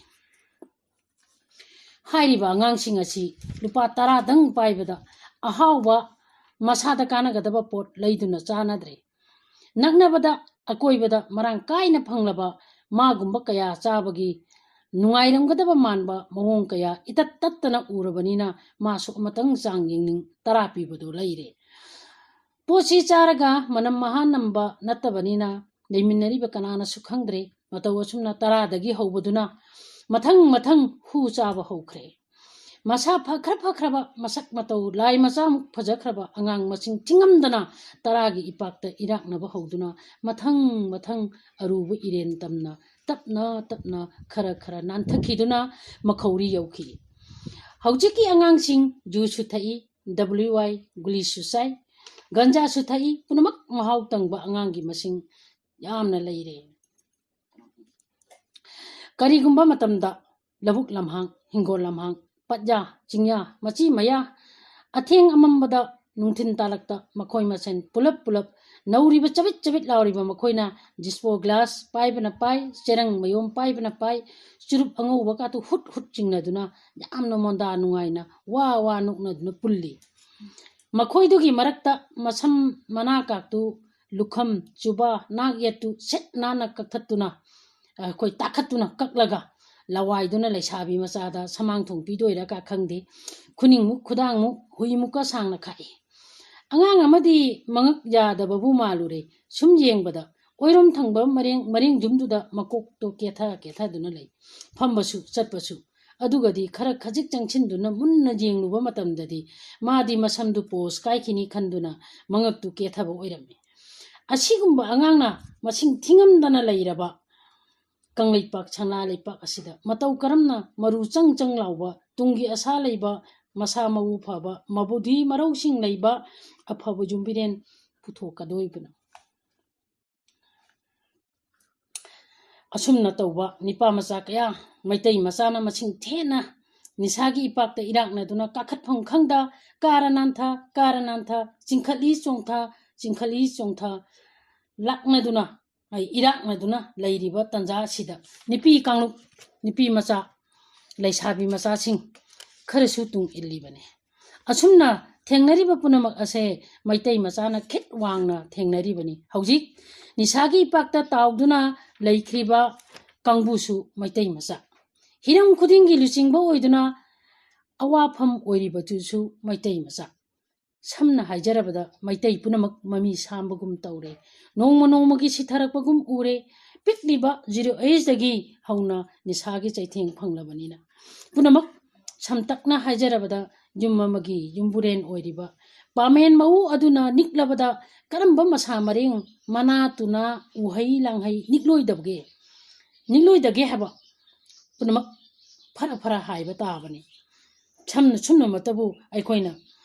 ꯍꯥꯏꯔꯤꯕ ꯑꯉꯥꯡꯁꯤꯡ ꯑꯁꯤ ꯂꯨꯄꯥ ꯇꯔꯥꯗꯪ ꯄꯥꯏꯕꯗ ꯑꯍꯥꯎꯕ, ꯃꯁꯥꯗ ꯀꯥꯟꯅꯒꯗꯕ ꯄꯣꯠ ꯂꯩꯗꯨꯅ ꯆꯥꯅꯗ꯭ꯔꯦ꯫ ꯅꯛꯅꯕꯗ, ꯑꯀꯣꯏꯕꯗ ꯃꯔꯥꯡ ꯀꯥꯏꯅ ꯐꯪꯂꯕ ꯃꯥꯒꯨꯝꯕ ꯀꯌꯥ ꯆꯥꯕꯒꯤ ꯅꯨꯡꯉꯥꯏꯔꯝꯒꯗꯕ ꯃꯥꯟꯕ ꯃꯑꯣꯡ ꯀꯌꯥ ꯏꯇꯠ ꯇꯠꯇꯅ ꯎꯔꯕꯅꯤꯅ ꯃꯥꯁꯨ ꯑꯃꯇꯪ ꯆꯥꯡ ꯌꯦꯡꯅꯤꯡ ꯇꯔꯥ ꯄꯤꯕꯗꯨ ꯂꯩꯔꯦ꯫ ꯄꯣꯠꯁꯤ ꯆꯥꯔꯒ ꯃꯅꯝ ꯃꯍꯥ ꯅꯝꯕ ꯅꯠꯇꯕꯅꯤꯅ ꯂꯩꯃꯤꯟꯅꯔꯤꯕ ꯀꯅꯥꯅꯁꯨ ꯈꯪꯗ꯭ꯔꯦ꯫ ꯃꯇꯧ ꯑꯁꯨꯝꯅ ꯇꯔꯥꯗꯒꯤ ꯍꯧꯕꯗꯨꯅ ꯃꯊꯪ ꯃꯊꯪ ꯍꯨ ꯆꯥꯕ ꯍꯧꯈ꯭ꯔꯦ꯫ ꯃꯁꯥ ꯐꯈ꯭ꯔ ꯐꯈ꯭ꯔꯕ, ꯃꯁꯛ ꯃꯇꯧ ꯂꯥꯏ ꯃꯆꯥꯃꯨꯛ ꯐꯖꯈ꯭ꯔꯕ ꯑꯉꯥꯡ ꯃꯁꯤꯡ ꯊꯤꯉꯝꯗꯅ ꯇꯔꯥꯒꯤ ꯏꯄꯥꯛꯇ ꯏꯔꯥꯛꯅꯕ ꯍꯧꯗꯨꯅ ꯃꯊꯪ ꯃꯊꯪ ꯑꯔꯨꯕ ꯏꯔꯦꯟ ꯇꯝꯅ ꯇꯞꯅ ꯇꯞꯅ ꯈꯔ ꯈꯔ ꯅꯥꯟꯊꯈꯤꯗꯨꯅ ꯃꯈꯧꯔꯤ ꯌꯧꯈꯤ꯫ ꯍꯧꯖꯤꯛꯀꯤ ꯑꯉꯥꯡꯁꯤꯡ ꯖꯨꯁꯨ ꯊꯛꯏ, ꯗꯕ꯭ꯂꯤꯌꯨ ꯑꯥꯏ ꯒꯨꯂꯤꯁꯨ ꯆꯥꯏ, ꯒꯟꯖꯥꯁꯨ ꯊꯛꯏ, ꯄꯨꯝꯅꯃꯛ ꯃꯍꯥꯎ ꯇꯪꯕ ꯑꯉꯥꯡꯒꯤ ꯃꯁꯤꯡ ꯌꯥꯝꯅ ꯂꯩꯔꯦ꯫ ꯀꯔꯤꯒꯨꯝꯕ ꯃꯇꯝꯗ ꯂꯧꯕꯨꯛ ꯂꯝꯍꯥꯡ, ꯍꯤꯡꯒꯣꯜ ꯂꯝꯍꯥꯡ, ꯄꯠꯌꯥ, ꯆꯤꯡꯌꯥ, ꯃꯆꯤ ꯃꯌꯥ, ꯑꯊꯦꯡ ꯑꯃꯝꯕꯗ ꯅꯨꯡꯊꯤꯜ ꯇꯥꯂꯛꯇ ꯃꯈꯣꯏ ꯃꯁꯦꯟ ꯄꯨꯂꯞ ꯄꯨꯂꯞ ꯅꯧꯔꯤꯕ ꯆꯕꯤꯠ ꯆꯕꯤꯠ ꯂꯥꯎꯔꯤꯕ ꯃꯈꯣꯏꯅ ꯗꯤꯁꯄꯣ ꯒ꯭ꯂꯥꯁ ꯄꯥꯏꯕꯅ ꯄꯥꯏ, ꯆꯦꯔꯪ ꯃꯌꯣꯝ ꯄꯥꯏꯕꯅ ꯄꯥꯏ, ꯆꯨꯔꯨꯞ ꯑꯉꯧꯕ ꯀꯥꯇꯨ ꯍꯨꯠ ꯍꯨꯠ ꯆꯤꯡꯅꯗꯨꯅ ꯌꯥꯝꯅ ꯃꯣꯟꯗꯥ ꯅꯨꯡꯉꯥꯏꯅ ꯋꯥ ꯋꯥ ꯅꯣꯛꯅꯗꯨꯅ ꯄꯨꯜꯂꯤ꯫ ꯃꯈꯣꯏꯗꯨꯒꯤ ꯃꯔꯛꯇ ꯃꯁꯝ ꯃꯅꯥ ꯀꯥꯛꯇꯨ, ꯂꯨꯈꯝ, ꯆꯨꯕꯥ, ꯅꯥꯛ ꯌꯦꯠꯇꯨ ꯁꯤꯠ ꯅꯥꯟꯅ ꯀꯛꯊꯠꯇꯨꯅ, ꯑꯩꯈꯣꯏ ꯇꯥꯈꯠꯇꯨꯅ ꯀꯛꯂꯒ ꯂꯋꯥꯏꯗꯨꯅ ꯂꯩꯁꯥꯕꯤ ꯃꯆꯥꯗ ꯁꯃꯥꯡ ꯊꯣꯡ ꯄꯤꯗꯣꯏꯔꯥ ꯀ ꯈꯪꯗꯦ, ꯈꯨꯅꯤꯡꯃꯨꯛ ꯈꯨꯗꯥꯡꯃꯨꯛ ꯍꯨꯏꯃꯨꯛꯀ ꯁꯥꯡꯅ ꯈꯥꯛꯏ꯫ ꯑꯉꯥꯡ ꯑꯃꯗꯤ ꯃꯉꯛ ꯌꯥꯗꯕꯕꯨ ꯃꯥꯜꯂꯨꯔꯦ꯫ ꯁꯨꯝ ꯌꯦꯡꯕꯗ ꯑꯣꯏꯔꯣꯝ ꯊꯪꯕ ꯃꯔꯦꯡ, ꯃꯔꯦꯡ ꯌꯨꯝꯗꯨꯗ ꯃꯀꯣꯛꯇꯣ ꯀꯦꯊ ꯀꯦꯊꯗꯨꯅ ꯂꯩ꯫ ꯐꯝꯕꯁꯨ ꯆꯠꯄꯁꯨ꯫ ꯑꯗꯨꯒꯗꯤ ꯈꯔ ꯈꯖꯤꯛ ꯆꯪꯁꯤꯟꯗꯨꯅ ꯃꯨꯟꯅ ꯌꯦꯡꯂꯨꯕ ꯃꯇꯝꯗꯗꯤ ꯃꯥꯗꯤ ꯃꯁꯝꯗꯨ ꯄꯣꯁ ꯀꯥꯏꯈꯤꯅꯤ ꯈꯟꯗꯨꯅ ꯃꯉꯛꯇꯨ ꯀꯦꯊꯕ ꯑꯣꯏꯔꯝꯃꯤ꯫ ꯑꯁꯤꯒꯨꯝꯕ ꯑꯉꯥꯡꯅ ꯃꯁꯤꯡ ꯊꯤꯉꯝꯗꯅ ꯂꯩꯔꯕ ꯀꯪꯂꯩꯄꯥꯛ ꯁꯅꯥ ꯂꯩꯄꯥꯛ ꯑꯁꯤꯗ ꯃꯇꯧ ꯀꯔꯝꯅ ꯃꯔꯨ ꯆꯪ ꯆꯪ ꯂꯥꯎꯕ, ꯇꯨꯡꯒꯤ ꯑꯁꯥ ꯂꯩꯕ, ꯃꯁꯥ ꯃꯎ ꯐꯕ, ꯃꯕꯨꯙꯤ ꯃꯔꯧꯁꯤꯡ ꯂꯩꯕ ꯑꯐꯕ ꯌꯨꯝꯕꯤꯔꯦꯟ ꯄꯨꯊꯣꯛꯀꯗꯣꯏꯕꯅꯣ? ꯑꯁꯨꯝꯅ ꯇꯧꯕ ꯅꯤꯄꯥ ꯃꯆꯥ ꯀꯌꯥ ꯃꯩꯇꯩ ꯃꯆꯥꯅ ꯃꯁꯤꯡ ꯊꯦꯟꯅ ꯅꯤꯁꯥꯒꯤ ꯏꯄꯥꯛꯇ ꯏꯔꯥꯛꯅꯗꯨꯅ ꯀꯥꯈꯠꯐꯝ ꯈꯪꯗ ꯀꯥꯔ ꯅꯥꯟꯊ, ꯀꯥꯔ ꯅꯥꯟꯊ, ꯆꯤꯡꯈꯠꯂꯤ ꯆꯣꯡꯊ, ꯆꯤꯡꯈꯠꯂꯤ ꯆꯣꯡꯊ ꯂꯥꯛꯅꯗꯨꯅ, ꯑꯩ, ꯏꯔꯥꯛꯅꯗꯨꯅ ꯂꯩꯔꯤꯕ ꯇꯟꯖꯥ ꯑꯁꯤꯗ ꯅꯨꯄꯤ ꯀꯥꯡꯂꯨꯞ, ꯅꯨꯄꯤ ꯃꯆꯥ, ꯂꯩꯁꯥꯕꯤ ꯃꯆꯥꯁꯤꯡ ꯈꯔꯁꯨ ꯇꯨꯡ ꯏꯜꯂꯤꯕꯅꯤ꯫ ꯑꯁꯨꯝꯅ ꯊꯦꯡꯅꯔꯤꯕ ꯄꯨꯝꯅꯃꯛ ꯑꯁꯦ ꯃꯩꯇꯩ ꯃꯆꯥꯅ ꯈꯤꯠ ꯋꯥꯡꯅ ꯊꯦꯡꯅꯔꯤꯕꯅꯤ꯫ ꯍꯧꯖꯤꯛ ꯅꯤꯁꯥꯒꯤ ꯏꯄꯥꯛꯇ ꯇꯥꯎꯗꯨꯅ ꯂꯩꯈ꯭ꯔꯤꯕ ꯀꯥꯡꯕꯨꯁꯨ ꯃꯩꯇꯩ ꯃꯆꯥ꯫ ꯍꯤꯔꯝ ꯈꯨꯗꯤꯡꯒꯤ ꯂꯨꯆꯤꯡꯕ ꯑꯣꯏꯗꯨꯅ ꯑꯋꯥꯐꯝ ꯑꯣꯏꯔꯤꯕꯗꯨꯁꯨ ꯃꯩꯇꯩ ꯃꯆꯥ꯫ ꯁꯝꯅ ꯍꯥꯏꯖꯔꯕꯗ ꯃꯩꯇꯩ ꯄꯨꯝꯅꯃꯛ ꯃꯃꯤ ꯁꯥꯝꯕꯒꯨꯝ ꯇꯧꯔꯦ꯫ ꯅꯣꯡꯃ ꯅꯣꯡꯃꯒꯤ ꯁꯤꯊꯔꯛꯄꯒꯨꯝ ꯎꯔꯦ꯫ ꯄꯤꯛꯂꯤꯕ zero age ꯗꯒꯤ ꯍꯧꯅ ꯅꯤꯁꯥꯒꯤ ꯆꯩꯊꯦꯡ ꯐꯪꯂꯕꯅꯤꯅ꯫ ꯄꯨꯝꯅꯃꯛ ꯁꯝꯇꯛꯅ ꯍꯥꯏꯖꯔꯕꯗ ꯌꯨꯝ ꯑꯃꯒꯤ ꯌꯨꯝꯕꯨꯔꯦꯟ ꯑꯣꯏꯔꯤꯕ ꯄꯥꯃꯦꯟ ꯃꯎ ꯑꯗꯨꯅ ꯅꯤꯛꯂꯕꯗ ꯀꯔꯝꯕ ꯃꯁꯥ ꯃꯔꯦꯡ ꯃꯅꯥ ꯇꯨꯅꯥ ꯎꯍꯩ ꯂꯥꯡꯍꯩ ꯅꯤꯛꯂꯣꯏꯗꯕꯒꯦ? ꯅꯤꯛꯂꯣꯏꯗꯒꯦ ꯍꯥꯏꯕ ꯄꯨꯝꯅꯃꯛ ꯐꯔ ꯐꯔ ꯍꯥꯏꯕ ꯇꯥꯕꯅꯤ꯫ ꯁꯝꯅ ꯁꯨꯝꯅꯃꯛꯇꯕꯨ ꯑꯩꯈꯣꯏꯅ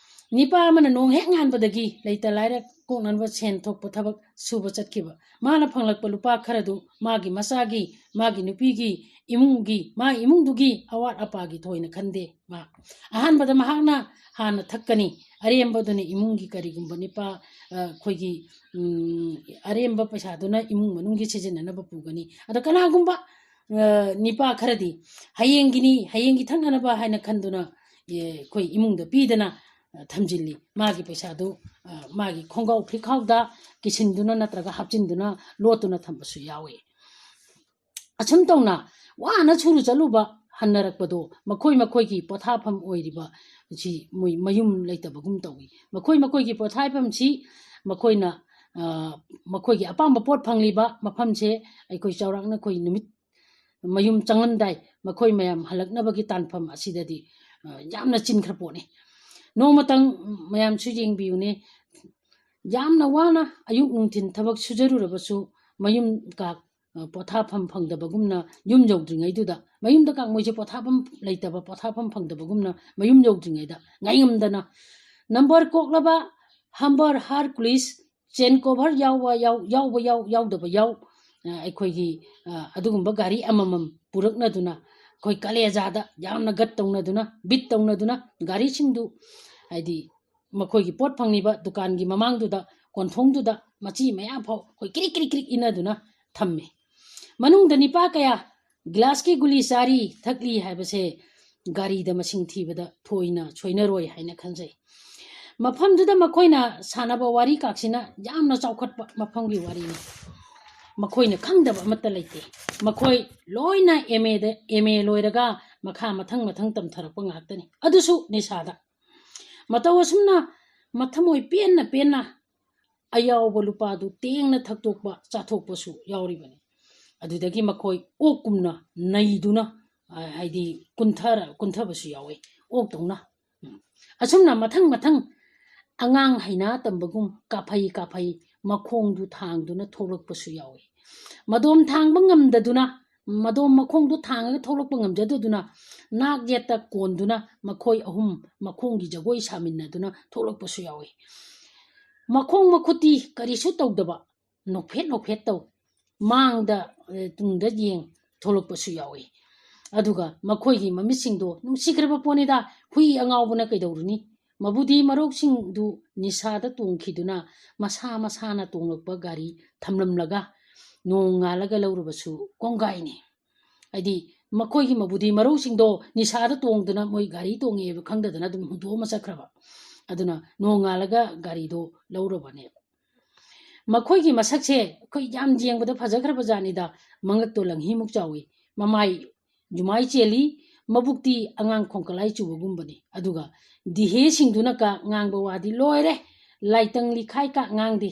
ꯅꯤꯄꯥ ꯑꯃꯅ ꯅꯣꯡ ꯍꯦꯛ ꯉꯥꯟꯕꯗꯒꯤ ꯂꯩꯇ ꯂꯥꯏꯔ ꯀꯣꯛꯅꯅꯕ ꯁꯦꯟ ꯊꯣꯛꯄ ꯊꯕꯛ ꯁꯨꯕ ꯆꯠꯈꯤꯕ꯫ ꯃꯥꯅ ꯐꯪꯂꯛꯄ ꯂꯨꯄꯥ ꯈꯔꯗꯨ ꯃꯥꯒꯤ ꯃꯆꯥꯒꯤ, ꯃꯥꯒꯤ ꯅꯨꯄꯤꯒꯤ, ꯏꯃꯨꯡꯒꯤ, ꯃꯥ ꯏꯃꯨꯡꯗꯨꯒꯤ ꯑꯋꯥꯠ ꯑꯄꯥꯒꯤ ꯊꯣꯏꯅ ꯈꯟꯗꯦ꯫ ꯃꯥ ꯑꯍꯥꯟꯕꯗ ꯃꯍꯥꯛꯅ ꯍꯥꯟꯅ ꯊꯛꯀꯅꯤ, ꯑꯔꯦꯝꯕꯗꯨꯅ ꯏꯃꯨꯡꯒꯤ ꯀꯔꯤꯒꯨꯝꯕ ꯅꯤꯄꯥ, ꯑ, ꯑꯩꯈꯣꯏꯒꯤ, ꯎꯝ, ꯑꯔꯦꯝꯕ ꯄꯩꯁꯥꯗꯨꯅ ꯏꯃꯨꯡ ꯃꯅꯨꯡꯒꯤ ꯁꯤꯖꯤꯟꯅꯅꯕ ꯄꯨꯒꯅꯤ꯫ ꯑꯗ ꯀꯅꯥꯒꯨꯝꯕ, ꯑ, ꯅꯤꯄꯥ ꯈꯔꯗꯤ ꯍꯌꯦꯡꯒꯤꯅꯤ, ꯍꯌꯦꯡꯒꯤ ꯊꯛꯅꯅꯕ ꯍꯥꯏꯅ ꯈꯟꯗꯨꯅ, ꯑꯦ, ꯑꯩꯈꯣꯏ ꯏꯃꯨꯡꯗ ꯄꯤꯗꯅ, ꯑ, ꯊꯝꯖꯤꯜꯂꯤ꯫ ꯃꯥꯒꯤ ꯄꯩꯁꯥꯗꯨ, ꯑ, ꯃꯥꯒꯤ ꯈꯣꯡꯒ꯭ꯔꯥꯎ ꯐꯤꯈꯥꯎꯗ ꯀꯤꯁꯤꯟꯗꯨꯅ ꯅꯠꯇ꯭ꯔꯒ ꯍꯥꯞꯆꯤꯟꯗꯨꯅ ꯂꯣꯠꯇꯨꯅ ꯊꯝꯕꯁꯨ ꯌꯥꯎꯏ꯫ ꯑꯁꯨꯝ ꯇꯧꯅ ꯋꯥꯅ ꯁꯨꯔꯨ ꯆꯠꯂꯨꯕ ꯍꯟꯅꯔꯛꯄꯗꯣ ꯃꯈꯣꯏ ꯃꯈꯣꯏꯒꯤ ꯄꯣꯊꯥꯐꯝ ꯑꯣꯏꯔꯤꯕ ꯁꯤ ꯃꯣꯏ ꯃꯌꯨꯝ ꯂꯩꯇꯕꯒꯨꯝ ꯇꯧꯏ꯫ ꯃꯈꯣꯏ ꯃꯈꯣꯏꯒꯤ ꯄꯣꯊꯥꯐꯝꯁꯤ ꯃꯈꯣꯏꯅ, ꯑ, ꯃꯈꯣꯏꯒꯤ ꯑꯄꯥꯝꯕ ꯄꯣꯠ ꯐꯪꯂꯤꯕ ꯃꯐꯝꯁꯦ ꯑꯩꯈꯣꯏ ꯆꯥꯎꯔꯥꯛꯅ ꯑꯩꯈꯣꯏ ꯅꯨꯃꯤꯠ ꯃꯌꯨꯝ ꯆꯪꯂꯝꯗꯥꯏ ꯃꯈꯣꯏ ꯃꯌꯥꯝ ꯍꯜꯂꯛꯅꯕꯒꯤ ꯇꯥꯟꯐꯝ ꯑꯁꯤꯗꯗꯤ, ꯑ, ꯌꯥꯝꯅ ꯆꯤꯟꯈ꯭ꯔ ꯄꯣꯠꯅꯤ꯫ ꯅꯣꯡꯃꯇꯪ ꯃꯌꯥꯝꯁꯨ ꯌꯦꯡꯕꯤꯌꯨꯅꯦ, ꯌꯥꯝꯅ ꯋꯥꯅ ꯑꯌꯨꯛ ꯅꯨꯡꯊꯤꯟ ꯊꯕꯛ ꯁꯨꯖꯔꯨꯔꯕꯁꯨ ꯃꯌꯨꯝ ꯀꯥ ꯑ, ꯄꯣꯊꯥꯐꯝ ꯐꯪꯗꯕꯒꯨꯝꯅ ꯌꯨꯝ ꯌꯧꯗ꯭ꯔꯤꯉꯩꯗꯨꯗ, ꯃꯌꯨꯝꯗ ꯀꯥꯡ ꯃꯣꯏꯁꯦ ꯄꯣꯊꯥꯐꯝ ꯂꯩꯇꯕ, ꯄꯣꯊꯥꯐꯝ ꯐꯪꯗꯕꯒꯨꯝꯅ ꯃꯌꯨꯝ ꯌꯧꯗ꯭ꯔꯤꯉꯩꯗ ꯉꯥꯏꯉꯝꯗꯅ ꯅꯝꯕꯔ ꯀꯣꯛꯂꯕ ꯍꯝꯕꯔ ꯍꯥꯔꯀꯨꯂꯤꯁ ꯆꯦꯟ ꯀꯣꯚꯔ ꯌꯥꯎꯕ, ꯌꯥꯎ-, ꯌꯥꯎꯕ ꯌꯥꯎ-, ꯌꯥꯎꯗꯕ ꯌꯥꯎ, ꯑ, ꯑꯩꯈꯣꯏꯒꯤ, ꯑ, ꯑꯗꯨꯒꯨꯝꯕ ꯒꯥꯔꯤ ꯑꯃꯃꯝ ꯄꯨꯔꯛꯅꯗꯨꯅ ꯑꯩꯈꯣꯏ ꯀꯂꯦꯖꯥꯗ ꯌꯥꯝꯅ ꯒꯠ ꯇꯧꯅꯗꯨꯅ, ꯕꯤꯠ ꯇꯧꯅꯗꯨꯅ ꯒꯥꯔꯤꯁꯤꯡꯗꯨ ꯍꯥꯏꯗꯤ ꯃꯈꯣꯏꯒꯤ ꯄꯣꯠ ꯐꯪꯂꯤꯕ ꯗꯨꯀꯥꯟꯒꯤ ꯃꯃꯥꯡꯗꯨꯗ, ꯀꯣꯟꯊꯣꯡꯗꯨꯗ ꯃꯆꯤ ꯃꯌꯥ ꯐꯥꯎ ꯑꯩꯈꯣꯏ ꯀ꯭ꯔꯤꯛ ꯀ꯭ꯔꯤꯛ ꯀ꯭ꯔꯤꯛ ꯏꯟꯅꯗꯨꯅ ꯊꯝꯃꯤ꯫ ꯃꯅꯨꯡꯗ ꯅꯤꯄꯥ ꯀꯌꯥ ꯒꯤꯂꯥꯁꯀꯤ ꯒꯨꯂꯤ ꯆꯥꯔꯤ, ꯊꯛꯂꯤ ꯍꯥꯏꯕꯁꯦ ꯒꯥꯔꯤꯗ ꯃꯁꯤꯡ ꯊꯤꯕꯗ ꯊꯣꯏꯅ ꯁꯣꯏꯅꯔꯣꯏ ꯍꯥꯏꯅ ꯈꯟꯖꯩ꯫ ꯃꯐꯝꯗꯨꯗ ꯃꯈꯣꯏꯅ ꯁꯥꯟꯅꯕ ꯋꯥꯔꯤ ꯀꯥꯛꯁꯤꯅ ꯌꯥꯝꯅ ꯆꯥꯎꯈꯠꯄ ꯃꯐꯝꯒꯤ ꯋꯥꯔꯤꯅꯤ꯫ ꯃꯈꯣꯏꯅ ꯈꯪꯗꯕ ꯑꯃꯠꯇ ꯂꯩꯇꯦ꯫ ꯃꯈꯣꯏ ꯂꯣꯏꯅ ꯑꯦꯝ ꯑꯦꯗ, ꯑꯦꯝ ꯑꯦ ꯂꯣꯏꯔꯒ ꯃꯈꯥ ꯃꯊꯪ ꯃꯊꯪ ꯇꯝꯊꯔꯛꯄ ꯉꯥꯛꯇꯅꯤ, ꯑꯗꯨꯁꯨ ꯅꯤꯁꯥꯗ꯫ ꯃꯇꯧ ꯑꯁꯨꯝꯅ ꯃꯊꯃꯣꯏ ꯄꯦꯟꯅ ꯄꯦꯟꯅ ꯑꯌꯥꯎꯕ ꯂꯨꯄꯥꯗꯨ ꯇꯦꯡꯅ ꯊꯛꯇꯣꯛꯄ, ꯆꯥꯊꯣꯛꯄꯁꯨ ꯌꯥꯎꯔꯤꯕꯅꯤ꯫ ꯑꯗꯨꯗꯒꯤ ꯃꯈꯣꯏ ꯑꯣꯛꯀꯨꯝꯅ ꯅꯩꯗꯨꯅ, ꯑ, ꯍꯥꯏꯗꯤ ꯀꯨꯟꯊꯔ-, ꯀꯨꯟꯊꯕꯁꯨ ꯌꯥꯎꯏ, ꯑꯣꯛꯇꯧꯅ꯫ ꯎꯝ꯫ ꯑꯁꯨꯝꯅ ꯃꯊꯪ ꯃꯊꯪ ꯑꯉꯥꯡ ꯍꯩꯅꯥ ꯇꯝꯕꯒꯨꯝ ꯀꯥꯐꯩ ꯀꯥꯐꯩ ꯃꯈꯣꯡꯗꯨ ꯊꯥꯡꯗꯨꯅ ꯊꯣꯛꯂꯛꯄꯁꯨ ꯌꯥꯎꯏ꯫ ꯃꯗꯣꯝ ꯊꯥꯡꯕ ꯉꯝꯗꯗꯨꯅ ꯃꯗꯣꯝ ꯃꯈꯣꯡꯗꯨ ꯊꯥꯡꯉꯒ ꯊꯣꯛꯂꯛꯄ ꯉꯝꯖꯗꯗꯨꯅ ꯅꯥꯛ ꯌꯦꯠꯇ ꯀꯣꯟꯗꯨꯅ ꯃꯈꯣꯏ ꯑꯍꯨꯝ ꯃꯈꯣꯡꯒꯤ ꯖꯒꯣꯏ ꯁꯥꯃꯤꯟꯅꯗꯨꯅ ꯊꯣꯛꯂꯛꯄꯁꯨ ꯌꯥꯎꯏ꯫ ꯃꯈꯣꯡ ꯃꯈꯨꯠꯇꯤ ꯀꯔꯤꯁꯨ ꯇꯧꯗꯕ, ꯅꯣꯛꯐꯦꯠ ꯅꯣꯛꯐꯦꯠ ꯇꯧ, ꯃꯥꯡꯗ, ꯑꯦ, ꯇꯨꯡꯗ ꯌꯦꯡ ꯊꯣꯛꯂꯛꯄꯁꯨ ꯌꯥꯎꯏ꯫ ꯑꯗꯨꯒ ꯃꯈꯣꯏꯒꯤ ꯃꯃꯤꯠꯁꯤꯡꯗꯣ ꯅꯨꯡꯁꯤꯈ꯭ꯔꯕ ꯄꯣꯠꯅꯤꯗ, ꯍꯨꯏ ꯑꯉꯥꯎꯕꯅ ꯀꯩꯗꯧꯔꯨꯅꯤ? ꯃꯕꯨꯗꯤ ꯃꯔꯧꯁꯤꯡꯗꯨ ꯅꯤꯁꯥꯗ ꯇꯣꯡꯈꯤꯗꯨꯅ ꯃꯁꯥ ꯃꯁꯥꯅ ꯇꯣꯡꯂꯛꯄ ꯒꯥꯔꯤ ꯊꯝꯂꯝꯂꯒ ꯅꯣꯡꯉꯥꯜꯂꯒ ꯂꯧꯔꯕꯁꯨ ꯀꯣꯡꯒꯥꯏꯅꯤ꯫ ꯍꯥꯏꯗꯤ ꯃꯈꯣꯏꯒꯤ ꯃꯕꯨꯗꯤ ꯃꯔꯧꯁꯤꯡꯗꯣ ꯅꯤꯁꯥꯗ ꯇꯣꯡꯗꯅ ꯃꯣꯏ ꯒꯥꯔꯤ ꯇꯣꯡꯉꯦꯕ ꯈꯪꯗꯗꯅ ꯑꯗꯨꯝ ꯍꯨꯟꯗꯣꯛꯑꯃ ꯆꯠꯈ꯭ꯔꯕ꯫ ꯑꯗꯨꯅ ꯅꯣꯡꯉꯥꯜꯂꯒ ꯒꯥꯔꯤꯗꯣ ꯂꯧꯔꯕꯅꯦꯕ꯫ ꯃꯈꯣꯏꯒꯤ ꯃꯁꯛꯁꯦ ꯑꯩꯈꯣꯏ ꯌꯥꯝ ꯌꯦꯡꯕꯗ ꯐꯖꯈ꯭ꯔꯕ ꯖꯥꯠꯅꯤꯗ꯫ ꯃꯉꯛꯇꯣ ꯂꯪꯍꯤꯃꯨꯛ ꯆꯥꯎꯏ, ꯃꯃꯥꯏ ꯌꯨꯃꯥꯏ ꯆꯦꯜꯂꯤ, ꯃꯕꯨꯛꯇꯤ ꯑꯉꯥꯡ ꯈꯣꯡꯀꯂꯥꯏ ꯆꯨꯕꯒꯨꯝꯕꯅꯤ꯫ ꯑꯗꯨꯒ ꯗꯤꯍꯦꯁꯤꯡꯗꯨꯅꯀ ꯉꯥꯡꯕ ꯋꯥꯗꯤ ꯂꯣꯏꯔꯦ, ꯂꯥꯏꯇꯪ ꯂꯤꯈꯥꯏꯀ ꯉꯥꯡꯗꯦ,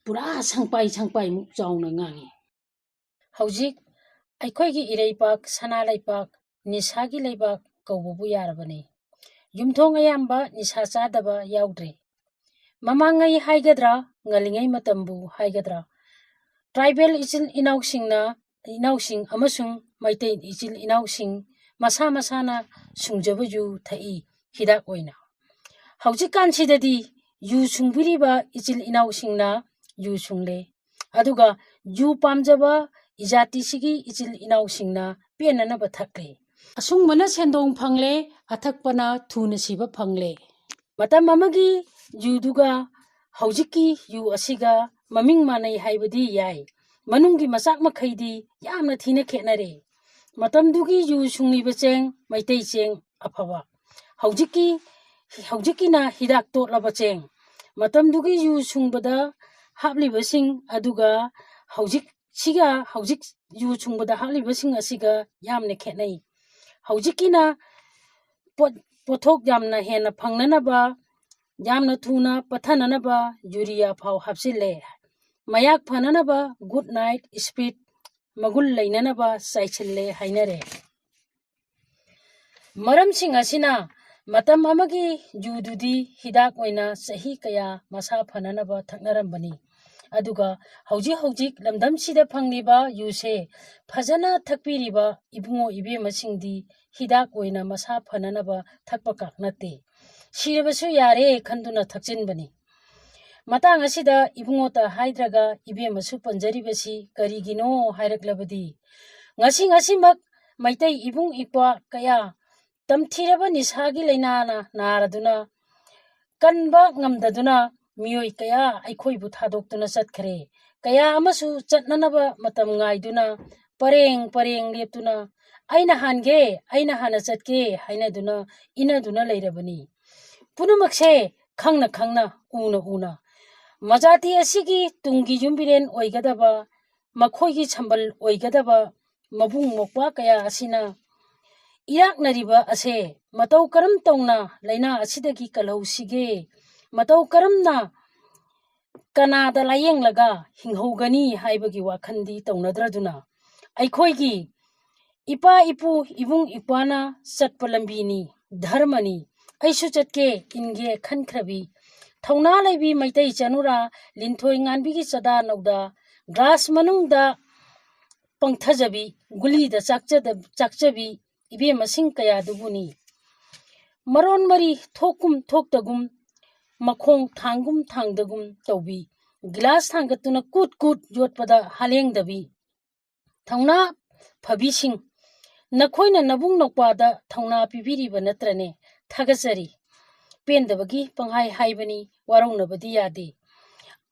ꯄꯨꯔꯥ ꯁꯪꯄꯥꯏ ꯁꯪꯄꯥꯏꯃꯨꯛ ꯆꯥꯎꯅ ꯉꯥꯡꯉꯤ꯫ ꯍꯧꯖꯤꯛ ꯑꯩꯈꯣꯏꯒꯤ ꯏꯔꯩꯄꯥꯛ ꯁꯅꯥ ꯂꯩꯄꯥꯛ ꯅꯤꯁꯥꯒꯤ ꯂꯩꯕꯥꯛ ꯀꯧꯕꯕꯨ ꯌꯥꯔꯕꯅꯤ꯫ ꯌꯨꯝꯊꯣꯡ ꯑꯌꯥꯝꯕ ꯅꯤꯁꯥ ꯆꯥꯗꯕ ꯌꯥꯎꯗ꯭ꯔꯦ꯫ ꯃꯃꯥꯡꯉꯩ ꯍꯥꯏꯒꯗ꯭ꯔꯥ, ꯉꯜꯂꯤꯉꯩ ꯃꯇꯝꯕꯨ ꯍꯥꯏꯒꯗ꯭ꯔꯥ, ꯇ꯭ꯔꯥꯏꯕꯦꯜ ꯏꯆꯤꯜ ꯏꯅꯥꯎꯁꯤꯡꯅ, ꯏꯅꯥꯎꯁꯤꯡ ꯑꯃꯁꯨꯡ ꯃꯩꯇꯩ ꯏꯆꯤꯜ ꯏꯅꯥꯎꯁꯤꯡ ꯃꯁꯥ ꯃꯁꯥꯅ ꯁꯨꯡꯖꯕ ꯌꯨ ꯊꯛꯏ ꯍꯤꯗꯥꯛ ꯑꯣꯏꯅ꯫ ꯍꯧꯖꯤꯛꯀꯥꯟꯁꯤꯗꯗꯤ ꯌꯨ ꯁꯨꯡꯕꯤꯔꯤꯕ ꯏꯆꯤꯜ ꯏꯅꯥꯎꯁꯤꯡꯅ ꯌꯨ ꯁꯨꯡꯂꯦ, ꯑꯗꯨꯒ ꯌꯨ ꯄꯥꯝꯖꯕ ꯏꯖꯥꯇꯤꯁꯤꯒꯤ ꯏꯆꯤꯜ ꯏꯅꯥꯎꯁꯤꯡꯅ ꯄꯦꯟꯅꯅꯕ ꯊꯛꯂꯦ꯫ ꯑꯁꯨꯡꯕꯅ ꯁꯦꯟꯗꯣꯡ ꯐꯪꯂꯦ, ꯑꯊꯛꯄꯅ ꯊꯨꯅ ꯁꯤꯕ ꯐꯪꯂꯦ꯫ ꯃꯇꯝ ꯑꯃꯒꯤ ꯌꯨꯗꯨꯒ ꯍꯧꯖꯤꯛꯀꯤ ꯌꯨ ꯑꯁꯤꯒ ꯃꯃꯤꯡ ꯃꯥꯟꯅꯩ ꯍꯥꯏꯕꯗꯤ ꯌꯥꯏ, ꯃꯅꯨꯡꯒꯤ ꯃꯆꯥꯛ ꯃꯈꯩꯗꯤ ꯌꯥꯝꯅ ꯊꯤꯅ ꯈꯦꯠꯅꯔꯦ꯫ ꯃꯇꯝꯗꯨꯒꯤ ꯌꯨ ꯁꯨꯡꯂꯤꯕ ꯆꯦꯡ, ꯃꯩꯇꯩ ꯆꯦꯡ ꯑꯐꯕ, ꯍꯧꯖꯤꯛꯀꯤ, ꯍꯧꯖꯤꯛꯀꯤꯅ ꯍꯤꯗꯥꯛ ꯇꯣꯠꯂꯕ ꯆꯦꯡ꯫ ꯃꯇꯝꯗꯨꯒꯤ ꯌꯨ ꯁꯨꯡꯕꯗ ꯍꯥꯞꯂꯤꯕꯁꯤꯡ ꯑꯗꯨꯒ ꯍꯧꯖꯤꯛꯁꯤꯒ, ꯍꯧꯖꯤꯛ ꯌꯨ ꯁꯨꯡꯕꯗ ꯍꯥꯞꯂꯤꯕꯁꯤꯡ ꯑꯁꯤꯒ ꯌꯥꯝꯅ ꯈꯦꯠꯅꯩ꯫ ꯍꯧꯖꯤꯛꯀꯤꯅ ꯄꯣꯠ-, ꯄꯣꯠꯊꯣꯛ ꯌꯥꯝꯅ ꯍꯦꯟꯅ ꯐꯪꯅꯅꯕ, ꯌꯥꯝꯅ ꯊꯨꯅ ꯄꯠꯊꯅꯅꯕ ꯌꯨꯔꯤꯌꯥ ꯐꯥꯎ ꯍꯥꯞꯆꯤꯜꯂꯦ꯫ ꯃꯌꯥꯛ ꯐꯅꯅꯕ ꯒꯨꯗ ꯅꯥꯏꯠ ꯏꯁꯄꯤꯠ, ꯃꯒꯨꯟ ꯂꯩꯅꯅꯕ ꯆꯥꯏꯁꯤꯜꯂꯦ ꯍꯥꯏꯅꯔꯦ꯫ ꯃꯔꯝꯁꯤꯡ ꯑꯁꯤꯅ ꯃꯇꯝ ꯑꯃꯒꯤ ꯌꯨꯗꯨꯗꯤ ꯍꯤꯗꯥꯛ ꯑꯣꯏꯅ ꯆꯍꯤ ꯀꯌꯥ ꯃꯁꯥ ꯐꯅꯅꯕ ꯊꯛꯅꯔꯝꯕꯅꯤ꯫ ꯑꯗꯨꯒ ꯍꯧꯖꯤꯛ ꯍꯧꯖꯤꯛ ꯂꯝꯗꯝꯁꯤꯗ ꯐꯪꯂꯤꯕ ꯌꯨꯁꯦ ꯐꯖꯅ ꯊꯛꯄꯤꯔꯤꯕ ꯏꯕꯨꯡꯉꯣ ꯏꯕꯦꯝꯃꯁꯤꯡꯗꯤ ꯍꯤꯗꯥꯛ ꯑꯣꯏꯅ ꯃꯁꯥ ꯐꯅꯅꯕ ꯊꯛꯄ ꯀꯥꯛ ꯅꯠꯇꯦ꯫ ꯁꯤꯔꯕꯁꯨ ꯌꯥꯔꯦ ꯈꯟꯗꯨꯅ ꯊꯛꯆꯤꯟꯕꯅꯤ꯫ ꯃꯇꯥꯡ ꯑꯁꯤꯗ ꯏꯕꯨꯡꯉꯣꯇ ꯍꯥꯏꯗ꯭ꯔꯒ ꯏꯕꯦꯝꯃꯁꯨ ꯄꯟꯖꯔꯤꯕꯁꯤ ꯀꯔꯤꯒꯤꯅꯣ ꯍꯥꯏꯔꯛꯂꯕꯗꯤ, ꯉꯁꯤ ꯉꯁꯤꯃꯛ ꯃꯩꯇꯩ ꯏꯕꯨꯡ ꯏꯄ꯭ꯋꯥ ꯀꯌꯥ ꯇꯝꯊꯤꯔꯕ ꯅꯤꯁꯥꯒꯤ ꯂꯥꯏꯅꯥꯅ ꯅꯥꯔꯗꯨꯅ ꯀꯟꯕ ꯉꯝꯗꯗꯨꯅ ꯃꯤꯑꯣꯏ ꯀꯌꯥ ꯑꯩꯈꯣꯏꯕꯨ ꯊꯥꯗꯣꯛꯇꯨꯅ ꯆꯠꯈ꯭ꯔꯦ꯫ ꯀꯌꯥ ꯑꯃꯁꯨ ꯆꯠꯅꯅꯕ ꯃꯇꯝ ꯉꯥꯏꯗꯨꯅ ꯄꯔꯦꯡ ꯄꯔꯦꯡ ꯂꯦꯞꯇꯨꯅ "ꯑꯩꯅ ꯍꯥꯟꯒꯦ, ꯑꯩꯅ ꯍꯥꯟꯅ ꯆꯠꯀꯦ" ꯍꯥꯏꯅꯗꯨꯅ ꯏꯅꯗꯨꯅ ꯂꯩꯔꯕꯅꯤ꯫ ꯄꯨꯝꯅꯃꯛꯁꯦ ꯈꯪꯅ ꯈꯪꯅ, ꯎꯅ ꯎꯅ, ꯃꯖꯥꯇꯤ ꯑꯁꯤꯒꯤ ꯇꯨꯡꯒꯤ ꯌꯨꯝꯕꯤꯔꯦꯟ ꯑꯣꯏꯒꯗꯕ, ꯃꯈꯣꯏꯒꯤ ꯁꯝꯕꯜ ꯑꯣꯏꯒꯗꯕ ꯃꯕꯨꯡ ꯃꯧꯄ꯭ꯋꯥ ꯀꯌꯥ ꯑꯁꯤꯅ ꯏꯔꯥꯛꯅꯔꯤꯕ ꯑꯁꯦ ꯃꯇꯧ ꯀꯔꯝ ꯇꯧꯅ ꯂꯥꯏꯅꯥ ꯑꯁꯤꯗꯒꯤ ꯀꯜꯍꯧꯁꯤꯒꯦ? ꯃꯇꯧ ꯀꯔꯝꯅ ꯀꯅꯥꯗ ꯂꯥꯌꯦꯡꯂꯒ ꯍꯤꯡꯍꯧꯒꯅꯤ ꯍꯥꯏꯕꯒꯤ ꯋꯥꯈꯜꯗꯤ ꯇꯧꯅꯗ꯭ꯔꯗꯨꯅ, ꯑꯩꯈꯣꯏꯒꯤ ꯏꯄꯥ ꯏꯄꯨ ꯏꯕꯨꯡ ꯏꯄ꯭ꯋꯥꯅ ꯆꯠꯄ ꯂꯝꯕꯤꯅꯤ, ꯙꯔꯃꯅꯤ, ꯑꯩꯁꯨ ꯆꯠꯀꯦ ꯏꯟꯒꯦ ꯈꯟꯈ꯭ꯔꯕꯤ ꯊꯧꯅꯥ ꯂꯩꯕꯤ ꯃꯩꯇꯩ ꯆꯅꯨꯔꯥ ꯂꯤꯟꯊꯣꯏ ꯉꯥꯟꯕꯤꯒꯤ ꯆꯗꯥ ꯅꯧꯗꯥ, ꯒ꯭ꯂꯥꯁ ꯃꯅꯨꯡꯗ ꯄꯪꯊꯖꯕꯤ, ꯒꯨꯂꯤꯗ ꯆꯥꯛꯆꯗ-, ꯆꯥꯛꯆꯕꯤ ꯏꯕꯦꯝꯃꯁꯤꯡ ꯀꯌꯥꯗꯨꯕꯨꯅꯤ꯫ ꯃꯔꯣꯟ ꯃꯔꯤ ꯊꯣꯛꯀꯨꯝ ꯊꯣꯛꯇꯒꯨꯝ, ꯃꯈꯣꯡ ꯊꯥꯡꯒꯨꯝ ꯊꯥꯡꯗꯒꯨꯝ ꯇꯧꯕꯤ, ꯒꯤꯂꯥꯁ ꯊꯥꯡꯒꯠꯇꯨꯅ ꯀꯨꯠ ꯀꯨꯠ ꯌꯣꯠꯄꯗ ꯍꯥꯂꯦꯡꯗꯕꯤ, ꯊꯧꯅꯥ ꯐꯕꯤꯁꯤꯡ, ꯅꯈꯣꯏꯅ ꯅꯕꯨꯡ ꯅꯧꯄ꯭ꯋꯥꯗ ꯊꯧꯅꯥ ꯄꯤꯕꯤꯔꯤꯕ ꯅꯠꯇ꯭ꯔꯅꯦ? ꯊꯥꯒꯠꯆꯔꯤ꯫ ꯄꯦꯟꯗꯕꯒꯤ ꯄꯪꯍꯥꯏ ꯍꯥꯏꯕꯅꯤ, ꯋꯥꯔꯧꯅꯕꯗꯤ ꯌꯥꯗꯦ꯫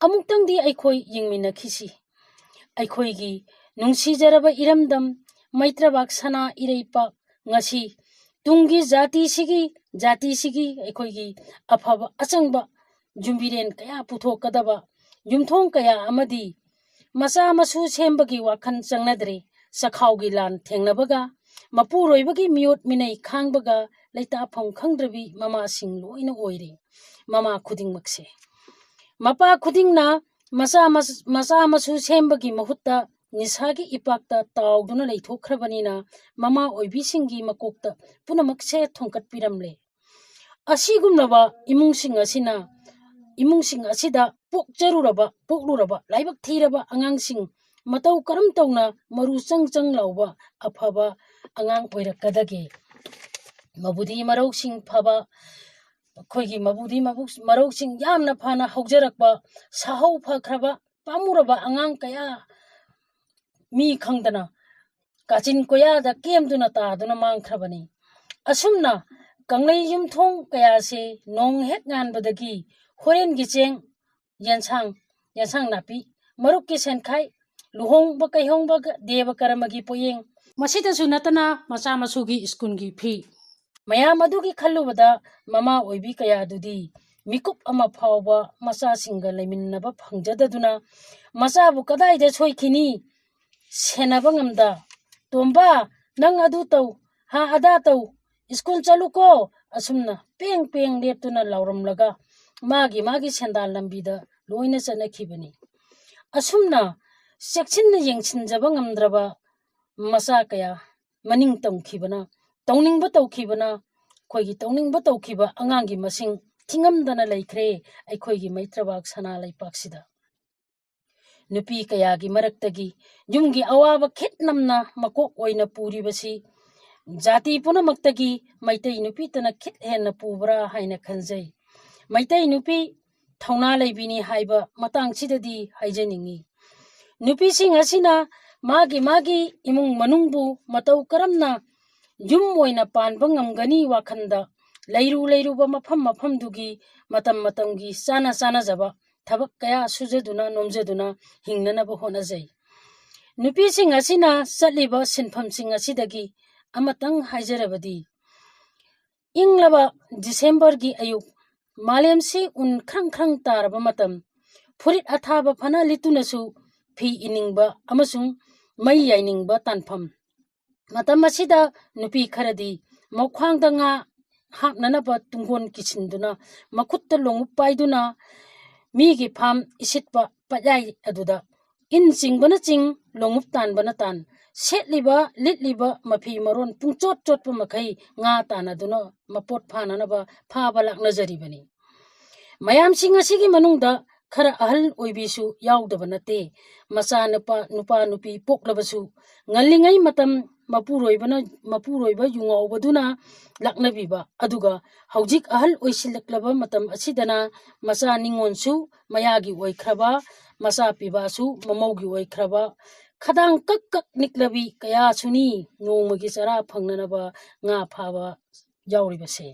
ꯑꯃꯨꯛꯇꯪꯗꯤ ꯑꯩꯈꯣꯏ ꯌꯦꯡꯃꯤꯟꯅꯈꯤꯁꯤ꯫ ꯑꯩꯈꯣꯏꯒꯤ ꯅꯨꯡꯁꯤꯖꯔꯕ ꯏꯔꯝꯗꯝ ꯃꯩꯇ꯭ꯔꯕꯥꯛ ꯁꯅꯥ ꯏꯔꯩꯄꯥꯛ ꯉꯁꯤ ꯇꯨꯡꯒꯤ ꯖꯥꯇꯤꯁꯤꯒꯤ, ꯖꯥꯇꯤꯁꯤꯒꯤ ꯑꯩꯈꯣꯏꯒꯤ ꯑꯐꯕ ꯑꯆꯪꯕ ꯌꯨꯝꯕꯤꯔꯦꯟ ꯀꯌꯥ ꯄꯨꯊꯣꯛꯀꯗꯕ, ꯌꯨꯝꯊꯣꯡ ꯀꯌꯥ ꯑꯃꯗꯤ ꯃꯆꯥ ꯃꯁꯨ ꯁꯦꯝꯕꯒꯤ ꯋꯥꯈꯜ ꯆꯪꯅꯗ꯭ꯔꯦ꯫ ꯆꯈꯥꯎꯒꯤ ꯂꯥꯟ ꯊꯦꯡꯅꯕꯒ, ꯃꯄꯨꯔꯣꯏꯕꯒꯤ ꯃꯤꯑꯣꯠ ꯃꯤꯅꯩ ꯈꯥꯡꯕꯒ ꯂꯩꯇꯥꯐꯝ ꯈꯪꯗ꯭ꯔꯕꯤ ꯃꯃꯥꯁꯤꯡ ꯂꯣꯏꯅ ꯑꯣꯏꯔꯦ꯫ ꯃꯃꯥ ꯈꯨꯗꯤꯡꯃꯛꯁꯦ, ꯃꯄꯥ ꯈꯨꯗꯤꯡꯅ ꯃꯆꯥ ꯃꯁ-, ꯃꯆꯥ ꯃꯁꯨ ꯁꯦꯝꯕꯒꯤ ꯃꯍꯨꯠꯇ ꯅꯤꯁꯥꯒꯤ ꯏꯄꯥꯛꯇ ꯇꯥꯎꯗꯨꯅ ꯂꯩꯊꯣꯛꯈ꯭ꯔꯕꯅꯤꯅ, ꯃꯃꯥ ꯑꯣꯏꯕꯤꯁꯤꯡꯒꯤ ꯃꯀꯣꯛꯇ ꯄꯨꯝꯅꯃꯛꯁꯦ ꯊꯣꯡꯀꯠꯄꯤꯔꯝꯂꯦ꯫ ꯑꯁꯤꯒꯨꯝꯂꯕ ꯏꯃꯨꯡꯁꯤꯡ ꯑꯁꯤꯅ, ꯏꯃꯨꯡꯁꯤꯡ ꯑꯁꯤꯗ ꯄꯣꯛꯆꯔꯨꯔꯕ, ꯄꯣꯛꯂꯨꯔꯕ, ꯂꯥꯏꯕꯛ ꯊꯤꯔꯕ ꯑꯉꯥꯡꯁꯤꯡ ꯃꯇꯧ ꯀꯔꯝ ꯇꯧꯅ ꯃꯔꯨ ꯆꯪ ꯆꯪ ꯂꯥꯎꯕ ꯑꯐꯕ ꯑꯉꯥꯡ ꯑꯣꯏꯔꯛꯀꯗꯒꯦ? ꯃꯕꯨꯗꯤ ꯃꯔꯧꯁꯤꯡ ꯐꯕ, ꯑꯩꯈꯣꯏꯒꯤ ꯃꯕꯨꯗꯤ ꯃꯕꯨ-, ꯃꯔꯧꯁꯤꯡ ꯌꯥꯝꯅ ꯐꯅ ꯍꯧꯖꯔꯛꯄ, ꯁꯥꯍꯧ ꯐꯈ꯭ꯔꯕ, ꯄꯥꯝꯃꯨꯔꯕ ꯑꯉꯥꯡ ꯀꯌꯥ ꯃꯤ ꯈꯪꯗꯅ ꯀꯥꯆꯤꯟ ꯀꯣꯌꯥꯗ ꯀꯦꯝꯗꯨꯅ ꯇꯥꯗꯨꯅ ꯃꯥꯡꯈ꯭ꯔꯕꯅꯤ꯫ ꯑꯁꯨꯝꯅ ꯀꯪꯂꯩ ꯌꯨꯝꯊꯣꯡ ꯀꯌꯥꯁꯦ ꯅꯣꯡ ꯍꯦꯛ ꯉꯥꯟꯕꯗꯒꯤ ꯍꯣꯔꯦꯟꯒꯤ ꯆꯦꯡ, ꯌꯦꯟꯁꯥꯡ, ꯌꯦꯟꯁꯥꯡ ꯅꯥꯄꯤ, ꯃꯔꯨꯞꯀꯤ ꯁꯦꯟꯈꯥꯏ, ꯂꯨꯍꯣꯡꯕ ꯀꯩꯍꯣꯡꯕ, ꯗꯦꯕ ꯀꯔꯃꯒꯤ ꯄꯣꯌꯦꯡ, ꯃꯁꯤꯗꯁꯨ ꯅꯠꯇꯅ ꯃꯆꯥ ꯃꯁꯨꯒꯤ ꯁ꯭ꯀꯨꯜꯒꯤ ꯐꯤ, ꯃꯌꯥꯝ ꯑꯗꯨꯒꯤ ꯈꯜꯂꯨꯕꯗ ꯃꯃꯥ ꯑꯣꯏꯕꯤ ꯀꯌꯥꯗꯨꯗꯤ ꯃꯤꯀꯨꯞ ꯑꯃ ꯐꯥꯎꯕ ꯃꯆꯥꯁꯤꯡꯒ ꯂꯩꯃꯤꯟꯅꯕ ꯐꯪꯖꯗꯗꯨꯅ ꯃꯆꯥꯕꯨ ꯀꯗꯥꯏꯗ ꯁꯣꯏꯈꯤꯅꯤ? ꯁꯦꯟꯅꯕ ꯉꯝꯗ, "ꯇꯣꯝꯕ, ꯅꯪ ꯑꯗꯨ ꯇꯧ, ꯍꯥ, ꯑꯗꯥ ꯇꯧ, ꯁ꯭ꯀꯨꯜ ꯆꯠꯂꯨꯀꯣ," ꯑꯁꯨꯝꯅ ꯄꯦꯡ ꯄꯦꯡ ꯂꯦꯞꯇꯨꯅ ꯂꯥꯎꯔꯝꯂꯒ ꯃꯥꯒꯤ ꯃꯥꯒꯤ ꯁꯦꯟꯗꯥꯟ ꯂꯝꯕꯤꯗ ꯂꯣꯏꯅ ꯆꯠꯅꯈꯤꯕꯅꯤ꯫ ꯑꯁꯨꯝꯅ ꯆꯦꯛꯁꯤꯟꯅ ꯌꯦꯡꯁꯤꯟꯖꯕ ꯉꯝꯗ꯭ꯔꯕ ꯃꯆꯥ ꯀꯌꯥ ꯃꯅꯤꯡ ꯇꯝꯈꯤꯕꯅ, ꯇꯧꯅꯤꯡꯕ ꯇꯧꯈꯤꯕꯅ ꯑꯩꯈꯣꯏꯒꯤ ꯇꯧꯅꯤꯡꯕ ꯇꯧꯈꯤꯕ ꯑꯉꯥꯡꯒꯤ ꯃꯁꯤꯡ ꯊꯤꯉꯝꯗꯅ ꯂꯩꯈ꯭ꯔꯦ ꯑꯩꯈꯣꯏꯒꯤ ꯃꯩꯇ꯭ꯔꯕꯥꯛ ꯁꯅꯥ ꯂꯩꯄꯥꯛꯁꯤꯗ꯫ ꯅꯨꯄꯤ ꯀꯌꯥꯒꯤ ꯃꯔꯛꯇꯒꯤ ꯌꯨꯝꯒꯤ ꯑꯋꯥꯕ ꯈꯤꯠ ꯅꯝꯅ ꯃꯀꯣꯛ ꯑꯣꯏꯅ ꯄꯨꯔꯤꯕꯁꯤ ꯖꯥꯇꯤ ꯄꯨꯝꯅꯃꯛꯇꯒꯤ ꯃꯩꯇꯩ ꯅꯨꯄꯤꯇꯅ ꯈꯤꯠ ꯍꯦꯟꯅ ꯄꯨꯕ꯭ꯔꯥ ꯍꯥꯏꯅ ꯈꯟꯖꯩ꯫ ꯃꯩꯇꯩ ꯅꯨꯄꯤ ꯊꯧꯅꯥ ꯂꯩꯕꯤꯅꯤ ꯍꯥꯏꯕ ꯃꯇꯥꯡꯁꯤꯗꯗꯤ ꯍꯥꯏꯖꯅꯤꯡꯏ꯫ ꯅꯨꯄꯤꯁꯤꯡ ꯑꯁꯤꯅ ꯃꯥꯒꯤ ꯃꯥꯒꯤ ꯏꯃꯨꯡ ꯃꯅꯨꯡꯕꯨ ꯃꯇꯧ ꯀꯔꯝꯅ ꯌꯨꯝ ꯑꯣꯏꯅ ꯄꯥꯟꯕ ꯉꯝꯒꯅꯤ ꯋꯥꯈꯜꯗ ꯂꯩꯔꯨ ꯂꯩꯔꯨꯕ ꯃꯐꯝ ꯃꯐꯝꯗꯨꯒꯤ ꯃꯇꯝ ꯃꯇꯝꯒꯤ ꯆꯥꯅ ꯆꯥꯅꯖꯕ ꯊꯕꯛ ꯀꯌꯥ ꯁꯨꯖꯗꯨꯅ ꯅꯣꯝꯖꯗꯨꯅ ꯍꯤꯡꯅꯅꯕ ꯍꯣꯠꯅꯖꯩ꯫ ꯅꯨꯄꯤꯁꯤꯡ ꯑꯁꯤꯅ ꯆꯠꯂꯤꯕ ꯁꯤꯟꯐꯝꯁꯤꯡ ꯑꯁꯤꯗꯒꯤ ꯑꯃꯇꯪ ꯍꯥꯏꯖꯔꯕꯗꯤ, ꯏꯪꯂꯕ ꯗꯤꯁꯦꯝꯕꯔꯒꯤ ꯑꯌꯨꯛ, ꯃꯥꯂꯦꯝꯁꯤ ꯎꯟ ꯈ꯭ꯔꯪ ꯈ꯭ꯔꯪ ꯇꯥꯔꯕ ꯃꯇꯝ, ꯐꯨꯔꯤꯠ ꯑꯊꯥꯕ ꯐꯅ ꯂꯤꯠꯇꯨꯅꯁꯨ ꯐꯤ ꯏꯅꯤꯡꯕ ꯑꯃꯁꯨꯡ ꯃꯩ ꯌꯥꯏꯅꯤꯡꯕ ꯇꯥꯟꯐꯝ꯫ ꯃꯇꯝ ꯑꯁꯤꯗ ꯅꯨꯄꯤ ꯈꯔꯗꯤ ꯃꯈ꯭ꯋꯥꯡꯗ ꯉꯥ ꯍꯥꯞꯅꯅꯕ ꯇꯨꯡꯒꯣꯟ ꯀꯤꯁꯤꯟꯗꯨꯅ, ꯃꯈꯨꯠꯇ ꯂꯣꯡꯎꯞ ꯄꯥꯏꯗꯨꯅ, ꯃꯤꯒꯤ ꯐꯥꯝ ꯏꯁꯤꯠꯄ ꯄꯠꯌꯥꯏ ꯑꯗꯨꯗ ꯏꯟ ꯆꯤꯡꯕꯅ ꯆꯤꯡ, ꯂꯣꯡꯎꯞ ꯇꯥꯟꯕꯅ ꯇꯥꯟ, ꯁꯦꯠꯂꯤꯕ ꯂꯤꯠꯂꯤꯕ ꯃꯐꯤ ꯃꯔꯣꯟ ꯄꯨꯡꯆꯣꯠ ꯆꯣꯠꯄ ꯃꯈꯩ ꯉꯥ ꯇꯥꯟꯅꯗꯨꯅ ꯃꯄꯣꯠ ꯐꯥꯅꯅꯕ ꯐꯥꯕ ꯂꯥꯛꯅꯖꯔꯤꯕꯅꯤ꯫ ꯃꯌꯥꯝꯁꯤꯡ ꯑꯁꯤꯒꯤ ꯃꯅꯨꯡꯗ ꯈꯔ ꯑꯍꯜ ꯑꯣꯏꯕꯤꯁꯨ ꯌꯥꯎꯗꯕ ꯅꯠꯇꯦ꯫ ꯃꯆꯥ ꯅꯨꯄꯥ, ꯅꯨꯄꯥ ꯅꯨꯄꯤ ꯄꯣꯛꯂꯕꯁꯨ ꯉꯜꯂꯤꯉꯩ ꯃꯇꯝ ꯃꯄꯨꯔꯣꯏꯕꯅ, ꯃꯄꯨꯔꯣꯏꯕ ꯌꯨꯉꯥꯎꯕꯗꯨꯅ ꯂꯥꯛꯅꯕꯤꯕ, ꯑꯗꯨꯒ ꯍꯧꯖꯤꯛ ꯑꯍꯜ ꯑꯣꯏꯁꯤꯜꯂꯛꯂꯕ ꯃꯇꯝ ꯑꯁꯤꯗꯅ ꯃꯆꯥ ꯅꯤꯉꯣꯜꯁꯨ ꯃꯌꯥꯒꯤ ꯑꯣꯏꯈ꯭ꯔꯕ, ꯃꯆꯥ ꯄꯤꯕꯥꯁꯨ ꯃꯃꯧꯒꯤ ꯑꯣꯏꯈ꯭ꯔꯕ, ꯈꯗꯥꯡ ꯀꯛ ꯀꯛ ꯅꯤꯛꯂꯕꯤ ꯀꯌꯥꯁꯨꯅꯤ ꯅꯣꯡꯃꯒꯤ ꯆꯔꯥ ꯐꯪꯅꯅꯕ ꯉꯥ ꯐꯥꯕ ꯌꯥꯎꯔꯤꯕꯁꯦ꯫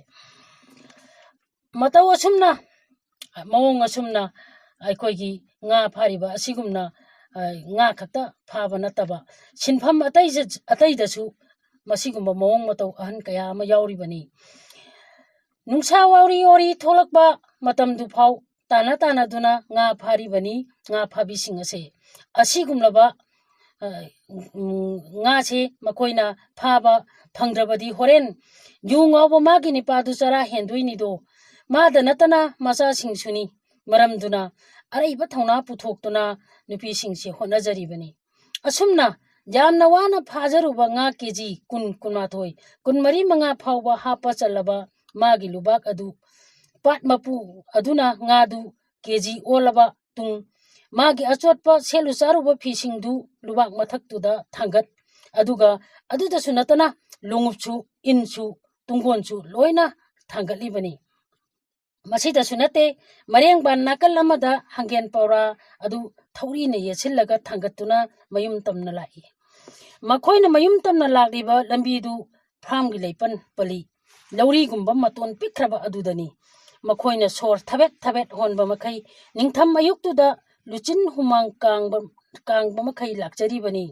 ꯃꯇꯧ ꯑꯁꯨꯝꯅ, ꯃꯑꯣꯡ ꯑꯁꯨꯝꯅ ꯑꯩꯈꯣꯏꯒꯤ ꯉꯥ ꯐꯥꯔꯤꯕ ꯑꯁꯤꯒꯨꯝꯅ, ꯑ, ꯉꯥ ꯈꯛꯇ ꯐꯥꯕ ꯅꯠꯇꯕ, ꯁꯤꯟꯐꯝ ꯑꯇꯩ, ꯑꯇꯩꯗꯁꯨ ꯃꯁꯤꯒꯨꯝꯕ ꯃꯑꯣꯡ ꯃꯇꯧ ꯑꯍꯟ ꯀꯌꯥ ꯑꯃ ꯌꯥꯎꯔꯤꯕꯅꯤ꯫ ꯅꯨꯡꯁꯥ ꯋꯥꯎꯔꯤ ꯋꯥꯎꯔꯤ ꯊꯣꯛꯂꯛꯄ ꯃꯇꯝꯗꯨ ꯐꯥꯎ ꯇꯥꯟꯅ ꯇꯥꯟꯅꯗꯨꯅ ꯉꯥ ꯐꯥꯔꯤꯕꯅꯤ ꯉꯥ ꯐꯥꯕꯤꯁꯤꯡ ꯑꯁꯦ꯫ ꯑꯁꯤꯒꯨꯝꯂꯕ, ꯑ, ꯎꯝ, ꯉꯥꯁꯦ ꯃꯈꯣꯏꯅ ꯐꯥꯕ ꯐꯪꯗ꯭ꯔꯕꯗꯤ ꯍꯣꯔꯦꯟ ꯌꯨ ꯉꯥꯎꯕ ꯃꯥꯒꯤ ꯅꯤꯄꯥꯗꯨ ꯆꯔꯥ ꯍꯦꯟꯗꯣꯏꯅꯤꯗꯣ꯫ ꯃꯥꯗ ꯅꯠꯇꯅ ꯃꯆꯥꯁꯤꯡꯁꯨꯅꯤ꯫ ꯃꯔꯝꯗꯨꯅ ꯑꯔꯩꯕ ꯊꯧꯅꯥ ꯄꯨꯊꯣꯛꯇꯨꯅ ꯅꯨꯄꯤꯁꯤꯡꯁꯦ ꯍꯣꯠꯅꯖꯔꯤꯕꯅꯤ꯫ ꯑꯁꯨꯝꯅ ꯌꯥꯝꯅ ꯋꯥꯅ ꯐꯥꯖꯔꯨꯕ ꯉꯥ ꯀꯦ ꯖꯤ ꯀꯨꯟ, ꯀꯨꯟꯃꯥꯊꯣꯏ, ꯀꯨꯟꯃꯔꯤ, ꯃꯉꯥ ꯐꯥꯎꯕ ꯍꯥꯞꯄ ꯆꯜꯂꯕ ꯃꯥꯒꯤ ꯂꯨꯕꯥꯛ ꯑꯗꯨ ꯄꯥꯠ ꯃꯄꯨ ꯑꯗꯨꯅ ꯉꯥꯗꯨ ꯀꯦ ꯖꯤ ꯑꯣꯜꯂꯕ ꯇꯨꯡ, ꯃꯥꯒꯤ ꯑꯆꯣꯠꯄ ꯁꯦꯠꯂꯨ ꯆꯥꯔꯨꯕ ꯐꯤꯁꯤꯡꯗꯨ ꯂꯨꯕꯥꯛ ꯃꯊꯛꯇꯨꯗ ꯊꯥꯡꯒꯠ, ꯑꯗꯨꯒ ꯑꯗꯨꯗꯁꯨ ꯅꯠꯇꯅ ꯂꯣꯡꯎꯞꯁꯨ, ꯏꯟꯁꯨ, ꯇꯨꯡꯒꯣꯟꯁꯨ ꯂꯣꯏꯅ ꯊꯥꯡꯒꯠꯂꯤꯕꯅꯤ꯫ ꯃꯁꯤꯗꯁꯨ ꯅꯠꯇꯦ, ꯃꯔꯦꯡꯕꯥꯟ ꯅꯥꯀꯜ ꯑꯃꯗ ꯍꯪꯒꯦꯟ ꯄꯧꯔꯥ ꯑꯗꯨ ꯊꯧꯔꯤꯅ ꯌꯦꯠꯁꯤꯜꯂꯒ ꯊꯥꯡꯒꯠꯇꯨꯅ ꯃꯌꯨꯝ ꯇꯝꯅ ꯂꯥꯛꯏ꯫ ꯃꯈꯣꯏꯅ ꯃꯌꯨꯝ ꯇꯝꯅ ꯂꯥꯛꯂꯤꯕ ꯂꯝꯕꯤꯗꯨ ꯐꯥꯝꯒꯤ ꯂꯩꯄꯟ ꯄꯜꯂꯤ꯫ ꯂꯧꯔꯤꯒꯨꯝꯕ ꯃꯇꯣꯟ ꯄꯤꯛꯈ꯭ꯔꯕ ꯑꯗꯨꯗꯅꯤ꯫ ꯃꯈꯣꯏꯅ ꯁꯣꯔ ꯊꯕꯦꯠ ꯊꯕꯦꯠ ꯍꯣꯟꯕ ꯃꯈꯩ ꯅꯤꯡꯊꯝ ꯑꯌꯨꯛꯇꯨꯗ ꯂꯨꯆꯤꯟ ꯍꯨꯃꯥꯡ ꯀꯥꯡꯕ, ꯀꯥꯡꯕ ꯃꯈꯩ ꯂꯥꯛꯆꯔꯤꯕꯅꯤ꯫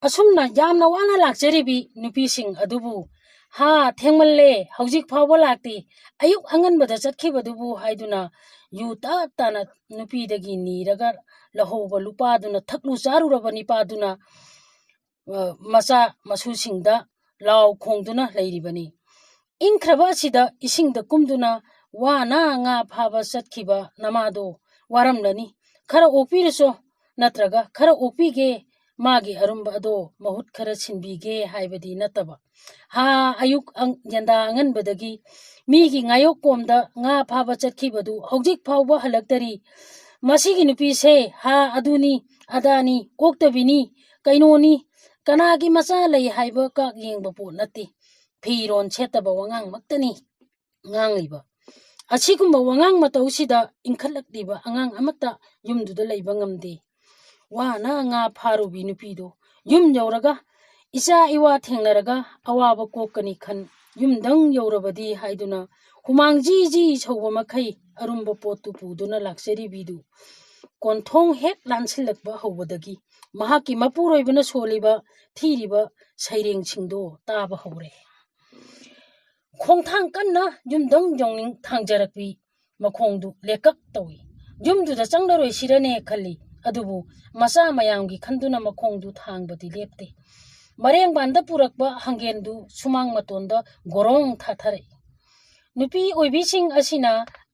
ꯑꯁꯨꯝꯅ ꯌꯥꯝꯅ ꯋꯥꯅ ꯂꯥꯛꯆꯔꯤꯕꯤ ꯅꯨꯄꯤꯁꯤꯡ ꯑꯗꯨꯕꯨ, "ꯍꯥ, ꯊꯦꯡꯃꯜꯂꯦ, ꯍꯧꯖꯤꯛ ꯐꯥꯎꯕ ꯂꯥꯛꯇꯦ, ꯑꯌꯨꯛ ꯑꯉꯟꯕꯗ ꯆꯠꯈꯤꯕꯗꯨꯕꯨ" ꯍꯥꯏꯗꯨꯅ ꯌꯨ ꯇꯞ ꯇꯥꯅ ꯅꯨꯄꯤꯗꯒꯤ ꯅꯤꯔꯒ ꯂꯧꯍꯧꯕ ꯂꯨꯄꯥꯗꯨꯅ, ꯊꯛꯂꯨ ꯆꯥꯔꯨꯔꯕ ꯅꯤꯄꯥꯗꯨꯅ, ꯑ, ꯃꯆꯥ ꯃꯁꯨꯁꯤꯡꯗ ꯂꯥꯎ ꯈꯣꯡꯗꯨꯅ ꯂꯩꯔꯤꯕꯅꯤ꯫ ꯏꯪꯈ꯭ꯔꯕ ꯑꯁꯤꯗ ꯏꯁꯤꯡꯗ ꯀꯨꯝꯗꯨꯅ ꯋꯥꯅ ꯉꯥ ꯐꯥꯕ ꯆꯠꯈꯤꯕ ꯅꯃꯥꯗꯣ ꯋꯥꯔꯝꯂꯅꯤ꯫ ꯈꯔ ꯑꯣꯛꯄꯤꯔꯨꯆꯣ, ꯅꯠꯇ꯭ꯔꯒ ꯈꯔ ꯑꯣꯛꯄꯤꯒꯦ, ꯃꯥꯒꯤ ꯑꯔꯨꯝꯕ ꯑꯗꯣ ꯃꯍꯨꯠ ꯈꯔ ꯁꯤꯟꯕꯤꯒꯦ ꯍꯥꯏꯕꯗꯤ ꯅꯠꯇꯕ꯫ ꯍꯥ ꯑꯌꯨꯛ ꯑꯪ-, ꯌꯦꯟꯗꯥ ꯑꯉꯟꯕꯗꯒꯤ ꯃꯤꯒꯤ ꯉꯥꯌꯣꯛꯀꯣꯝꯗ ꯉꯥ ꯐꯥꯕ ꯆꯠꯈꯤꯕꯗꯨ ꯍꯧꯖꯤꯛ ꯐꯥꯎꯕ ꯍꯜꯂꯛꯇꯔꯤ꯫ ꯃꯁꯤꯒꯤ ꯅꯨꯄꯤꯁꯦ ꯍꯥ ꯑꯗꯨꯅꯤ, ꯑꯗꯥꯅꯤ, ꯀꯣꯛꯇꯕꯤꯅꯤ, ꯀꯩꯅꯣꯅꯤ, ꯀꯅꯥꯒꯤ ꯃꯆꯥ ꯂꯩ ꯍꯥꯏꯕ ꯀꯥꯛ ꯌꯦꯡꯕ ꯄꯣꯠ ꯅꯠꯇꯦ꯫ ꯐꯤꯔꯣꯟ ꯁꯦꯠꯇꯕ ꯋꯥꯉꯥꯡꯃꯛꯇꯅꯤ ꯉꯥꯡꯂꯤꯕ꯫ ꯑꯁꯤꯒꯨꯝꯕ ꯋꯥꯉꯥꯡ ꯃꯇꯧꯁꯤꯗ ꯏꯟꯈꯠꯂꯛꯂꯤꯕ ꯑꯉꯥꯡ ꯑꯃꯠꯇ ꯌꯨꯝꯗꯨꯗ ꯂꯩꯕ ꯉꯝꯗꯦ꯫ ꯋꯥꯅ ꯉꯥ ꯐꯥꯔꯨꯕꯤ ꯅꯨꯄꯤꯗꯣ ꯌꯨꯝ ꯌꯧꯔꯒ ꯏꯆꯥ ꯏꯋꯥ ꯊꯦꯡꯅꯔꯒ ꯑꯋꯥꯕ ꯀꯣꯛꯀꯅꯤ ꯈꯟ, ꯌꯨꯝꯗꯪ ꯌꯧꯔꯕꯗꯤ ꯍꯥꯏꯗꯨꯅ ꯍꯨꯃꯥꯡ ꯖꯤ ꯖꯤ ꯁꯧꯕ ꯃꯈꯩ ꯑꯔꯨꯝꯕ ꯄꯣꯠꯇꯨ ꯄꯨꯗꯨꯅ ꯂꯥꯛꯆꯔꯤꯕꯤꯗꯨ ꯀꯣꯟꯊꯣꯡ ꯍꯦꯛ ꯂꯥꯟꯁꯤꯜꯂꯛꯄ ꯍꯧꯕꯗꯒꯤ ꯃꯍꯥꯛꯀꯤ ꯃꯄꯨꯔꯣꯏꯕꯅ ꯁꯣꯜꯂꯤꯕ ꯊꯤꯔꯤꯕ ꯁꯩꯔꯦꯡꯁꯤꯡꯗꯣ ꯇꯥꯕ ꯍꯧꯔꯦ꯫ ꯈꯣꯡꯊꯥꯡ ꯀꯟꯅ ꯌꯨꯝꯗꯪ ꯌꯧꯅꯤꯡ ꯊꯥꯡꯖꯔꯛꯄꯤ ꯃꯈꯣꯡꯗꯨ ꯂꯦꯀꯛ ꯇꯧꯏ꯫ ꯌꯨꯝꯗꯨꯗ ꯆꯪꯂꯔꯣꯏꯁꯤꯔꯅꯦ ꯈꯜꯂꯤ꯫ ꯑꯗꯨꯕꯨ ꯃꯆꯥ ꯃꯌꯥꯝꯒꯤ ꯈꯟꯗꯨꯅ ꯃꯈꯣꯡꯗꯨ ꯊꯥꯡꯕꯗꯤ ꯂꯦꯞꯇꯦ꯫ ꯃꯔꯦꯡꯕꯥꯟꯗ ꯄꯨꯔꯛꯄ ꯍꯪꯒꯦꯟꯗꯨ ꯁꯨꯃꯥꯡ ꯃꯇꯣꯟꯗ ꯒꯣꯔꯣꯡ ꯊꯥꯊꯔꯛꯏ꯫ ꯅꯨꯄꯤ ꯑꯣꯏꯕꯤꯁꯤꯡ ꯑꯁꯤꯅ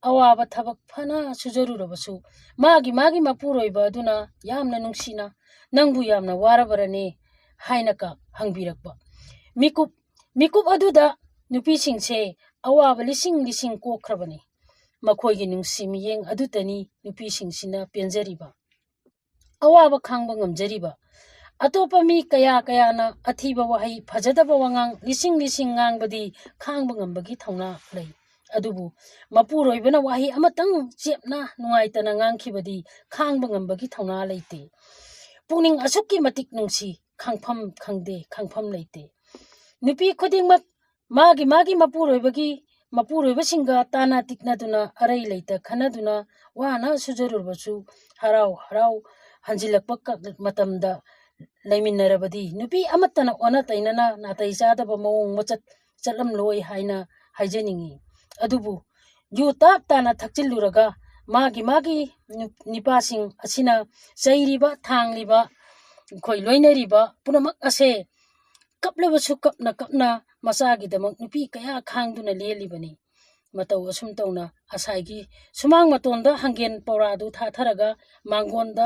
ꯑꯋꯥꯕ ꯊꯕꯛ ꯐꯅ ꯁꯨꯖꯔꯨꯔꯕꯁꯨ ꯃꯥꯒꯤ ꯃꯥꯒꯤ ꯃꯄꯨꯔꯣꯏꯕ ꯑꯗꯨꯅ ꯌꯥꯝꯅ ꯅꯨꯡꯁꯤꯅ "ꯅꯪꯕꯨ ꯌꯥꯝꯅ ꯋꯥꯔꯕꯔꯅꯦ?" ꯍꯥꯏꯅ ꯀ-, ꯍꯪꯕꯤꯔꯛꯄ꯫ ꯃꯤꯀꯨꯞ, ꯃꯤꯀꯨꯞ ꯑꯗꯨꯗ ꯅꯨꯄꯤꯁꯤꯡꯁꯦ ꯑꯋꯥꯕ ꯂꯤꯁꯤꯡ ꯂꯤꯁꯤꯡ ꯀꯣꯛꯈ꯭ꯔꯕꯅꯤ꯫ ꯃꯈꯣꯏꯒꯤ ꯅꯨꯡꯁꯤ ꯃꯤꯠꯌꯦꯡ ꯑꯗꯨꯇꯅꯤ ꯅꯨꯄꯤꯁꯤꯡꯁꯤꯅ ꯄꯦꯟꯖꯔꯤꯕ, ꯑꯋꯥꯕ ꯈꯥꯡꯕ ꯉꯝꯖꯔꯤꯕ꯫ ꯑꯇꯣꯞꯄ ꯃꯤ ꯀꯌꯥ ꯀꯌꯥꯅ ꯑꯊꯤꯕ ꯋꯥꯍꯩ, ꯐꯖꯗꯕ ꯋꯥꯉꯥꯡ ꯂꯤꯁꯤꯡ ꯂꯤꯁꯤꯡ ꯉꯥꯡꯕꯗꯤ ꯈꯥꯡꯕ ꯉꯝꯕꯒꯤ ꯊꯧꯅꯥ ꯂꯩ꯫ ꯑꯗꯨꯕꯨ ꯃꯄꯨꯔꯣꯏꯕꯅ ꯋꯥꯍꯩ ꯑꯃꯇꯪ ꯆꯦꯞꯅ ꯅꯨꯡꯉꯥꯏꯇꯅ ꯉꯥꯡꯈꯤꯕꯗꯤ ꯈꯥꯡꯕ ꯉꯝꯕꯒꯤ ꯊꯧꯅꯥ ꯂꯩꯇꯦ꯫ ꯄꯨꯛꯅꯤꯡ ꯑꯁꯨꯛꯀꯤ ꯃꯇꯤꯛ ꯅꯨꯡꯁꯤ, ꯈꯪꯐꯝ ꯈꯪꯗꯦ, ꯈꯪꯐꯝ ꯂꯩꯇꯦ꯫ ꯅꯨꯄꯤ ꯈꯨꯗꯤꯡꯃꯛ ꯃꯥꯒꯤ ꯃꯥꯒꯤ ꯃꯄꯨꯔꯣꯏꯕꯒꯤ, ꯃꯄꯨꯔꯣꯏꯕꯁꯤꯡꯒ ꯇꯥꯅ ꯇꯤꯛꯅꯗꯨꯅ, ꯑꯔꯩ ꯂꯩꯇ ꯈꯟꯅꯗꯨꯅ, ꯋꯥꯅ ꯁꯨꯖꯔꯨꯔꯕꯁꯨ ꯍꯔꯥꯎ ꯍꯔꯥꯎ ꯍꯟꯖꯤꯜꯂꯛꯄ ꯀ-, ꯃꯇꯝꯗ ꯂꯩꯃꯤꯟꯅꯔꯕꯗꯤ ꯅꯨꯄꯤ ꯑꯃꯠꯇꯅ ꯑꯣꯟꯅ ꯇꯩꯅꯅ ꯅꯥꯇꯩ ꯆꯥꯗꯕ ꯃꯑꯣꯡ ꯃꯆꯠ ꯆꯠꯂꯝꯂꯣꯏ ꯍꯥꯏꯅ ꯍꯥꯏꯖꯅꯤꯡꯏ꯫ ꯑꯗꯨꯕꯨ ꯌꯨ ꯇꯥꯞ ꯇꯥꯅ ꯊꯛꯆꯤꯜꯂꯨꯔꯒ ꯃꯥꯒꯤ ꯃꯥꯒꯤ ꯅꯨ-, ꯅꯤꯄꯥꯁꯤꯡ ꯑꯁꯤꯅ ꯆꯩꯔꯤꯕ, ꯊꯥꯡꯂꯤꯕ, ꯑꯩꯈꯣꯏ ꯂꯣꯏꯅꯔꯤꯕ ꯄꯨꯝꯅꯃꯛ ꯑꯁꯦ ꯀꯞꯂꯕꯁꯨ ꯀꯞꯅ ꯀꯞꯅ ꯃꯆꯥꯒꯤꯗꯃꯛ ꯅꯨꯄꯤ ꯀꯌꯥ ꯈꯥꯡꯗꯨꯅ ꯂꯦꯜꯂꯤꯕꯅꯤ꯫ ꯃꯇꯧ ꯑꯁꯨꯝ ꯇꯧꯅ ꯉꯁꯥꯏꯒꯤ ꯁꯨꯃꯥꯡ ꯃꯇꯣꯟꯗ ꯍꯪꯒꯦꯟ ꯄꯧꯔꯥꯗꯨ ꯊꯥꯊꯔꯒ ꯃꯥꯡꯒꯣꯟꯗ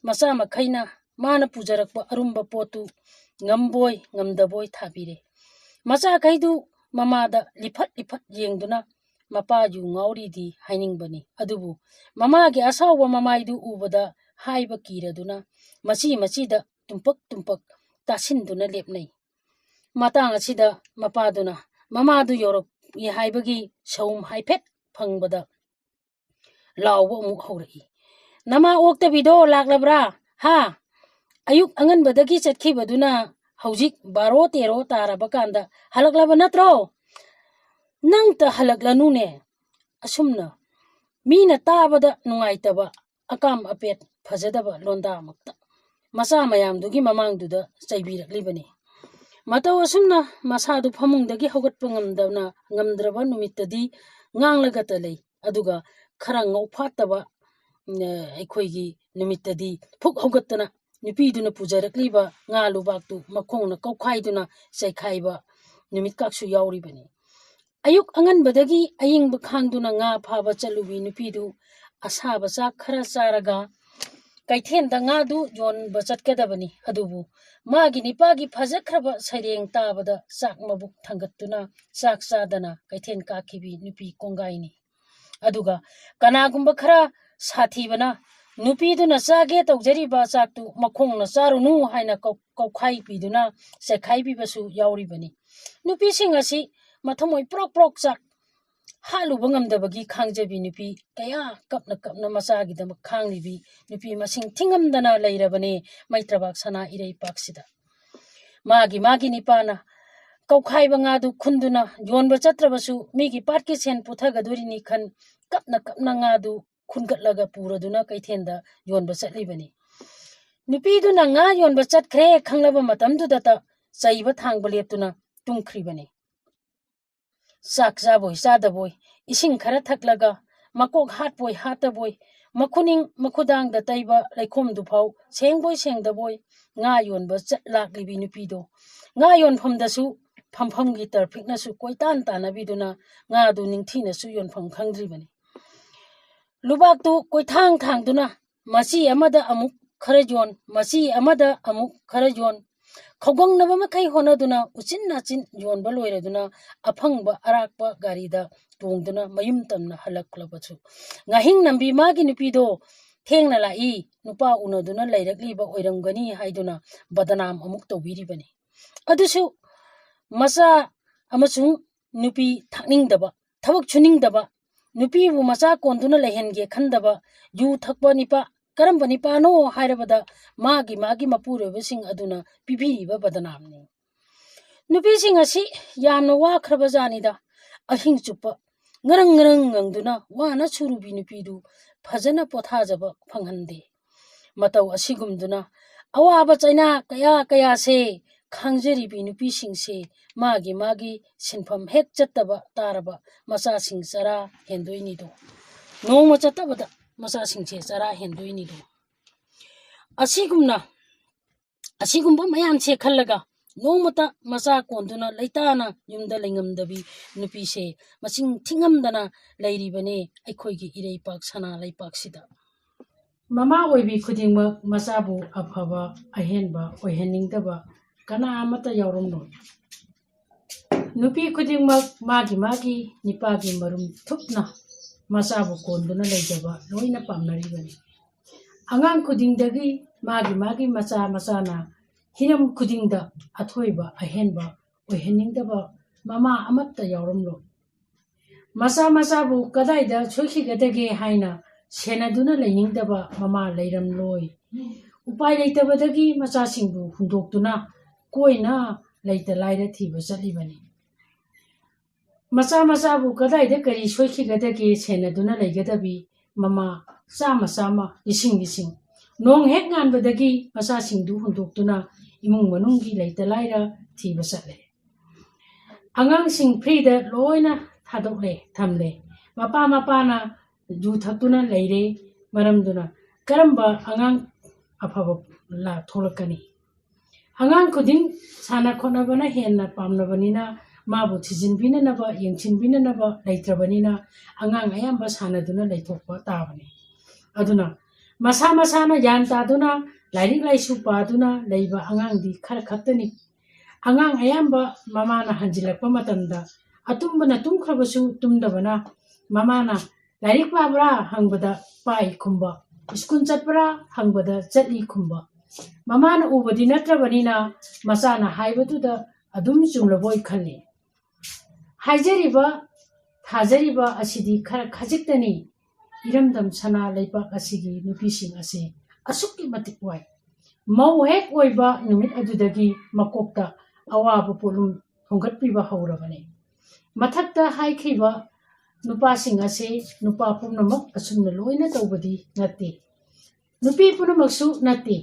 ꯃꯆꯥ ꯃꯈꯩꯅ ꯃꯥꯅ ꯄꯨꯖꯔꯛꯄ ꯑꯔꯨꯝꯕ ꯄꯣꯠꯇꯨ ꯉꯝꯕꯣꯏ ꯉꯝꯗꯕꯣꯏ ꯊꯥꯕꯤꯔꯦ꯫ ꯃꯆꯥꯈꯩꯗꯨ ꯃꯃꯥꯗ ꯂꯤꯐꯠ ꯂꯤꯐꯠ ꯌꯦꯡꯗꯨꯅ ꯃꯄꯥ ꯌꯨ ꯉꯥꯎꯔꯤꯗꯤ ꯍꯥꯏꯅꯤꯡꯕꯅꯤ, ꯑꯗꯨꯕꯨ ꯃꯃꯥꯒꯤ ꯑꯁꯥꯎꯕ ꯃꯃꯥꯏꯗꯨ ꯎꯕꯗ ꯍꯥꯏꯕ ꯀꯤꯔꯗꯨꯅ ꯃꯆꯤ ꯃꯆꯤꯗ ꯇꯨꯝꯄꯛ ꯇꯨꯝꯄꯛ ꯇꯥꯁꯤꯟꯗꯨꯅ ꯂꯦꯞꯅꯩ꯫ ꯃꯇꯥꯡ ꯑꯁꯤꯗ ꯃꯄꯥꯗꯨꯅ ꯃꯃꯥꯗꯨ ꯌꯧꯔꯛꯏ ꯍꯥꯏꯕꯒꯤ ꯁꯎꯝ ꯍꯥꯏꯐꯦꯠ ꯐꯪꯕꯗ ꯂꯥꯎꯕ ꯑꯃꯨꯛ ꯍꯧꯔꯛꯏ꯫ "ꯅꯃꯥ ꯑꯣꯛꯇꯕꯤꯗꯣ ꯂꯥꯛꯂꯕ꯭ꯔꯥ? ꯍꯥ? ꯑꯌꯨꯛ ꯑꯉꯟꯕꯗꯒꯤ ꯆꯠꯈꯤꯕꯗꯨꯅ ꯍꯧꯖꯤꯛ ꯕꯥꯔꯣ ꯇꯦꯔꯣ ꯇꯥꯔꯕ ꯀꯥꯟꯗ ꯍꯜꯂꯛꯂꯕ ꯅꯠꯇ꯭ꯔꯣ? ꯅꯪꯇ ꯍꯜꯂꯛꯂꯅꯨꯅꯦ!" ꯑꯁꯨꯝꯅ ꯃꯤꯅ ꯇꯥꯕꯗ ꯅꯨꯡꯉꯥꯏꯇꯕ ꯑꯀꯥꯝ ꯑꯄꯦꯠ ꯐꯖꯗꯕ ꯂꯣꯟꯗꯥꯃꯛꯇ ꯃꯆꯥ ꯃꯌꯥꯝꯗꯨꯒꯤ ꯃꯃꯥꯡꯗꯨꯗ ꯆꯩꯕꯤꯔꯛꯂꯤꯕꯅꯤ꯫ ꯃꯇꯧ ꯑꯁꯨꯝꯅ ꯃꯁꯥꯗꯨ ꯐꯃꯨꯡꯗꯒꯤ ꯍꯧꯒꯠꯄ ꯉꯝꯗꯅ, ꯉꯝꯗ꯭ꯔꯕ ꯅꯨꯃꯤꯠꯇꯗꯤ ꯉꯥꯡꯂꯒꯇ ꯂꯩ, ꯑꯗꯨꯒ ꯈꯔ ꯉꯧꯐꯥꯠꯇꯕ, ꯎꯝ, ꯑꯩꯈꯣꯏꯒꯤ ꯅꯨꯃꯤꯠꯇꯗꯤ ꯐꯨꯛ ꯍꯧꯒꯠꯇꯅ ꯅꯨꯄꯤꯗꯨꯅ ꯄꯨꯖꯔꯛꯂꯤꯕ ꯉꯥ ꯂꯨꯕꯥꯛꯇꯨ ꯃꯈꯣꯡꯅ ꯀꯧꯈꯥꯏꯗꯨꯅ ꯆꯩꯈꯥꯏꯕ ꯅꯨꯃꯤꯠꯀꯥꯁꯨ ꯌꯥꯎꯔꯤꯕꯅꯤ꯫ ꯑꯌꯨꯛ ꯑꯉꯟꯕꯗꯒꯤ ꯑꯌꯤꯡꯕ ꯈꯥꯡꯗꯨꯅ ꯉꯥ ꯐꯥꯕ ꯆꯠꯂꯨꯕꯤ ꯅꯨꯄꯤꯗꯨ ꯑꯁꯥꯕ ꯆꯥꯛ ꯈꯔ ꯆꯥꯔꯒ ꯀꯩꯊꯦꯜꯗ ꯉꯥꯗꯨ ꯌꯣꯟꯕ ꯆꯠꯀꯗꯕꯅꯤ꯫ ꯑꯗꯨꯕꯨ ꯃꯥꯒꯤ ꯅꯤꯄꯥꯒꯤ ꯐꯖꯈ꯭ꯔꯕ ꯁꯩꯔꯦꯡ ꯇꯥꯕꯗ ꯆꯥꯛ ꯃꯕꯨꯛ ꯊꯥꯡꯒꯠꯇꯨꯅ ꯆꯥꯛ ꯆꯥꯗꯅ ꯀꯩꯊꯦꯜ ꯀꯥꯈꯤꯕꯤ ꯅꯨꯄꯤ ꯀꯣꯡꯒꯥꯏꯅꯤ꯫ ꯑꯗꯨꯒ ꯀꯅꯥꯒꯨꯝꯕ ꯈꯔ ꯁꯥꯊꯤꯕꯅ ꯅꯨꯄꯤꯗꯨꯅ ꯆꯥꯒꯦ ꯇꯧꯖꯔꯤꯕ ꯆꯥꯛꯇꯨ ꯃꯈꯣꯡꯅ ꯆꯥꯔꯨꯅꯨ ꯍꯥꯏꯅ ꯀꯧ-, ꯀꯧꯈꯥꯏꯕꯤꯗꯨꯅ ꯆꯩꯈꯥꯏꯕꯤꯕꯁꯨ ꯌꯥꯎꯔꯤꯕꯅꯤ꯫ ꯅꯨꯄꯤꯁꯤꯡ ꯑꯁꯤ ꯃꯊꯃꯣꯏ ꯄ꯭ꯔꯣꯛ ꯄ꯭ꯔꯣꯛ ꯆꯥꯛ ꯍꯥꯠꯂꯨꯕ ꯉꯝꯗꯕꯒꯤ ꯈꯥꯡꯖꯕꯤ ꯅꯨꯄꯤ ꯀꯌꯥ ꯀꯞꯅ ꯀꯞꯅ ꯃꯆꯥꯒꯤꯗꯃꯛ ꯈꯥꯡꯂꯤꯕꯤ ꯅꯨꯄꯤ ꯃꯁꯤꯡ ꯊꯤꯉꯝꯗꯅ ꯂꯩꯔꯕꯅꯤ ꯃꯩꯇ꯭ꯔꯕꯥꯛ ꯁꯅꯥ ꯏꯔꯩꯄꯥꯛꯁꯤꯗ꯫ ꯃꯥꯒꯤ ꯃꯥꯒꯤ ꯅꯤꯄꯥꯅ ꯀꯧꯈꯥꯏꯕ ꯉꯥꯗꯨ ꯈꯨꯟꯗꯨꯅ ꯌꯣꯟꯕ ꯆꯠꯇ꯭ꯔꯕꯁꯨ ꯃꯤꯒꯤ ꯄꯥꯠꯀꯤ ꯁꯦꯟ ꯄꯨꯊꯒꯗꯣꯔꯤꯅꯤ ꯈꯟ ꯀꯞꯅ ꯀꯞꯅ ꯉꯥꯗꯨ ꯈꯨꯟꯒꯠꯂꯒ ꯄꯨꯔꯗꯨꯅ ꯀꯩꯊꯦꯜꯗ ꯌꯣꯟꯕ ꯆꯠꯂꯤꯕꯅꯤ꯫ ꯅꯨꯄꯤꯗꯨꯅ ꯉꯥ ꯌꯣꯟꯕ ꯆꯠꯈ꯭ꯔꯦ ꯈꯪꯂꯕ ꯃꯇꯝꯗꯨꯗꯇ ꯆꯩꯕ ꯊꯥꯡꯕ ꯂꯦꯞꯇꯨꯅ ꯇꯨꯝꯈ꯭ꯔꯤꯕꯅꯤ꯫ ꯆꯥꯛ ꯆꯥꯕꯣꯏ ꯆꯥꯗꯕꯣꯏ, ꯏꯁꯤꯡ ꯈꯔ ꯊꯛꯂꯒ, ꯃꯀꯣꯛ ꯍꯥꯠꯄꯣꯏ ꯍꯥꯠꯇꯕꯣꯏ, ꯃꯈꯨꯅꯤꯡ ꯃꯈꯨꯗꯥꯡꯗ ꯇꯩꯕ ꯂꯩꯈꯣꯝꯗꯨꯐꯥꯎ ꯁꯦꯡꯕꯣꯏ ꯁꯦꯡꯗꯕꯣꯏ, ꯉꯥ ꯌꯣꯟꯕ ꯆꯠ ꯂꯥꯛꯂꯤꯕꯤ ꯅꯨꯄꯤꯗꯣ ꯉꯥ ꯌꯣꯟꯐꯝꯗꯁꯨ ꯐꯝꯐꯝꯒꯤ ꯇ꯭ꯔꯥꯐꯤꯛꯅꯁꯨ ꯀꯣꯏꯇꯥꯟ ꯇꯥꯟꯅꯕꯤꯗꯨꯅ ꯉꯥꯗꯨ ꯅꯤꯡꯊꯤꯅꯁꯨ ꯌꯣꯟꯐꯝ ꯈꯪꯗ꯭ꯔꯤꯕꯅꯤ꯫ ꯂꯨꯕꯥꯛꯇꯨ ꯀꯣꯏꯊꯥꯡ ꯊꯥꯡꯗꯨꯅ ꯃꯆꯤ ꯑꯃꯗ ꯑꯃꯨꯛ ꯈꯔ ꯌꯣꯟ, ꯃꯆꯤ ꯑꯃꯗ ꯑꯃꯨꯛ ꯈꯔ ꯌꯣꯟ, ꯈꯧꯒꯪꯅꯕ ꯃꯈꯩ ꯍꯣꯠꯅꯗꯨꯅ ꯎꯆꯤꯟ ꯅꯥꯆꯤꯟ ꯌꯣꯟꯕ ꯂꯣꯏꯔꯗꯨꯅ ꯑꯐꯪꯕ ꯑꯔꯥꯛꯄ ꯒꯥꯔꯤꯗ ꯇꯣꯡꯗꯨꯅ ꯃꯌꯨꯝ ꯇꯝꯅ ꯍꯜꯂꯛꯂꯕꯁꯨ, ꯉꯥꯍꯤꯡ ꯅꯝꯕꯤ ꯃꯥꯒꯤ ꯅꯨꯄꯤꯗꯣ ꯊꯦꯡꯅ ꯂꯥꯛꯏ, ꯅꯨꯄꯥ ꯎꯅꯗꯨꯅ ꯂꯩꯔꯛꯂꯤꯕ ꯑꯣꯏꯔꯝꯒꯅꯤ ꯍꯥꯏꯗꯨꯅ ꯕꯗꯅꯥꯝ ꯑꯃꯨꯛ ꯇꯧꯕꯤꯔꯤꯕꯅꯤ꯫ ꯑꯗꯨꯁꯨ ꯃꯆꯥ ꯑꯃꯁꯨꯡ ꯅꯨꯄꯤ ꯊꯥꯛꯅꯤꯡꯗꯕ, ꯊꯕꯛ ꯁꯨꯅꯤꯡꯗꯕ, ꯅꯨꯄꯤꯕꯨ ꯃꯆꯥ ꯀꯣꯟꯗꯨꯅ ꯂꯩꯍꯟꯒꯦ ꯈꯟꯗꯕ, ꯌꯨ ꯊꯛꯄ ꯅꯤꯄꯥ, ꯀꯔꯝꯕ ꯅꯤꯄꯥꯅꯣ ꯍꯥꯏꯔꯕꯗ ꯃꯥꯒꯤ ꯃꯥꯒꯤ ꯃꯄꯨꯔꯣꯏꯕꯁꯤꯡ ꯑꯗꯨꯅ ꯄꯤꯕꯤꯔꯤꯕ ꯕꯗꯅꯥꯝꯅꯤ꯫ ꯅꯨꯄꯤꯁꯤꯡ ꯑꯁꯤ ꯌꯥꯝꯅ ꯋꯥꯈ꯭ꯔꯕ ꯖꯥꯠꯅꯤꯗ꯫ ꯑꯍꯤꯡ ꯆꯨꯞꯄ ꯉꯔꯪ ꯉꯔꯪ ꯉꯪꯗꯨꯅ ꯋꯥꯅ ꯁꯨꯔꯨꯕꯤ ꯅꯨꯄꯤꯗꯨ ꯐꯖꯅ ꯄꯣꯊꯥꯖꯕ ꯐꯪꯍꯟꯗꯦ꯫ ꯃꯇꯧ ꯑꯁꯤꯒꯨꯝꯗꯨꯅ ꯑꯋꯥꯕ ꯆꯩꯅꯥ ꯀꯌꯥ ꯀꯌꯥꯁꯦ ꯈꯥꯡꯖꯔꯤꯕꯤ ꯅꯨꯄꯤꯁꯤꯡꯁꯦ ꯃꯥꯒꯤ ꯃꯥꯒꯤ ꯁꯤꯟꯐꯝ ꯍꯦꯛ ꯆꯠꯇꯕ ꯇꯥꯔꯕ ꯃꯆꯥꯁꯤꯡ ꯆꯔꯥ ꯍꯦꯟꯗꯣꯏꯅꯤꯗꯣ꯫ ꯅꯣꯡꯃ ꯆꯠꯇꯕꯗ ꯃꯆꯥꯁꯤꯡꯁꯦ ꯆꯔꯥ ꯍꯦꯟꯗꯣꯏꯅꯤꯗꯣ꯫ ꯑꯁꯤꯒꯨꯝꯅ, ꯑꯁꯤꯒꯨꯝꯕ ꯃꯌꯥꯝꯁꯦ ꯈꯜꯂꯒ ꯅꯣꯡꯃꯇ ꯃꯆꯥ ꯀꯣꯟꯗꯨꯅ ꯂꯩꯇꯥꯅ ꯌꯨꯝꯗ ꯂꯩꯉꯝꯗꯕꯤ ꯅꯨꯄꯤꯁꯦ ꯃꯁꯤꯡ ꯊꯤꯉꯝꯗꯅ ꯂꯩꯔꯤꯕꯅꯤ ꯑꯩꯈꯣꯏꯒꯤ ꯏꯔꯩꯄꯥꯛ ꯁꯅꯥ ꯂꯩꯄꯥꯛꯁꯤꯗ꯫ ꯃꯃꯥ ꯑꯣꯏꯕꯤ ꯈꯨꯗꯤꯡꯃꯛ ꯃꯆꯥꯕꯨ ꯑꯐꯕ ꯑꯍꯦꯟꯕ ꯑꯣꯏꯍꯟꯅꯤꯡꯗꯕ ꯀꯅꯥ ꯑꯃꯠꯇ ꯌꯥꯎꯔꯝꯂꯣꯏ꯫ ꯅꯨꯄꯤ ꯈꯨꯗꯤꯡꯃꯛ ꯃꯥꯒꯤ ꯃꯥꯒꯤ ꯅꯤꯄꯥꯒꯤ ꯃꯔꯨꯝ ꯊꯨꯞꯅ ꯃꯆꯥꯕꯨ ꯀꯣꯟꯗꯨꯅ ꯂꯩꯖꯕ ꯂꯣꯏꯅ ꯄꯥꯝꯅꯔꯤꯕꯅꯤ꯫ ꯑꯉꯥꯡ ꯈꯨꯗꯤꯡꯗꯒꯤ ꯃꯥꯒꯤ ꯃꯥꯒꯤ ꯃꯆꯥ ꯃꯆꯥꯅ ꯍꯤꯔꯝ ꯈꯨꯗꯤꯡꯗ ꯑꯊꯣꯏꯕ ꯑꯍꯦꯟꯕ ꯑꯣꯏꯍꯟꯅꯤꯡꯗꯕ ꯃꯃꯥ ꯑꯃꯠꯇ ꯌꯥꯎꯔꯝꯂꯣꯏ꯫ ꯃꯆꯥ ꯃꯆꯥꯕꯨ ꯀꯗꯥꯏꯗ ꯁꯣꯏꯈꯤꯒꯗꯒꯦ ꯍꯥꯏꯅ ꯁꯦꯟꯅꯗꯨꯅ ꯂꯩꯅꯤꯡꯗꯕ ꯃꯃꯥ ꯂꯩꯔꯝꯂꯣꯏ꯫ ꯎꯄꯥꯏ ꯂꯩꯇꯕꯗꯒꯤ ꯃꯆꯥꯁꯤꯡꯕꯨ ꯍꯨꯟꯗꯣꯛꯇꯨꯅ ꯀꯣꯏꯅ ꯂꯩꯇ ꯂꯥꯏꯔ ꯊꯤꯕ ꯆꯠꯂꯤꯕꯅꯤ꯫ ꯃꯆꯥ ꯃꯆꯥꯕꯨ ꯀꯗꯥꯏꯗ ꯀꯔꯤ ꯁꯣꯏꯈꯤꯒꯗꯒꯦ ꯁꯦꯟꯅꯗꯨꯅ ꯂꯩꯒꯗꯕꯤ ꯃꯃꯥ ꯆꯥꯝꯃ ꯆꯥꯝꯃ, ꯂꯤꯁꯤꯡ ꯂꯤꯁꯤꯡ꯫ ꯅꯣꯡ ꯍꯦꯛ ꯉꯥꯟꯕꯗꯒꯤ ꯃꯆꯥꯁꯤꯡꯗꯨ ꯍꯨꯟꯗꯣꯛꯇꯨꯅ ꯏꯃꯨꯡ ꯃꯅꯨꯡꯒꯤ ꯂꯩꯇ ꯂꯥꯏꯔ ꯊꯤꯕ ꯆꯠꯂꯦ꯫ ꯑꯉꯥꯡꯁꯤꯡ ꯐ꯭ꯔꯤꯗ ꯂꯣꯏꯅ ꯊꯥꯗꯣꯛꯂꯦ, ꯊꯝꯂꯦ꯫ ꯃꯄꯥ ꯃꯄꯥꯅ ꯌꯨ ꯊꯛꯇꯨꯅ ꯂꯩꯔꯦ꯫ ꯃꯔꯝꯗꯨꯅ ꯀꯔꯝꯕ ꯑꯉꯥꯡ ꯑꯐꯕ ꯂꯥ-, ꯊꯣꯛꯂꯛꯀꯅꯤ? ꯑꯉꯥꯡ ꯈꯨꯗꯤꯡ ꯁꯥꯟꯅ ꯈꯣꯠꯅꯕꯅ ꯍꯦꯟꯅ ꯄꯥꯝꯅꯕꯅꯤꯅ, ꯃꯥꯕꯨ ꯊꯤꯖꯤꯟꯕꯤꯅꯅꯕ, ꯌꯦꯡꯁꯤꯟꯕꯤꯅꯅꯕ ꯂꯩꯇ꯭ꯔꯕꯅꯤꯅ, ꯑꯉꯥꯡ ꯑꯌꯥꯝꯕ ꯁꯥꯟꯅꯗꯨꯅ ꯂꯩꯊꯣꯛꯄ ꯇꯥꯕꯅꯤ꯫ ꯑꯗꯨꯅ ꯃꯁꯥ ꯃꯁꯥꯅ ꯒ꯭ꯌꯥꯟ ꯇꯥꯗꯨꯅ ꯂꯥꯏꯔꯤꯛ ꯂꯥꯏꯁꯨ ꯄꯥꯗꯨꯅ ꯂꯩꯕ ꯑꯉꯥꯡꯗꯤ ꯈꯔ ꯈꯛꯇꯅꯤ꯫ ꯑꯉꯥꯡ ꯑꯌꯥꯝꯕ ꯃꯃꯥꯅ ꯍꯟꯖꯤꯜꯂꯛꯄ ꯃꯇꯝꯗ ꯑꯇꯨꯝꯕꯅ ꯇꯨꯝꯈ꯭ꯔꯕꯁꯨ ꯇꯨꯝꯗꯕꯅ ꯃꯃꯥꯅ "ꯂꯥꯏꯔꯤꯛ ꯄꯥꯕ꯭ꯔꯥ?" ꯍꯪꯕꯗ "ꯄꯥꯏ" ꯈꯨꯝꯕ, "ꯁ꯭ꯀꯨꯜ ꯆꯠꯄ꯭ꯔꯥ?" ꯍꯪꯕꯗ "ꯆꯠꯂꯤ" ꯈꯨꯝꯕ꯫ ꯃꯃꯥꯅ ꯎꯕꯗꯤ ꯅꯠꯇ꯭ꯔꯕꯅꯤꯅ ꯃꯆꯥꯅ ꯍꯥꯏꯕꯗꯨꯗ ꯑꯗꯨꯝ ꯆꯨꯝꯂꯕꯣꯏ ꯈꯜꯂꯤ꯫ ꯍꯥꯏꯖꯔꯤꯕ, ꯊꯥꯖꯔꯤꯕ ꯑꯁꯤꯗꯤ ꯈꯔ ꯈꯖꯤꯛꯇꯅꯤ꯫ ꯏꯔꯝꯗꯝ ꯁꯅꯥ ꯂꯩꯕꯥꯛ ꯑꯁꯤꯒꯤ ꯅꯨꯄꯤꯁꯤꯡ ꯑꯁꯤ ꯑꯁꯨꯛꯀꯤ ꯃꯇꯤꯛ ꯋꯥꯏ꯫ ꯃꯧ ꯍꯦꯛ ꯑꯣꯏꯕ ꯅꯨꯃꯤꯠ ꯑꯗꯨꯗꯒꯤ ꯃꯀꯣꯛꯇ ꯑꯋꯥꯕ ꯄꯣꯠꯂꯨꯝ ꯊꯣꯡꯒꯠꯄꯤꯕ ꯍꯧꯔꯕꯅꯤ꯫ ꯃꯊꯛꯇ ꯍꯥꯏꯈ꯭ꯔꯤꯕ ꯅꯨꯄꯥꯁꯤꯡ ꯑꯁꯤ ꯅꯨꯄꯥ ꯄꯨꯝꯅꯃꯛ ꯑꯁꯨꯝꯅ ꯂꯣꯏꯅ ꯇꯧꯕꯗꯤ ꯅꯠꯇꯦ꯫ ꯅꯨꯄꯤ ꯄꯨꯝꯅꯃꯛꯁꯨ ꯅꯠꯇꯦ꯫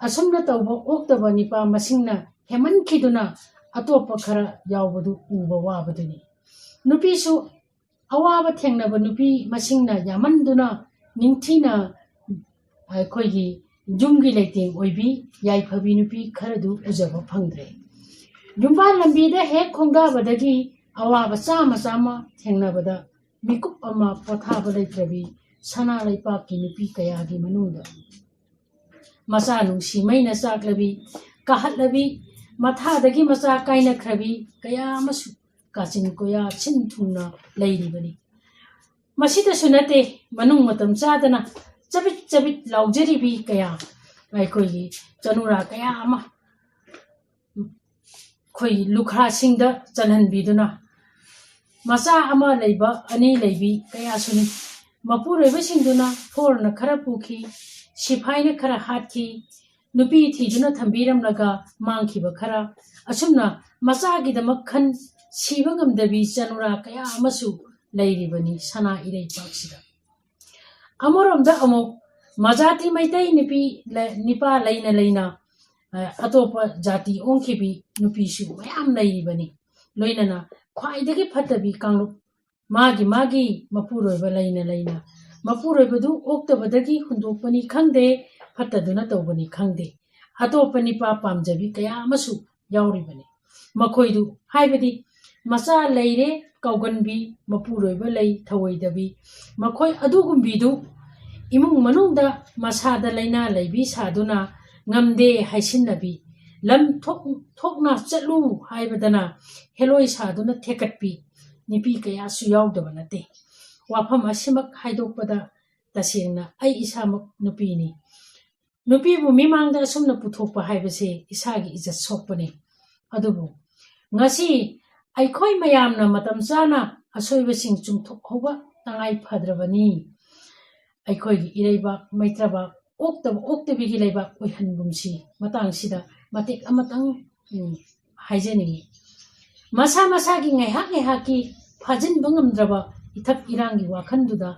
ꯑꯁꯨꯝꯅ ꯇꯧꯕ ꯑꯣꯛꯇꯕ ꯅꯤꯄꯥ ꯃꯁꯤꯡꯅ ꯍꯦꯟꯃꯟꯈꯤꯗꯨꯅ ꯑꯇꯣꯞꯄ ꯈꯔ ꯌꯥꯎꯕꯗꯨ ꯎꯕ ꯋꯥꯕꯗꯨꯅꯤ꯫ ꯅꯨꯄꯤꯁꯨ ꯑꯋꯥꯕ ꯊꯦꯡꯅꯕ ꯅꯨꯄꯤ ꯃꯁꯤꯡꯅ ꯌꯥꯝꯃꯟꯗꯨꯅ ꯅꯤꯡꯊꯤꯅ ꯑꯩꯈꯣꯏꯒꯤ ꯌꯨꯝꯒꯤ ꯂꯩꯇꯦꯡ ꯑꯣꯏꯕꯤ ꯌꯥꯏꯐꯕꯤ ꯅꯨꯄꯤ ꯈꯔꯗꯨ ꯎꯖꯕ ꯐꯪꯗ꯭ꯔꯦ꯫ ꯌꯨꯝꯕꯥꯜ ꯂꯝꯕꯤꯗ ꯍꯦꯛ ꯈꯣꯡꯗꯥꯕꯗꯒꯤ ꯑꯋꯥꯕ ꯆꯥꯃ ꯆꯥꯃ ꯊꯦꯡꯅꯕꯗ ꯃꯤꯀꯨꯞ ꯑꯃ ꯄꯣꯊꯥꯕ ꯂꯩꯇ꯭ꯔꯕꯤ ꯁꯅꯥ ꯂꯩꯄꯥꯛꯀꯤ ꯅꯨꯄꯤ ꯀꯌꯥꯒꯤ ꯃꯅꯨꯡꯗ ꯃꯆꯥ ꯅꯨꯡꯁꯤ ꯃꯩꯅ ꯆꯥꯛꯂꯕꯤ, ꯀꯥꯍꯠꯂꯕꯤ, ꯃꯊꯥꯗꯒꯤ ꯃꯆꯥ ꯀꯥꯏꯅꯈ꯭ꯔꯕꯤ ꯀꯌꯥ ꯑꯃꯁꯨ ꯀꯥꯆꯤꯟ ꯀꯣꯌꯥ ꯁꯤꯟ ꯊꯨꯡꯅ ꯂꯩꯔꯤꯕꯅꯤ꯫ ꯃꯁꯤꯗꯁꯨ ꯅꯠꯇꯦ, ꯃꯅꯨꯡ ꯃꯇꯝ ꯆꯥꯗꯅ ꯆꯕꯤꯠ ꯆꯕꯤꯠ ꯂꯥꯎꯖꯔꯤꯕꯤ ꯀꯌꯥ, ꯑꯩꯈꯣꯏꯒꯤ ꯆꯅꯨꯔꯥ ꯀꯌꯥ ꯑꯃ ꯑꯩꯈꯣꯏ ꯂꯨꯈ꯭ꯔꯥꯁꯤꯡꯗ ꯆꯜꯍꯟꯕꯤꯗꯨꯅ, ꯃꯆꯥ ꯑꯃ ꯂꯩꯕ ꯑꯅꯤ ꯂꯩꯕꯤ ꯀꯌꯥꯁꯨꯅꯤ꯫ ꯃꯄꯨꯔꯣꯏꯕꯁꯤꯡꯗꯨꯅ ꯐꯣꯔꯅ ꯈꯔ ꯄꯨꯈꯤ, ꯁꯤꯐꯥꯏꯅ ꯈꯔ ꯍꯥꯠꯈꯤ, ꯅꯨꯄꯤ ꯊꯤꯗꯨꯅ ꯊꯝꯕꯤꯔꯝꯂꯒ ꯃꯥꯡꯈꯤꯕ ꯈꯔ, ꯑꯁꯨꯝꯅ ꯃꯆꯥꯒꯤꯗꯃꯛ ꯈꯟ ꯁꯤꯕ ꯉꯝꯗꯕꯤ ꯆꯅꯨꯔꯥ ꯀꯌꯥ ꯑꯃꯁꯨ ꯂꯩꯔꯤꯕꯅꯤ ꯁꯅꯥ ꯏꯔꯩꯄꯥꯛꯁꯤꯗ꯫ ꯑꯃꯔꯣꯝꯗ ꯑꯃꯨꯛ ꯃꯖꯥꯇꯤ ꯃꯩꯇꯩ ꯅꯨꯄꯤ ꯂ-, ꯅꯤꯄꯥ ꯂꯩꯅ ꯂꯩꯅ, ꯑ, ꯑꯇꯣꯞꯄ ꯖꯥꯇꯤ ꯑꯣꯟꯈꯤꯕꯤ ꯅꯨꯄꯤꯁꯨ ꯃꯌꯥꯝ ꯂꯩꯔꯤꯕꯅꯤ꯫ ꯂꯣꯏꯅꯅ ꯈ꯭ꯋꯥꯏꯗꯒꯤ ꯐꯠꯇꯕꯤ ꯀꯥꯡꯂꯨꯞ, ꯃꯥꯒꯤ ꯃꯥꯒꯤ ꯃꯄꯨꯔꯣꯏꯕ ꯂꯩꯅ ꯂꯩꯅ, ꯃꯄꯨꯔꯣꯏꯕꯗꯨ ꯑꯣꯛꯇꯕꯗꯒꯤ ꯍꯨꯟꯗꯣꯛꯄꯅꯤ ꯈꯪꯗꯦ, ꯐꯠꯇꯗꯨꯅ ꯇꯧꯕꯅꯤ ꯈꯪꯗꯦ, ꯑꯇꯣꯞꯄ ꯅꯤꯄꯥ ꯄꯥꯝꯖꯕꯤ ꯀꯌꯥ ꯑꯃꯁꯨ ꯌꯥꯎꯔꯤꯕꯅꯤ꯫ ꯃꯈꯣꯏꯗꯨ ꯍꯥꯏꯕꯗꯤ ꯃꯆꯥ ꯂꯩꯔꯦ ꯀꯥꯎꯒꯟꯕꯤ, ꯃꯄꯨꯔꯣꯏꯕ ꯂꯩ ꯊꯧꯑꯣꯏꯗꯕꯤ, ꯃꯈꯣꯏ ꯑꯗꯨꯒꯨꯝꯕꯤꯗꯨ ꯏꯃꯨꯡ ꯃꯅꯨꯡꯗ ꯃꯁꯥꯗ ꯂꯥꯏꯅꯥ ꯂꯩꯕꯤ ꯁꯥꯗꯨꯅ ꯉꯝꯗꯦ ꯍꯥꯏꯁꯤꯟꯅꯕꯤ, ꯂꯝ ꯊꯣꯛ-, ꯊꯣꯛꯅ ꯆꯠꯂꯨ ꯍꯥꯏꯕꯗꯅ ꯍꯦꯂꯣꯏ ꯁꯥꯗꯨꯅ ꯊꯦꯛꯀꯠꯄꯤ ꯅꯨꯄꯤ ꯀꯌꯥꯁꯨ ꯌꯥꯎꯗꯕ ꯅꯠꯇꯦ꯫ ꯋꯥꯐꯝ ꯑꯁꯤꯃꯛ ꯍꯥꯏꯗꯣꯛꯄꯗ ꯇꯁꯦꯡꯅ ꯑꯩ ꯏꯁꯥꯃꯛ ꯅꯨꯄꯤꯅꯤ꯫ ꯅꯨꯄꯤꯕꯨ ꯃꯤꯃꯥꯡꯗ ꯑꯁꯨꯝꯅ ꯄꯨꯊꯣꯛꯄ ꯍꯥꯏꯕꯁꯦ ꯏꯁꯥꯒꯤ ꯏꯖꯠ ꯁꯣꯛꯄꯅꯤ꯫ ꯑꯗꯨꯕꯨ ꯉꯁꯤ ꯑꯩꯈꯣꯏ ꯃꯌꯥꯝꯅ ꯃꯇꯝ ꯆꯥꯅ ꯑꯁꯣꯏꯕꯁꯤꯡ ꯆꯨꯝꯊꯣꯛꯍꯧꯕ ꯇꯉꯥꯏ ꯐꯗ꯭ꯔꯕꯅꯤ꯫ ꯑꯩꯈꯣꯏꯒꯤ ꯏꯔꯩꯕꯥꯛ ꯃꯩꯇ꯭ꯔꯕꯥꯛ ꯑꯣꯛꯇꯕ ꯑꯣꯛꯇꯕꯤꯒꯤ ꯂꯩꯕꯥꯛ ꯑꯣꯏꯍꯟꯒꯨꯝꯁꯤ꯫ ꯃꯇꯥꯡꯁꯤꯗ ꯃꯇꯦꯛ ꯑꯃꯇꯪ, ꯎꯝ, ꯍꯥꯏꯖꯅꯤꯡꯏ꯫ ꯃꯁꯥ ꯃꯁꯥꯒꯤ ꯉꯥꯏꯍꯥꯛ ꯉꯥꯏꯍꯥꯛꯀꯤ ꯐꯥꯖꯤꯟꯕ ꯉꯝꯗ꯭ꯔꯕ ꯏꯊꯛ ꯏꯔꯥꯡꯒꯤ ꯋꯥꯈꯜꯗꯨꯗ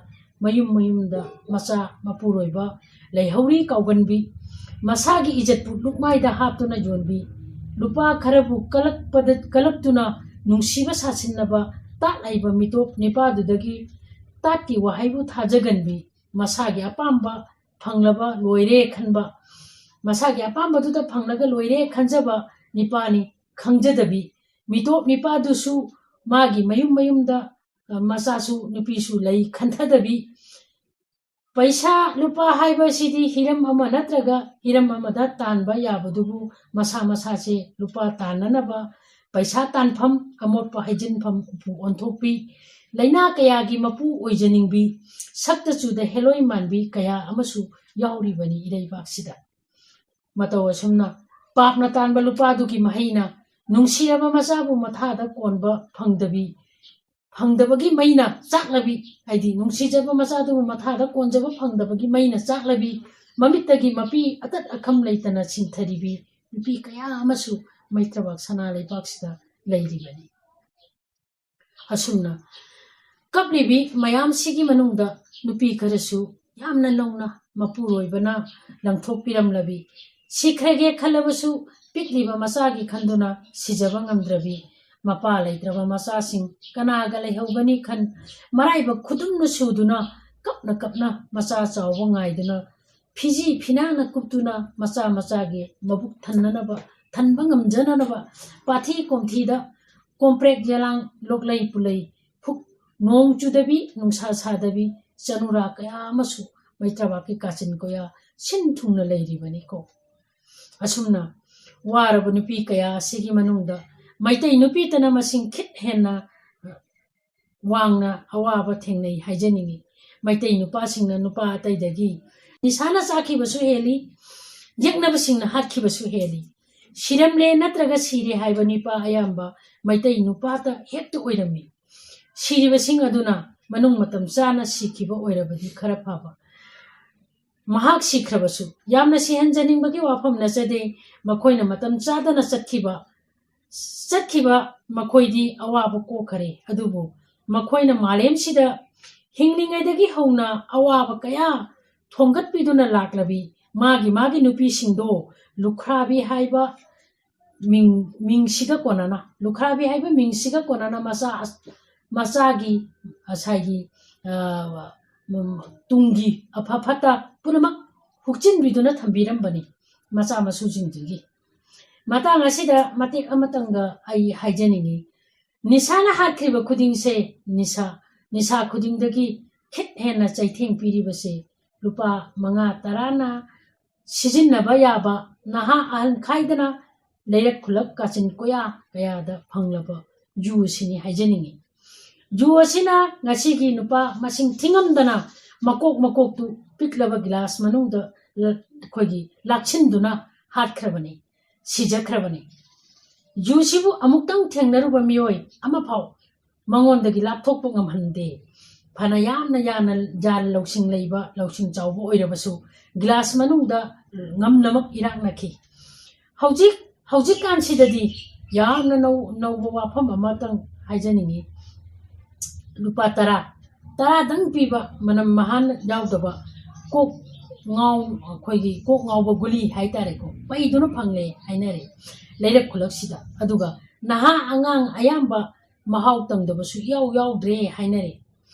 ꯃꯌꯨꯝ ꯃꯌꯨꯝꯗ ꯃꯆꯥ ꯃꯄꯨꯔꯣꯏꯕ ꯂꯩꯍꯧꯔꯤ ꯀꯥꯎꯒꯟꯕꯤ, ꯃꯁꯥꯒꯤ ꯏꯖꯠꯄꯨ ꯂꯨꯛꯃꯥꯏꯗ ꯍꯥꯞꯇꯨꯅ ꯌꯣꯟꯕꯤ, ꯂꯨꯄꯥ ꯈꯔꯕꯨ ꯀꯂꯛꯄꯗ, ꯀꯂꯛꯇꯨꯅ ꯅꯨꯡꯁꯤꯕ ꯁꯥꯁꯤꯟꯅꯕ ꯇꯥꯠ ꯍꯩꯕ ꯃꯤꯇꯣꯞ ꯅꯤꯄꯥꯗꯨꯗꯒꯤ ꯇꯥꯠꯀꯤ ꯋꯥꯍꯩꯕꯨ ꯊꯥꯖꯒꯟꯕꯤ, ꯃꯁꯥꯒꯤ ꯑꯄꯥꯝꯕ ꯐꯪꯂꯕ ꯂꯣꯏꯔꯦ ꯈꯟꯕ, ꯃꯁꯥꯒꯤ ꯑꯄꯥꯝꯕꯗꯨꯗ ꯐꯪꯂꯒ ꯂꯣꯏꯔꯦ ꯈꯟꯖꯕ ꯅꯤꯄꯥꯅꯤ꯫ ꯈꯪꯖꯗꯕꯤ, ꯃꯤꯇꯣꯞ ꯅꯤꯄꯥꯗꯨꯁꯨ ꯃꯥꯒꯤ ꯃꯌꯨꯝ ꯃꯌꯨꯝꯗ, ꯑ, ꯃꯆꯥꯁꯨ ꯅꯨꯄꯤꯁꯨ ꯂꯩ ꯈꯟꯊꯗꯕꯤ, ꯄꯩꯁꯥ ꯂꯨꯄꯥ ꯍꯥꯏꯕꯁꯤꯗꯤ ꯍꯤꯔꯝ ꯑꯃ ꯅꯠꯇ꯭ꯔꯒ ꯍꯤꯔꯝ ꯑꯃꯗ ꯇꯥꯟꯕ ꯌꯥꯕꯗꯨꯕꯨ ꯃꯁꯥ ꯃꯁꯥꯁꯦ ꯂꯨꯄꯥ ꯇꯥꯟꯅꯅꯕ ꯄꯩꯁꯥ ꯇꯥꯟꯐꯝ, ꯑꯃꯣꯠꯄ ꯍꯩꯖꯤꯟꯐꯝ ꯎꯄꯨ ꯑꯣꯟꯊꯣꯛꯄꯤ, ꯂꯥꯏꯅꯥ ꯀꯌꯥꯒꯤ ꯃꯄꯨ ꯑꯣꯏꯖꯅꯤꯡꯕꯤ, ꯁꯛꯇ ꯆꯨꯗ ꯍꯦꯂꯣꯏ ꯃꯥꯟꯕꯤ ꯀꯌꯥ ꯑꯃꯁꯨ ꯌꯥꯎꯔꯤꯕꯅꯤ ꯏꯔꯩꯕꯥꯛꯁꯤꯗ꯫ ꯃꯇꯧ ꯑꯁꯨꯝꯅ ꯄꯥꯞꯅ ꯇꯥꯟꯕ ꯂꯨꯄꯥꯗꯨꯒꯤ ꯃꯍꯩꯅ ꯅꯨꯡꯁꯤꯔꯕ ꯃꯆꯥꯕꯨ ꯃꯊꯥꯗ ꯀꯣꯟꯕ ꯐꯪꯗꯕꯤ, ꯐꯪꯗꯕꯒꯤ ꯃꯩꯅ ꯆꯥꯛꯂꯕꯤ, ꯍꯥꯏꯗꯤ ꯅꯨꯡꯁꯤꯖꯕ ꯃꯆꯥꯗꯨꯕꯨ ꯃꯊꯥꯗ ꯀꯣꯟꯖꯕ ꯐꯪꯗꯕꯒꯤ ꯃꯩꯅ ꯆꯥꯛꯂꯕꯤ, ꯃꯃꯤꯠꯇꯒꯤ ꯃꯄꯤ ꯑꯇꯠ ꯑꯈꯝ ꯂꯩꯇꯅ ꯆꯤꯡꯊꯔꯤꯕꯤ ꯅꯨꯄꯤ ꯀꯌꯥ ꯑꯃꯁꯨ ꯃꯩꯇ꯭ꯔꯕꯥꯛ ꯁꯅꯥ ꯂꯩꯕꯥꯛꯁꯤꯗ ꯂꯩꯔꯤꯕꯅꯤ꯫ ꯑꯁꯨꯝꯅ ꯀꯞꯂꯤꯕꯤ ꯃꯌꯥꯝꯁꯤꯒꯤ ꯃꯅꯨꯡꯗ ꯅꯨꯄꯤ ꯈꯔꯁꯨ ꯌꯥꯝꯅ ꯅꯧꯅ ꯃꯄꯨꯔꯣꯏꯕꯅ ꯂꯪꯊꯣꯛꯄꯤꯔꯝꯂꯕꯤ, ꯁꯤꯈ꯭ꯔꯒꯦ ꯈꯜꯂꯕꯁꯨ ꯄꯤꯛꯂꯤꯕ ꯃꯆꯥꯒꯤ ꯈꯟꯗꯨꯅ ꯁꯤꯖꯕ ꯉꯝꯗ꯭ꯔꯕꯤ, ꯃꯄꯥ ꯂꯩꯇ꯭ꯔꯕ ꯃꯆꯥꯁꯤꯡ ꯀꯅꯥꯒ ꯂꯩꯍꯧꯒꯅꯤ ꯈꯟ, ꯃꯔꯥꯏꯕꯛ ꯈꯨꯗꯨꯝꯅ ꯁꯨꯗꯨꯅ ꯀꯞꯅ ꯀꯞꯅ ꯃꯆꯥ ꯆꯥꯎꯕ ꯉꯥꯏꯗꯨꯅ ꯐꯤꯖꯤ ꯐꯤꯅꯥꯅ ꯀꯨꯞꯇꯨꯅ ꯃꯆꯥ ꯃꯆꯥꯒꯤ ꯃꯕꯨꯛ ꯊꯟꯅꯅꯕ, ꯊꯟꯕ ꯉꯝꯖꯅꯅꯕ ꯄꯥꯊꯤ ꯀꯣꯝꯊꯤꯗ ꯀꯣꯝꯄ꯭ꯔꯦꯛ ꯌꯦꯂꯥꯡ ꯂꯣꯛꯂꯩ ꯄꯨꯂꯩ ꯐꯨꯛ ꯅꯣꯡ ꯆꯨꯗꯕꯤ ꯅꯨꯡꯁꯥ ꯁꯥꯗꯕꯤ ꯆꯅꯨꯔꯥ ꯀꯌꯥ ꯑꯃꯁꯨ ꯃꯩꯇ꯭ꯔꯕꯥꯛꯀꯤ ꯀꯥꯆꯤꯟ ꯀꯣꯌꯥ ꯁꯤꯟ ꯊꯨꯡꯅ ꯂꯩꯔꯤꯕꯅꯤꯀꯣ꯫ ꯑꯁꯨꯝꯅ ꯋꯥꯔꯕ ꯅꯨꯄꯤ ꯀꯌꯥ ꯑꯁꯤꯒꯤ ꯃꯅꯨꯡꯗ ꯃꯩꯇꯩ ꯅꯨꯄꯤꯇꯅ ꯃꯁꯤꯡ ꯈꯤꯠ ꯍꯦꯟꯅ ꯋꯥꯡꯅ ꯑꯋꯥꯕ ꯊꯦꯡꯅꯩ ꯍꯥꯏꯖꯅꯤꯡꯏ꯫ ꯃꯩꯇꯩ ꯅꯨꯄꯥꯁꯤꯡꯅ ꯅꯨꯄꯥ ꯑꯇꯩꯗꯒꯤ ꯅꯤꯁꯥꯅ ꯆꯥꯈꯤꯕꯁꯨ ꯍꯦꯜꯂꯤ, ꯌꯦꯛꯅꯕꯁꯤꯡꯅ ꯍꯥꯠꯈꯤꯕꯁꯨ ꯍꯦꯜꯂꯤ꯫ ꯁꯤꯔꯝꯂꯦ ꯅꯠꯇ꯭ꯔꯒ ꯁꯤꯔꯦ ꯍꯥꯏꯕ ꯅꯨꯄꯥ ꯑꯌꯥꯝꯕ ꯃꯩꯇꯩ ꯅꯨꯄꯥꯇ ꯍꯦꯛꯇ ꯑꯣꯏꯔꯝꯃꯤ꯫ ꯁꯤꯔꯤꯕꯁꯤꯡ ꯑꯗꯨꯅ ꯃꯅꯨꯡ ꯃꯇꯝ ꯆꯥꯅ ꯁꯤꯈꯤꯕ ꯑꯣꯏꯔꯕꯗꯤ ꯈꯔ ꯐꯕ꯫ ꯃꯍꯥꯛ ꯁꯤꯈ꯭ꯔꯕꯁꯨ ꯌꯥꯝꯅ ꯁꯤꯍꯟꯖꯅꯤꯡꯕꯒꯤ ꯋꯥꯐꯝ ꯅꯠꯆꯗꯦ꯫ ꯃꯈꯣꯏꯅ ꯃꯇꯝ ꯆꯥꯗꯅ ꯆꯠꯈꯤꯕ, ꯆꯠꯈꯤꯕ ꯃꯈꯣꯏꯗꯤ ꯑꯋꯥꯕ ꯀꯣꯛꯈꯔꯦ꯫ ꯑꯗꯨꯕꯨ ꯃꯈꯣꯏꯅ ꯃꯥꯂꯦꯝꯁꯤꯗ ꯍꯤꯡꯂꯤꯉꯩꯗꯒꯤ ꯍꯧꯅ ꯑꯋꯥꯕ ꯀꯌꯥ ꯊꯣꯡꯒꯠꯄꯤꯗꯨꯅ ꯂꯥꯛꯂꯕꯤ ꯃꯥꯒꯤ ꯃꯥꯒꯤ ꯅꯨꯄꯤꯁꯤꯡꯗꯣ ꯂꯨꯈ꯭ꯔꯥꯕꯤ ꯍꯥꯏꯕ ꯃꯤꯡ, ꯃꯤꯡꯁꯤꯒ ꯀꯣꯟꯅꯅ, ꯂꯨꯈ꯭ꯔꯥꯕꯤ ꯍꯥꯏꯕ ꯃꯤꯡꯁꯤꯒ ꯀꯣꯟꯅꯅ ꯃꯆꯥ, ꯃꯆꯥꯒꯤ ꯉꯁꯥꯏꯒꯤ, ꯑ, ꯎꯝ, ꯇꯨꯡꯒꯤ ꯑꯐ ꯐꯠꯇ ꯄꯨꯝꯅꯃꯛ ꯍꯨꯛꯆꯤꯟꯕꯤꯗꯨꯅ ꯊꯝꯕꯤꯔꯝꯕꯅꯤ ꯃꯆꯥ ꯃꯁꯨꯁꯤꯡꯗꯨꯒꯤ꯫ ꯃꯇꯥꯡ ꯑꯁꯤꯗ ꯃꯇꯦꯛ ꯑꯃꯇꯪꯒ ꯑꯩ ꯍꯥꯏꯖꯅꯤꯡꯏ꯫ ꯅꯤꯁꯥꯅ ꯍꯥꯠꯈ꯭ꯔꯤꯕ ꯈꯨꯗꯤꯡꯁꯦ ꯅꯤꯁꯥ, ꯅꯤꯁꯥ ꯈꯨꯗꯤꯡꯗꯒꯤ ꯈꯤꯠ ꯍꯦꯟꯅ ꯆꯩꯊꯦꯡ ꯄꯤꯔꯤꯕꯁꯦ ꯂꯨꯄꯥ ꯃꯉꯥ ꯇꯔꯥꯅ ꯁꯤꯖꯤꯟꯅꯕ ꯌꯥꯕ ꯅꯍꯥ ꯑꯍꯟ ꯈꯥꯏꯗꯅ ꯂꯩꯔꯛ ꯈꯨꯜꯂꯛ ꯀꯥꯆꯤꯟ ꯀꯣꯌꯥ ꯀꯌꯥꯗ ꯐꯪꯂꯕ ꯌꯨ ꯑꯁꯤꯅꯤ ꯍꯥꯏꯖꯅꯤꯡꯏ꯫ ꯌꯨ ꯑꯁꯤꯅ ꯉꯁꯤꯒꯤ ꯅꯨꯄꯥ ꯃꯁꯤꯡ ꯊꯤꯉꯝꯗꯅ ꯃꯀꯣꯛ ꯃꯀꯣꯛꯇꯨ ꯄꯤꯛꯂꯕ ꯒꯤꯂꯥꯁ ꯃꯅꯨꯡꯗ ꯂ-, ꯑꯩꯈꯣꯏꯒꯤ ꯂꯥꯛꯁꯤꯟꯗꯨꯅ ꯍꯥꯠꯈ꯭ꯔꯕꯅꯤ, ꯁꯤꯖꯈ꯭ꯔꯕꯅꯤ꯫ ꯌꯨꯁꯤꯕꯨ ꯑꯃꯨꯛꯇꯪ ꯊꯦꯡꯅꯔꯨꯕ ꯃꯤꯑꯣꯏ ꯑꯃꯐꯥꯎ ꯃꯉꯣꯟꯗꯒꯤ ꯂꯥꯞꯊꯣꯛꯄ ꯉꯝꯍꯟꯗꯦ꯫ ꯐꯅ ꯌꯥꯝꯅ ꯌꯥꯅ, ꯌꯥꯅ ꯂꯧꯁꯤꯡ ꯂꯩꯕ, ꯂꯧꯁꯤꯡ ꯆꯥꯎꯕ ꯑꯣꯏꯔꯕꯁꯨ ꯒꯤꯂꯥꯁ ꯃꯅꯨꯡꯗ ꯉꯝꯅꯃꯛ ꯏꯔꯥꯛꯅꯈꯤ꯫ ꯍꯧꯖꯤꯛ, ꯍꯧꯖꯤꯛꯀꯥꯟꯁꯤꯗꯗꯤ ꯌꯥꯝꯅ ꯅꯧ-, ꯅꯧꯕ ꯋꯥꯐꯝ ꯑꯃꯇꯪ ꯍꯥꯏꯖꯅꯤꯡꯏ꯫ ꯂꯨꯄꯥ ꯇꯔꯥ, ꯇꯔꯥꯗꯪ ꯄꯤꯕ ꯃꯅꯝ ꯃꯍꯥꯟ ꯌꯥꯎꯗꯕ ꯀꯣꯛ ꯉꯥꯎ-, ꯑꯩꯈꯣꯏꯒꯤ ꯀꯣꯛ ꯉꯥꯎꯕ ꯒꯨꯂꯤ ꯍꯥꯏꯇꯥꯔꯦꯀꯣ, ꯄꯩꯗꯨꯅ ꯐꯪꯂꯦ ꯍꯥꯏꯅꯔꯦ ꯂꯩꯔꯛ ꯈꯨꯂꯛꯁꯤꯗ꯫ ꯑꯗꯨꯒ ꯅꯍꯥ ꯑꯉꯥꯡ ꯑꯌꯥꯝꯕ ꯃꯍꯥꯎ ꯇꯪꯗꯕꯁꯨ ꯏꯌꯥꯎ ꯌꯥꯎꯗ꯭ꯔꯦ ꯍꯥꯏꯅꯔꯦ꯫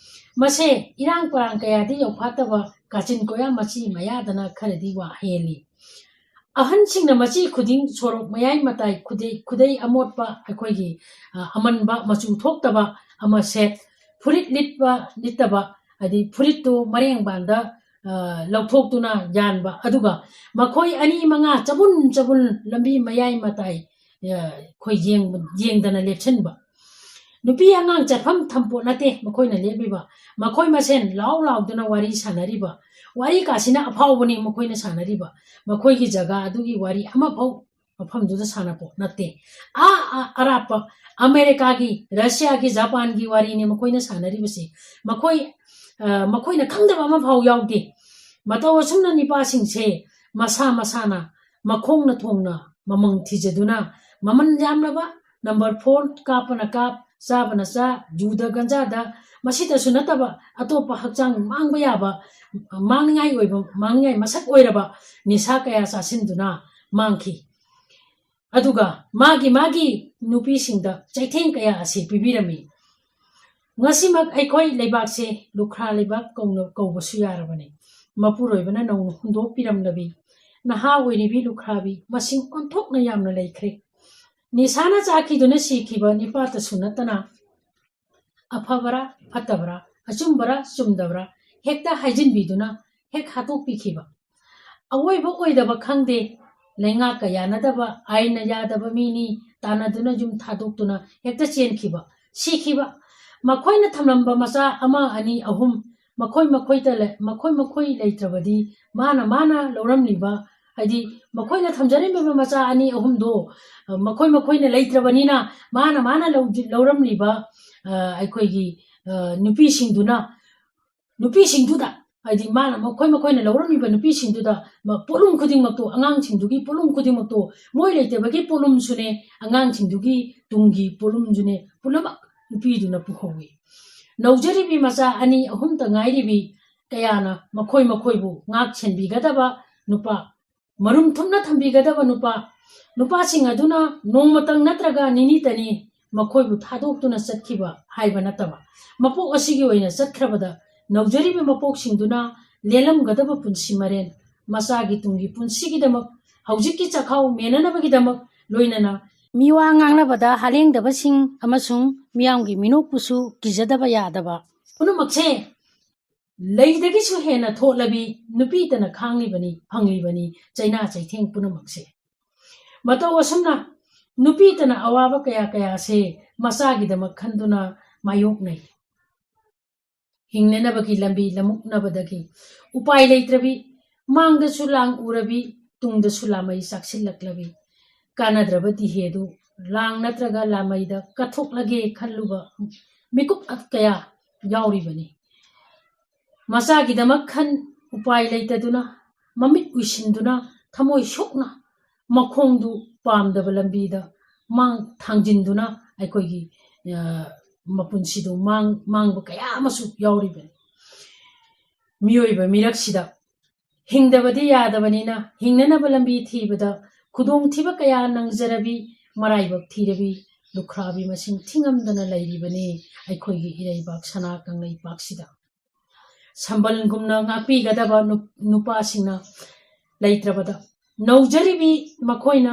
ꯃꯁꯦ ꯏꯔꯥꯡ ꯄꯔꯥꯡ ꯀꯌꯥꯗꯤ ꯌꯧꯐꯥꯠꯇꯕ ꯀꯥꯆꯤꯟ ꯀꯣꯌꯥ ꯃꯆꯤ ꯃꯌꯥꯗꯅ ꯈꯔꯗꯤ ꯋꯥ ꯍꯦꯜꯂꯤ꯫ ꯑꯍꯟꯁꯤꯡꯅ ꯃꯆꯤ ꯈꯨꯗꯤꯡ ꯁꯣꯔꯣꯛ ꯃꯌꯥꯏ ꯃꯇꯥꯏ ꯈꯨꯗꯩ, ꯈꯨꯗꯩ ꯑꯃꯣꯠꯄ ꯑꯩꯈꯣꯏꯒꯤ, ꯑ, ꯑꯃꯟꯕ ꯃꯆꯨ ꯊꯣꯛꯇꯕ ꯑꯃ ꯁꯦꯠ, ꯐꯨꯔꯤꯠ ꯂꯤꯠꯄ, ꯂꯤꯠꯇꯕ, ꯍꯥꯏꯗꯤ ꯐꯨꯔꯤꯠꯇꯨ ꯃꯔꯦꯡꯕꯥꯟꯗ ꯑ, ꯂꯧꯊꯣꯛꯇꯨꯅ ꯌꯥꯟꯕ, ꯑꯗꯨꯒ ꯃꯈꯣꯏ ꯑꯅꯤ ꯃꯉꯥ ꯆꯕꯨꯟ ꯆꯕꯨꯟ ꯂꯝꯕꯤ ꯃꯌꯥꯏ ꯃꯇꯥꯏ, ꯑ, ꯑꯩꯈꯣꯏ ꯌꯦꯡꯕ-, ꯌꯦꯡꯗꯅ ꯂꯦꯞꯁꯤꯟꯕ꯫ ꯅꯨꯄꯤ ꯑꯉꯥꯡ ꯆꯠꯐꯝ ꯊꯝꯄꯣꯠ ꯅꯠꯇꯦ ꯃꯈꯣꯏꯅ ꯂꯦꯞꯂꯤꯕ꯫ ꯃꯈꯣꯏ ꯃꯁꯦꯟ ꯂꯥꯎ ꯂꯥꯎꯗꯨꯅ ꯋꯥꯔꯤ ꯁꯥꯟꯅꯔꯤꯕ꯫ ꯋꯥꯔꯤ ꯀꯥꯁꯤꯅ ꯑꯐꯥꯎꯕꯅꯤ ꯃꯈꯣꯏꯅ ꯁꯥꯟꯅꯔꯤꯕ꯫ ꯃꯈꯣꯏꯒꯤ ꯖꯒꯥ ꯑꯗꯨꯒꯤ ꯋꯥꯔꯤ ꯑꯃꯐꯥꯎ ꯃꯐꯝꯗꯨꯗ ꯁꯥꯟꯅꯄꯣꯠ ꯅꯠꯇꯦ꯫ ꯑꯥ, ꯑꯥ, ꯑꯔꯥꯞꯄ ꯑꯃꯦꯔꯤꯀꯥꯒꯤ, ꯔꯁꯤꯌꯥꯒꯤ, ꯖꯄꯥꯟꯒꯤ ꯋꯥꯔꯤꯅꯤ ꯃꯈꯣꯏꯅ ꯁꯥꯟꯅꯔꯤꯕꯁꯤ꯫ ꯃꯈꯣꯏ, ꯑ, ꯃꯈꯣꯏꯅ ꯈꯪꯗꯕ ꯑꯃꯐꯥꯎ ꯌꯥꯎꯗꯦ꯫ ꯃꯇꯧ ꯑꯁꯨꯝꯅ ꯅꯤꯄꯥꯁꯤꯡꯁꯦ ꯃꯁꯥ ꯃꯁꯥꯅ ꯃꯈꯣꯡꯅ ꯊꯣꯡꯅ ꯃꯃꯪ ꯊꯤꯖꯗꯨꯅ ꯃꯃꯜ ꯌꯥꯝꯂꯕ number four ꯀꯥꯞꯄꯅ ꯀꯥꯞ, ꯆꯥꯕꯅ ꯆꯥ, ꯖꯨꯗ ꯒꯟꯖꯥꯗ, ꯃꯁꯤꯇꯁꯨ ꯅꯠꯇꯕ ꯑꯇꯣꯞꯄ ꯍꯛꯆꯥꯡ ꯃꯥꯡꯕ ꯌꯥꯕ, ꯃꯥꯡꯅꯤꯡꯉꯥꯏ ꯑꯣꯏꯕ, ꯃꯥꯡꯅꯤꯡꯉꯥꯏ ꯃꯁꯛ ꯑꯣꯏꯔꯕ ꯅꯤꯁꯥ ꯀꯌꯥ ꯆꯥꯁꯤꯟꯗꯨꯅ ꯃꯥꯡꯈꯤ꯫ ꯑꯗꯨꯒ ꯃꯥꯒꯤ ꯃꯥꯒꯤ ꯅꯨꯄꯤꯁꯤꯡꯗ ꯆꯩꯊꯦꯡ ꯀꯌꯥ ꯑꯁꯤ ꯄꯤꯕꯤꯔꯝꯃꯤ꯫ ꯉꯁꯤꯃꯛ ꯑꯩꯈꯣꯏ ꯂꯩꯕꯥꯛꯁꯦ ꯂꯨꯈ꯭ꯔꯥ ꯂꯩꯕꯥꯛ ꯀꯧꯅ ꯀꯧꯕꯁꯨ ꯌꯥꯔꯕꯅꯤ꯫ ꯃꯄꯨꯔꯣꯏꯕꯅ ꯅꯧꯅ ꯍꯨꯟꯗꯣꯛꯄꯤꯔꯝꯂꯕꯤ ꯅꯍꯥ ꯑꯣꯏꯔꯤꯕꯤ ꯂꯨꯈ꯭ꯔꯥꯕꯤ ꯃꯁꯤꯡ ꯑꯣꯟꯊꯣꯛꯅ ꯌꯥꯝꯅ ꯂꯩꯈ꯭ꯔꯦ꯫ ꯅꯤꯁꯥꯅ ꯆꯥꯈꯤꯗꯨꯅ ꯁꯤꯈꯤꯕ ꯅꯤꯄꯥꯇꯁꯨ ꯅꯠꯇꯅ ꯑꯐꯕꯔꯥ ꯐꯠꯇꯕꯔꯥ, ꯑꯆꯨꯝꯕꯔꯥ ꯆꯨꯝꯗꯕꯔꯥ ꯍꯦꯛꯇ ꯍꯥꯏꯖꯤꯟꯕꯤꯗꯨꯅ ꯍꯦꯛ ꯍꯥꯠꯇꯣꯛꯄꯤꯈꯤꯕ꯫ ꯑꯋꯣꯏꯕ ꯑꯣꯏꯗꯕ ꯈꯪꯗꯦ, ꯂꯩꯉꯥꯛꯀ ꯌꯥꯅꯗꯕ, ꯑꯥꯏꯟꯅ ꯌꯥꯗꯕ ꯃꯤꯅꯤ ꯇꯥꯟꯅꯗꯨꯅ ꯌꯨꯝ ꯊꯥꯗꯣꯛꯇꯨꯅ ꯍꯦꯛꯇ ꯆꯦꯟꯈꯤꯕ, ꯁꯤꯈꯤꯕ꯫ ꯃꯈꯣꯏꯅ ꯊꯝꯂꯝꯕ ꯃꯆꯥ ꯑꯃ, ꯑꯅꯤ, ꯑꯍꯨꯝ ꯃꯈꯣꯏ ꯃꯈꯣꯏꯗ ꯂꯩ-, ꯃꯈꯣꯏ ꯃꯈꯣꯏ ꯂꯩꯇ꯭ꯔꯕꯗꯤ ꯃꯥꯅ ꯃꯥꯅ ꯂꯧꯔꯝꯂꯤꯕ, ꯍꯥꯏꯗꯤ ꯃꯈꯣꯏꯅ ꯊꯝꯖꯔꯝꯂꯤꯕ ꯃꯆꯥ ꯑꯅꯤ ꯑꯍꯨꯝꯗꯣ, ꯑ, ꯃꯈꯣꯏ ꯃꯈꯣꯏꯅ ꯂꯩꯇ꯭ꯔꯕꯅꯤꯅ ꯃꯥꯅ ꯃꯥꯅ ꯂꯧ-, ꯂꯧꯔꯝꯂꯤꯕ, ꯑ, ꯑꯩꯈꯣꯏꯒꯤ, ꯑ, ꯅꯨꯄꯤꯁꯤꯡꯗꯨꯅ, ꯅꯨꯄꯤꯁꯤꯡꯗꯨꯗ, ꯍꯥꯏꯗꯤ ꯃꯥꯅ ꯃꯈꯣꯏ ꯃꯈꯣꯏꯅ ꯂꯧꯔꯝꯂꯤꯕ ꯅꯨꯄꯤꯁꯤꯡꯗꯨꯗ ꯃ-, ꯄꯣꯠꯂꯨꯝ ꯈꯨꯗꯤꯡꯃꯛꯇꯣ, ꯑꯉꯥꯡꯁꯤꯡꯗꯨꯒꯤ ꯄꯣꯠꯂꯨꯝ ꯈꯨꯗꯤꯡꯃꯛꯇꯣ, ꯃꯣꯏ ꯂꯩꯇꯕꯒꯤ ꯄꯣꯠꯂꯨꯝꯁꯨꯅꯦ, ꯑꯉꯥꯡꯁꯤꯡꯗꯨꯒꯤ ꯇꯨꯡꯒꯤ ꯄꯣꯠꯂꯨꯝꯁꯨꯅꯦ, ꯄꯨꯝꯅꯃꯛ ꯅꯨꯄꯤꯗꯨꯅ ꯄꯨꯍꯧꯏ꯫ ꯅꯧꯖꯔꯤꯕꯤ ꯃꯆꯥ ꯑꯅꯤ ꯑꯍꯨꯝꯇ ꯉꯥꯏꯔꯤꯕꯤ ꯀꯌꯥꯅ ꯃꯈꯣꯏ ꯃꯈꯣꯏꯕꯨ ꯉꯥꯛ ꯁꯦꯟꯕꯤꯒꯗꯕ ꯅꯨꯄꯥ, ꯃꯔꯨꯝ ꯊꯨꯞꯅ ꯊꯝꯕꯤꯒꯗꯕ ꯅꯨꯄꯥ, ꯅꯨꯄꯥꯁꯤꯡ ꯑꯗꯨꯅ ꯅꯣꯡꯃꯇꯪ ꯅꯠꯇ꯭ꯔꯒ ꯅꯤꯅꯤꯇꯅꯤ ꯃꯈꯣꯏꯕꯨ ꯊꯥꯗꯣꯛꯇꯨꯅ ꯆꯠꯈꯤꯕ ꯍꯥꯏꯕ ꯅꯠꯇꯕ, ꯃꯄꯣꯛ ꯑꯁꯤꯒꯤ ꯑꯣꯏꯅ ꯆꯠꯈ꯭ꯔꯕꯗ ꯅꯧꯖꯔꯤꯕ ꯃꯄꯣꯛꯁꯤꯡꯗꯨꯅ ꯂꯦꯜꯂꯝꯒꯗꯕ ꯄꯨꯟꯁꯤ ꯃꯔꯦꯟ, ꯃꯆꯥꯒꯤ ꯇꯨꯡꯒꯤ ꯄꯨꯟꯁꯤꯒꯤꯗꯃꯛ, ꯍꯧꯖꯤꯛꯀꯤ ꯆꯥꯛꯈꯥꯎ ꯃꯦꯟꯅꯅꯕꯒꯤꯗꯃꯛ, ꯂꯣꯏꯅꯅ ꯃꯤꯋꯥ ꯉꯥꯡꯅꯕꯗ ꯍꯥꯂꯦꯡꯗꯕꯁꯤꯡ ꯑꯃꯁꯨꯡ ꯃꯤꯌꯥꯝꯒꯤ ꯃꯤꯅꯣꯛꯄꯨꯁꯨ ꯀꯤꯖꯗꯕ ꯌꯥꯗꯕ ꯄꯨꯝꯅꯃꯛꯁꯦ ꯂꯩꯗꯒꯤꯁꯨ ꯍꯦꯟꯅ ꯊꯣꯠꯂꯕꯤ ꯅꯨꯄꯤꯇꯅ ꯈꯥꯡꯂꯤꯕꯅꯤ, ꯐꯪꯂꯤꯕꯅꯤ ꯆꯩꯅꯥ ꯆꯩꯊꯦꯡ ꯄꯨꯝꯅꯃꯛꯁꯦ꯫ ꯃꯇꯧ ꯑꯁꯨꯝꯅ ꯅꯨꯄꯤꯇꯅ ꯑꯋꯥꯕ ꯀꯌꯥ ꯀꯌꯥꯁꯦ ꯃꯆꯥꯒꯤꯗꯃꯛ ꯈꯟꯗꯨꯅ ꯃꯥꯌꯣꯛꯅꯩ꯫ ꯍꯤꯡꯅꯅꯕꯒꯤ ꯂꯝꯕꯤ ꯂꯃꯨꯛꯅꯕꯗꯒꯤ ꯎꯄꯥꯏ ꯂꯩꯇ꯭ꯔꯕꯤ, ꯃꯥꯡꯗꯁꯨ ꯂꯥꯡ ꯎꯔꯕꯤ, ꯇꯨꯡꯗꯁꯨ ꯂꯥꯃꯩ ꯆꯥꯛꯁꯤꯜꯂꯛꯂꯕꯤ, ꯀꯥꯟꯅꯗ꯭ꯔꯕ ꯗꯤꯍꯦꯗꯨ ꯂꯥꯡ ꯅꯠꯇ꯭ꯔꯒ ꯂꯥꯃꯩꯗ ꯀꯠꯊꯣꯛꯂꯒꯦ ꯈꯜꯂꯨꯕ ꯃꯤꯀꯨꯞ ꯀꯌꯥ ꯌꯥꯎꯔꯤꯕꯅꯤ꯫ ꯃꯆꯥꯒꯤꯗꯃꯛ ꯈꯟ ꯎꯄꯥꯏ ꯂꯩꯇꯗꯨꯅ, ꯃꯃꯤꯠ ꯎꯏꯁꯤꯟꯗꯨꯅ, ꯊꯃꯣꯏ ꯁꯣꯛꯅ ꯃꯈꯣꯡꯗꯨ ꯄꯥꯝꯗꯕ ꯂꯝꯕꯤꯗ ꯃꯥꯡ ꯊꯥꯡꯖꯤꯟꯗꯨꯅ ꯑꯩꯈꯣꯏꯒꯤ, ꯑ, ꯃꯄꯨꯟꯁꯤꯗꯨ ꯃꯥꯡ-, ꯃꯥꯡꯕ ꯀꯌꯥ ꯑꯃꯁꯨ ꯌꯥꯎꯔꯤꯕꯅꯤ꯫ ꯃꯤꯑꯣꯏꯕ ꯃꯤꯔꯛꯁꯤꯗ ꯍꯤꯡꯗꯕꯗꯤ ꯌꯥꯗꯕꯅꯤꯅ, ꯍꯤꯡꯅꯅꯕ ꯂꯝꯕꯤ ꯊꯤꯕꯗ ꯈꯨꯗꯣꯡꯊꯤꯕ ꯀꯌꯥ ꯅꯪꯖꯔꯕꯤ, ꯃꯔꯥꯏꯕꯛ ꯊꯤꯔꯕꯤ, ꯂꯨꯈ꯭ꯔꯥꯕꯤ ꯃꯁꯤꯡ ꯊꯤꯉꯝꯗꯅ ꯂꯩꯔꯤꯕꯅꯤ ꯑꯩꯈꯣꯏꯒꯤ ꯏꯔꯩꯕꯥꯛ ꯁꯅꯥ ꯀꯪꯂꯩꯄꯥꯛꯁꯤꯗ꯫ ꯁꯝꯕꯜꯒꯨꯝꯅ ꯉꯥꯛꯄꯤꯒꯗꯕ ꯅꯨ-, ꯅꯨꯄꯥꯁꯤꯡꯅ ꯂꯩꯇ꯭ꯔꯕꯗ, ꯅꯧꯖꯔꯤꯕꯤ ꯃꯈꯣꯏꯅ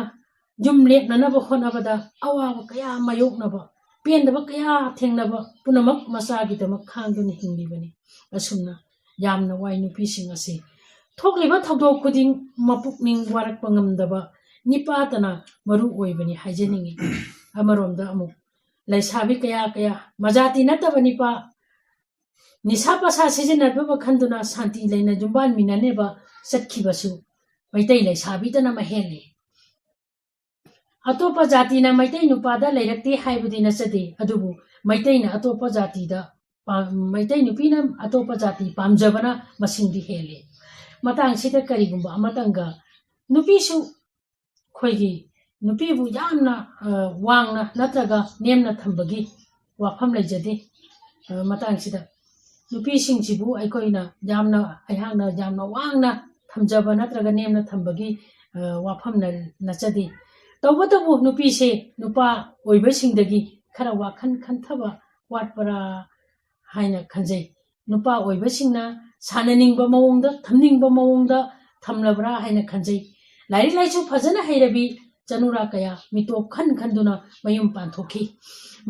ꯌꯨꯝ ꯂꯦꯞꯅꯅꯕ ꯍꯣꯠꯅꯕꯗ ꯑꯋꯥꯕ ꯀꯌꯥ ꯃꯥꯌꯣꯛꯅꯕ, ꯄꯦꯟꯗꯕ ꯀꯌꯥ ꯊꯦꯡꯅꯕ ꯄꯨꯝꯅꯃꯛ ꯃꯆꯥꯒꯤꯗꯃꯛ ꯈꯥꯡꯗꯨꯅ ꯍꯤꯡꯂꯤꯕꯅꯤ꯫ ꯑꯁꯨꯝꯅ ꯌꯥꯝꯅ ꯋꯥꯏ ꯅꯨꯄꯤꯁꯤꯡ ꯑꯁꯤ꯫ ꯊꯣꯛꯂꯤꯕ ꯊꯧꯗꯣꯛ ꯈꯨꯗꯤꯡ ꯃꯄꯨꯛꯅꯤꯡ ꯋꯥꯔꯛꯄ ꯉꯝꯗꯕ ꯅꯤꯄꯥꯇꯅ ꯃꯔꯨ ꯑꯣꯏꯕꯅꯤ ꯍꯥꯏꯖꯅꯤꯡꯏ꯫ ꯑꯃꯔꯣꯝꯗ ꯑꯃꯨꯛ ꯂꯩꯁꯥꯕꯤ ꯀꯌꯥ ꯀꯌꯥ, ꯃꯖꯥꯇꯤ ꯅꯠꯇꯕ ꯅꯤꯄꯥ, ꯅꯤꯁꯥ ꯄꯁꯥ ꯁꯤꯖꯤꯟꯅꯗꯕ ꯈꯟꯗꯨꯅ ꯁꯥꯟꯇꯤ ꯂꯩꯅ ꯌꯨꯝꯕꯥꯟꯃꯤꯟꯅꯅꯦꯕ ꯆꯠꯈꯤꯕꯁꯨ ꯃꯩꯇꯩ ꯂꯩꯁꯥꯕꯤꯗꯅ ꯃꯍꯦꯜꯂꯤ꯫ ꯑꯇꯣꯞꯄ ꯖꯥꯇꯤꯅ ꯃꯩꯇꯩ ꯅꯨꯄꯥꯗ ꯂꯩꯔꯛꯇꯦ ꯍꯥꯏꯕꯗꯤ ꯅꯠꯆꯗꯦ, ꯑꯗꯨꯕꯨ ꯃꯩꯇꯩꯅ ꯑꯇꯣꯞꯄ ꯖꯥꯇꯤꯗ ꯄꯥꯝ-, ꯃꯩꯇꯩ ꯅꯨꯄꯤꯅ ꯑꯇꯣꯞꯄ ꯖꯥꯇꯤ ꯄꯥꯝꯖꯕꯅ ꯃꯁꯤꯡꯗꯤ ꯍꯦꯜꯂꯤ꯫ ꯃꯇꯥꯡꯁꯤꯗ ꯀꯔꯤꯒꯨꯝꯕ ꯑꯃꯇꯪꯒ ꯅꯨꯄꯤꯁꯨ ꯑꯩꯈꯣꯏꯒꯤ ꯅꯨꯄꯤꯕꯨ ꯌꯥꯝꯅ, ꯑ, ꯋꯥꯡꯅ ꯅꯠꯇ꯭ꯔꯒ ꯅꯦꯝꯅ ꯊꯝꯕꯒꯤ ꯋꯥꯐꯝ ꯂꯩꯖꯗꯦ꯫ ꯑ, ꯃꯇꯥꯡꯁꯤꯗ ꯅꯨꯄꯤꯁꯤꯡꯁꯤꯕꯨ ꯑꯩꯈꯣꯏꯅ ꯌꯥꯝꯅ, ꯑꯩꯍꯥꯛꯅ ꯌꯥꯝꯅ ꯋꯥꯡꯅ ꯊꯝꯖꯕ ꯅꯠꯇ꯭ꯔꯒ ꯅꯦꯝꯅ ꯊꯝꯕꯒꯤ, ꯑ, ꯋꯥꯐꯝ ꯅ-, ꯅꯠꯆꯗꯦ꯫ ꯇꯧꯕꯇꯕꯨ ꯅꯨꯄꯤꯁꯦ ꯅꯨꯄꯥ ꯑꯣꯏꯕꯁꯤꯡꯗꯒꯤ ꯈꯔ ꯋꯥꯈꯜ ꯈꯟꯊꯕ ꯋꯥꯠꯄ꯭ꯔꯥ ꯍꯥꯏꯅ ꯈꯟꯖꯩ꯫ ꯅꯨꯄꯥ ꯑꯣꯏꯕꯁꯤꯡꯅ ꯁꯥꯟꯅꯅꯤꯡꯕ ꯃꯑꯣꯡꯗ, ꯊꯝꯅꯤꯡꯕ ꯃꯑꯣꯡꯗ ꯊꯝꯂꯕ꯭ꯔꯥ ꯍꯥꯏꯅ ꯈꯟꯖꯩ꯫ ꯂꯥꯏꯔꯤꯛ ꯂꯥꯏꯁꯨ ꯐꯖꯅ ꯍꯩꯔꯕꯤ ꯆꯅꯨꯔꯥ ꯀꯌꯥ ꯃꯤꯇꯣꯞ ꯈꯟ ꯈꯟꯗꯨꯅ ꯃꯌꯨꯝ ꯄꯥꯟꯊꯣꯛꯈꯤ꯫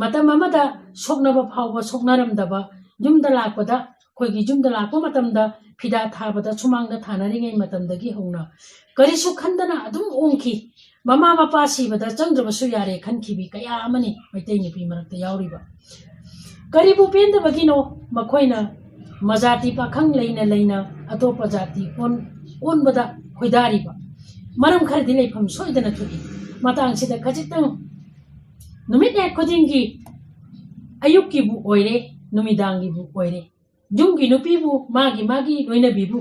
ꯃꯇꯝ ꯑꯃꯗ ꯁꯣꯛꯅꯕ ꯐꯥꯎꯕ ꯁꯣꯛꯅꯔꯝꯗꯕ, ꯌꯨꯝꯗ ꯂꯥꯛꯄꯗ ꯑꯩꯈꯣꯏꯒꯤ ꯌꯨꯝꯗ ꯂꯥꯛꯄ ꯃꯇꯝꯗ ꯐꯤꯗꯥ ꯊꯥꯕꯗ ꯁꯨꯃꯥꯡꯗ ꯊꯥꯅꯔꯤꯉꯩ ꯃꯇꯝꯗꯒꯤ ꯍꯧꯅ ꯀꯔꯤꯁꯨ ꯈꯟꯗꯅ ꯑꯗꯨꯝ ꯑꯣꯡꯈꯤ꯫ ꯃꯃꯥ ꯃꯄꯥ ꯁꯤꯕꯗ ꯆꯪꯗ꯭ꯔꯕꯁꯨ ꯌꯥꯔꯦ ꯈꯟꯈꯤꯕꯤ ꯀꯌꯥ ꯑꯃꯅꯤ ꯃꯩꯇꯩ ꯅꯨꯄꯤ ꯃꯔꯛꯇ ꯌꯥꯎꯔꯤꯕ꯫ ꯀꯔꯤꯕꯨ ꯄꯦꯟꯗꯕꯒꯤꯅꯣ ꯃꯈꯣꯏꯅ ꯃꯖꯥꯇꯤ ꯄꯥꯈꯪ ꯂꯩꯅ ꯂꯩꯅ ꯑꯇꯣꯞꯄ ꯖꯥꯇꯤ ꯑꯣꯟ-, ꯑꯣꯟꯕꯗ ꯈꯣꯏꯗꯥꯔꯤꯕ? ꯃꯔꯝ ꯈꯔꯗꯤ ꯂꯩꯐꯝ ꯁꯣꯏꯗꯅ ꯊꯣꯛꯏ꯫ ꯃꯇꯥꯡꯁꯤꯗ ꯈꯖꯤꯛꯇꯪ ꯅꯨꯃꯤꯠ ꯍꯦꯛ ꯈꯨꯗꯤꯡꯒꯤ ꯑꯌꯨꯛꯀꯤꯕꯨ ꯑꯣꯏꯔꯦ, ꯅꯨꯃꯤꯗꯥꯡꯒꯤꯕꯨ ꯑꯣꯏꯔꯦ, ꯌꯨꯝꯒꯤ ꯅꯨꯄꯤꯕꯨ ꯃꯥꯒꯤ ꯃꯥꯒꯤ ꯂꯣꯏꯅꯕꯤꯕꯨ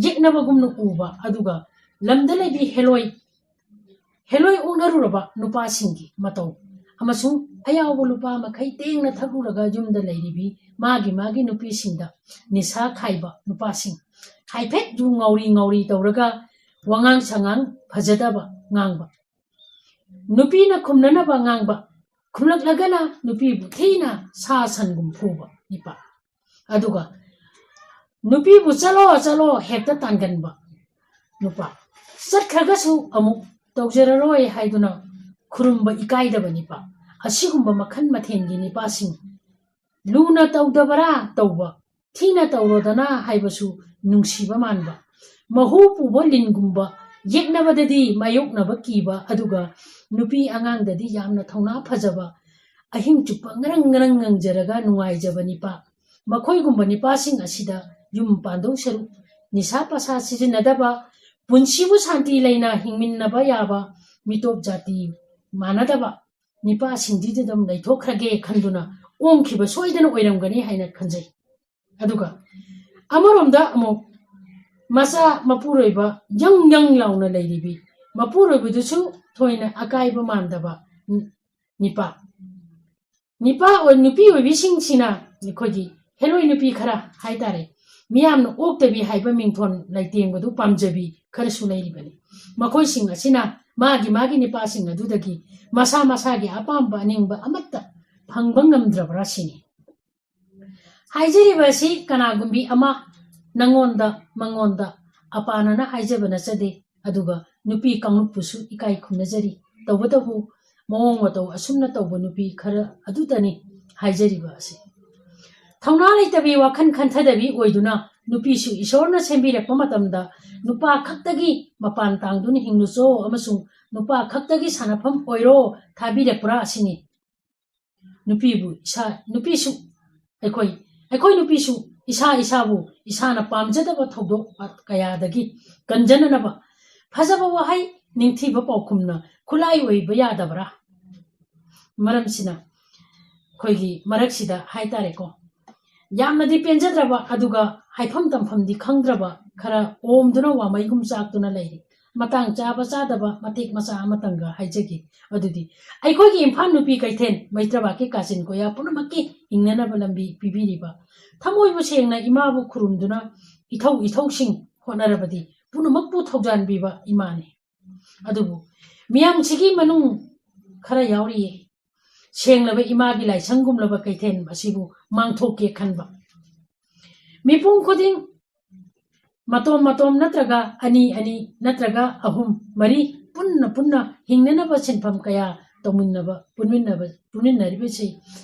ꯌꯦꯛꯅꯕꯒꯨꯝꯅ ꯎꯕ, ꯑꯗꯨꯒ ꯂꯝꯗ ꯂꯩꯕꯤ ꯍꯦꯂꯣꯏ, ꯍꯦꯂꯣꯏ ꯑꯣꯛꯅꯔꯨꯔꯕ ꯅꯨꯄꯥꯁꯤꯡꯒꯤ ꯃꯇꯧ ꯑꯃꯁꯨꯡ ꯑꯌꯥꯎꯕ ꯂꯨꯄꯥ ꯃꯈꯩ ꯇꯦꯡꯅ ꯊꯛꯂꯨꯔꯒ ꯌꯨꯝꯗ ꯂꯩꯔꯤꯕꯤ ꯃꯥꯒꯤ ꯃꯥꯒꯤ ꯅꯨꯄꯤꯁꯤꯡꯗ ꯅꯤꯁꯥ ꯈꯥꯏꯕ ꯅꯨꯄꯥꯁꯤꯡ, ꯍꯥꯏꯐꯦꯠ ꯌꯨ ꯉꯥꯎꯔꯤ ꯉꯥꯎꯔꯤ ꯇꯧꯔꯒ ꯋꯥꯉꯥꯡ ꯁꯉꯥꯡ ꯐꯖꯗꯕ ꯉꯥꯡꯕ, ꯅꯨꯄꯤꯅ ꯈꯨꯝꯅꯅꯕ ꯉꯥꯡꯕ, ꯈꯨꯝꯂꯛꯂꯒꯅ ꯅꯨꯄꯤꯕꯨ ꯊꯤꯅ ꯁꯥ ꯁꯟꯒꯨꯝ ꯐꯨꯕ ꯅꯤꯄꯥ꯫ ꯑꯗꯨꯒ ꯅꯨꯄꯤꯕꯨ "ꯆꯠꯂꯣ, ꯆꯠꯂꯣ" ꯍꯦꯛꯇ ꯇꯥꯟꯒꯟꯕ ꯅꯨꯄꯥ꯫ ꯆꯠꯈ꯭ꯔꯒꯁꯨ ꯑꯃꯨꯛ "ꯇꯧꯖꯔꯔꯣꯏ" ꯍꯥꯏꯗꯨꯅ ꯈꯨꯔꯨꯝꯕ ꯏꯀꯥꯏꯗꯕ ꯅꯤꯄꯥ꯫ ꯑꯁꯤꯒꯨꯝꯕ ꯃꯈꯜ ꯃꯊꯦꯜꯒꯤ ꯅꯤꯄꯥꯁꯤꯡ, ꯂꯨꯅ ꯇꯧꯗꯕꯔꯥ ꯇꯧꯕ, ꯊꯤꯅ ꯇꯧꯔꯣꯗꯅ ꯍꯥꯏꯕꯁꯨ ꯅꯨꯡꯁꯤꯕ ꯃꯥꯟꯕ, ꯃꯍꯨ ꯄꯨꯕ ꯂꯤꯟꯒꯨꯝꯕ, ꯌꯦꯛꯅꯕꯗꯗꯤ ꯃꯥꯌꯣꯛꯅꯕ ꯀꯤꯕ, ꯑꯗꯨꯒ ꯅꯨꯄꯤ ꯑꯉꯥꯡꯗꯗꯤ ꯌꯥꯝꯅ ꯊꯧꯅꯥ ꯐꯖꯕ, ꯑꯍꯤꯡ ꯆꯨꯞꯄ ꯉꯔꯪ ꯉꯔꯪ ꯉꯪꯖꯔꯒ ꯅꯨꯡꯉꯥꯏꯖꯕ ꯅꯤꯄꯥ꯫ ꯃꯈꯣꯏꯒꯨꯝꯕ ꯅꯤꯄꯥꯁꯤꯡ ꯑꯁꯤꯗ ꯌꯨꯝ ꯄꯥꯟꯗꯧ ꯁꯔꯨꯛ ꯅꯤꯁꯥ ꯄꯁꯥ ꯁꯤꯖꯤꯟꯅꯗꯕ, ꯄꯨꯟꯁꯤꯕꯨ ꯁꯥꯟꯇꯤ ꯂꯩꯅ ꯍꯤꯡꯃꯤꯟꯅꯕ ꯌꯥꯕ ꯃꯤꯇꯣꯞ ꯖꯥꯇꯤ ꯃꯥꯟꯅꯗꯕ ꯅꯤꯄꯥꯁꯤꯡꯗꯨꯗ ꯑꯗꯨꯝ ꯂꯩꯊꯣꯛꯈ꯭ꯔꯒꯦ ꯈꯟꯗꯨꯅ ꯑꯣꯡꯈꯤꯕ ꯁꯣꯏꯗꯅ ꯑꯣꯏꯔꯝꯒꯅꯤ ꯍꯥꯏꯅ ꯈꯟꯖꯩ꯫ ꯑꯗꯨꯒ ꯑꯃꯔꯣꯝꯗ ꯑꯃꯨꯛ ꯃꯆꯥ ꯃꯄꯨꯔꯣꯏꯕ ꯌꯪ ꯌꯪ ꯂꯥꯎꯅ ꯂꯩꯔꯤꯕꯤ ꯃꯄꯨꯔꯣꯏꯕꯗꯨꯁꯨ ꯊꯣꯏꯅ ꯑꯀꯥꯏꯕ ꯃꯥꯟꯗꯕ ꯅꯤꯄꯥ꯫ ꯅꯤꯄꯥ ꯑꯣꯏ-, ꯅꯨꯄꯤ ꯑꯣꯏꯕꯤꯁꯤꯡꯁꯤꯅ ꯑꯩꯈꯣꯏꯒꯤ ꯍꯦꯂꯣꯏ ꯅꯨꯄꯤ ꯈꯔ ꯍꯥꯏꯇꯥꯔꯦ, ꯃꯤꯌꯥꯝꯅ ꯑꯣꯛꯇꯕꯤ ꯍꯥꯏꯕ ꯃꯤꯡꯊꯣꯟ ꯂꯩꯇꯦꯡꯕꯗꯨ ꯄꯥꯝꯖꯕꯤ ꯈꯔꯁꯨ ꯂꯩꯔꯤꯕꯅꯤ꯫ ꯃꯈꯣꯏꯁꯤꯡ ꯑꯁꯤꯅ ꯃꯥꯒꯤ ꯃꯥꯒꯤ ꯅꯤꯄꯥꯁꯤꯡ ꯑꯗꯨꯗꯒꯤ ꯃꯁꯥ ꯃꯁꯥꯒꯤ ꯑꯄꯥꯝꯕ ꯑꯅꯤꯡꯕ ꯑꯃꯠꯇ ꯐꯪꯕ ꯉꯝꯗ꯭ꯔꯕ꯭ꯔꯥ ꯁꯤꯅꯤ꯫ ꯍꯥꯏꯖꯔꯤꯕ ꯑꯁꯤ ꯀꯅꯥꯒꯨꯝꯕꯤ ꯑꯃ ꯅꯪꯉꯣꯟꯗ ꯃꯉꯣꯟꯗ ꯑꯄꯥꯅꯅ ꯍꯥꯏꯖꯕ ꯅꯠꯆꯗꯦ, ꯑꯗꯨꯒ ꯅꯨꯄꯤ ꯀꯥꯡꯂꯨꯞꯄꯨꯁꯨ ꯏꯀꯥꯏ ꯈꯨꯝꯅꯖꯔꯤ꯫ ꯇꯧꯕꯇꯕꯨ ꯃꯑꯣꯡ ꯃꯇꯧ ꯑꯁꯨꯝꯅ ꯇꯧꯕ ꯅꯨꯄꯤ ꯈꯔ ꯑꯗꯨꯗꯅꯤ ꯍꯥꯏꯖꯔꯤꯕ ꯑꯁꯤ꯫ ꯊꯧꯅꯥ ꯂꯩꯇꯕꯤ, ꯋꯥꯈꯜ ꯈꯟꯊꯗꯕꯤ ꯑꯣꯏꯗꯨꯅ ꯅꯨꯄꯤꯁꯨ ꯏꯁꯣꯔꯅ ꯁꯦꯝꯕꯤꯔꯛꯄ ꯃꯇꯝꯗ ꯅꯨꯄꯥ ꯈꯛꯇꯒꯤ ꯃꯄꯥꯟ ꯇꯥꯡꯗꯨꯅ ꯍꯤꯡꯂꯨꯆꯣ ꯑꯃꯁꯨꯡ ꯅꯨꯄꯥ ꯈꯛꯇꯒꯤ ꯁꯥꯟꯅꯐꯝ ꯑꯣꯏꯔꯣ ꯊꯥꯕꯤꯔꯛꯄ꯭ꯔꯥ ꯑꯁꯤꯅꯤ꯫ ꯅꯨꯄꯤꯕꯨ ꯏꯁꯥ, ꯅꯨꯄꯤꯁꯨ ꯑꯩꯈꯣꯏ, ꯑꯩꯈꯣꯏ ꯅꯨꯄꯤꯁꯨ ꯏꯁꯥ ꯏꯁꯥꯕꯨ ꯏꯁꯥꯅ ꯄꯥꯝꯖꯗꯕ ꯊꯧꯗꯣꯛ ꯀꯌꯥꯗꯒꯤ ꯀꯟꯖꯅꯅꯕ ꯐꯖꯕ ꯋꯥꯍꯩ, ꯅꯤꯡꯊꯤꯕ ꯄꯥꯎꯈꯨꯝꯅ ꯈꯨꯠꯂꯥꯏ ꯑꯣꯏꯕ ꯌꯥꯗꯕ꯭ꯔꯥ? ꯃꯔꯝꯁꯤꯅ ꯑꯩꯈꯣꯏꯒꯤ ꯃꯔꯛꯁꯤꯗ ꯍꯥꯏꯇꯥꯔꯦꯀꯣ, ꯌꯥꯝꯅꯗꯤ ꯄꯦꯟꯖꯗ꯭ꯔꯕ, ꯑꯗꯨꯒ ꯍꯥꯏꯐꯝ ꯇꯝꯐꯝꯗꯤ ꯈꯪꯗ꯭ꯔꯕ, ꯈꯔ ꯑꯣꯝꯗꯨꯅ ꯋꯥꯃꯩꯒꯨꯝ ꯆꯥꯛꯇꯨꯅ ꯂꯩꯔꯤ꯫ ꯃꯇꯥꯡ ꯆꯥꯕ ꯆꯥꯗꯕ ꯃꯇꯦꯛ ꯃꯆꯥ ꯑꯃꯇꯪꯒ ꯍꯥꯏꯖꯒꯦ꯫ ꯑꯗꯨꯗꯤ ꯑꯩꯈꯣꯏꯒꯤ ꯏꯝꯐꯥꯜ ꯅꯨꯄꯤ ꯀꯩꯊꯦꯜ ꯃꯩꯇ꯭ꯔꯕꯥꯛꯀꯤ ꯀꯥꯆꯤꯟ ꯀꯣꯌꯥ ꯄꯨꯝꯅꯃꯛꯀꯤ ꯍꯤꯡꯅꯅꯕ ꯂꯝꯕꯤ ꯄꯤꯕꯤꯔꯤꯕ, ꯊꯃꯣꯏꯕꯨ ꯁꯦꯡꯅ ꯏꯃꯥꯕꯨ ꯈꯨꯔꯨꯝꯗꯨꯅ ꯏꯊꯧ ꯏꯊꯧꯁꯤꯡ ꯍꯣꯠꯅꯔꯕꯗꯤ ꯄꯨꯝꯅꯃꯛꯄꯨ ꯊꯧꯖꯥꯟꯕꯤꯕ ꯏꯃꯥꯅꯤ꯫ ꯑꯗꯨꯕꯨ ꯃꯤꯌꯥꯝꯁꯤꯒꯤ ꯃꯅꯨꯡ ꯈꯔ ꯌꯥꯎꯔꯤꯌꯦ, ꯁꯦꯡꯂꯕ ꯏꯃꯥꯒꯤ ꯂꯥꯏꯁꯪꯒꯨꯝꯂꯕ ꯀꯩꯊꯦꯜ ꯑꯁꯤꯕꯨ ꯃꯥꯡꯊꯣꯛꯀꯦ ꯈꯟꯕ꯫ ꯃꯤꯄꯨꯝ ꯈꯨꯗꯤꯡ ꯃꯇꯣꯝ ꯃꯇꯣꯝ ꯅꯠꯇ꯭ꯔꯒ ꯑꯅꯤ ꯑꯅꯤ ꯅꯠꯇ꯭ꯔꯒ ꯑꯍꯨꯝ ꯃꯔꯤ ꯄꯨꯟꯅ ꯄꯨꯟꯅ ꯍꯤꯡꯅꯅꯕ ꯁꯤꯟꯐꯝ ꯀꯌꯥ ꯇꯧꯃꯤꯟꯅꯕ, ꯄꯨꯟꯃꯤꯟꯅꯕ, ꯄꯨꯟꯃꯤꯟꯅꯔꯤꯕꯁꯤ,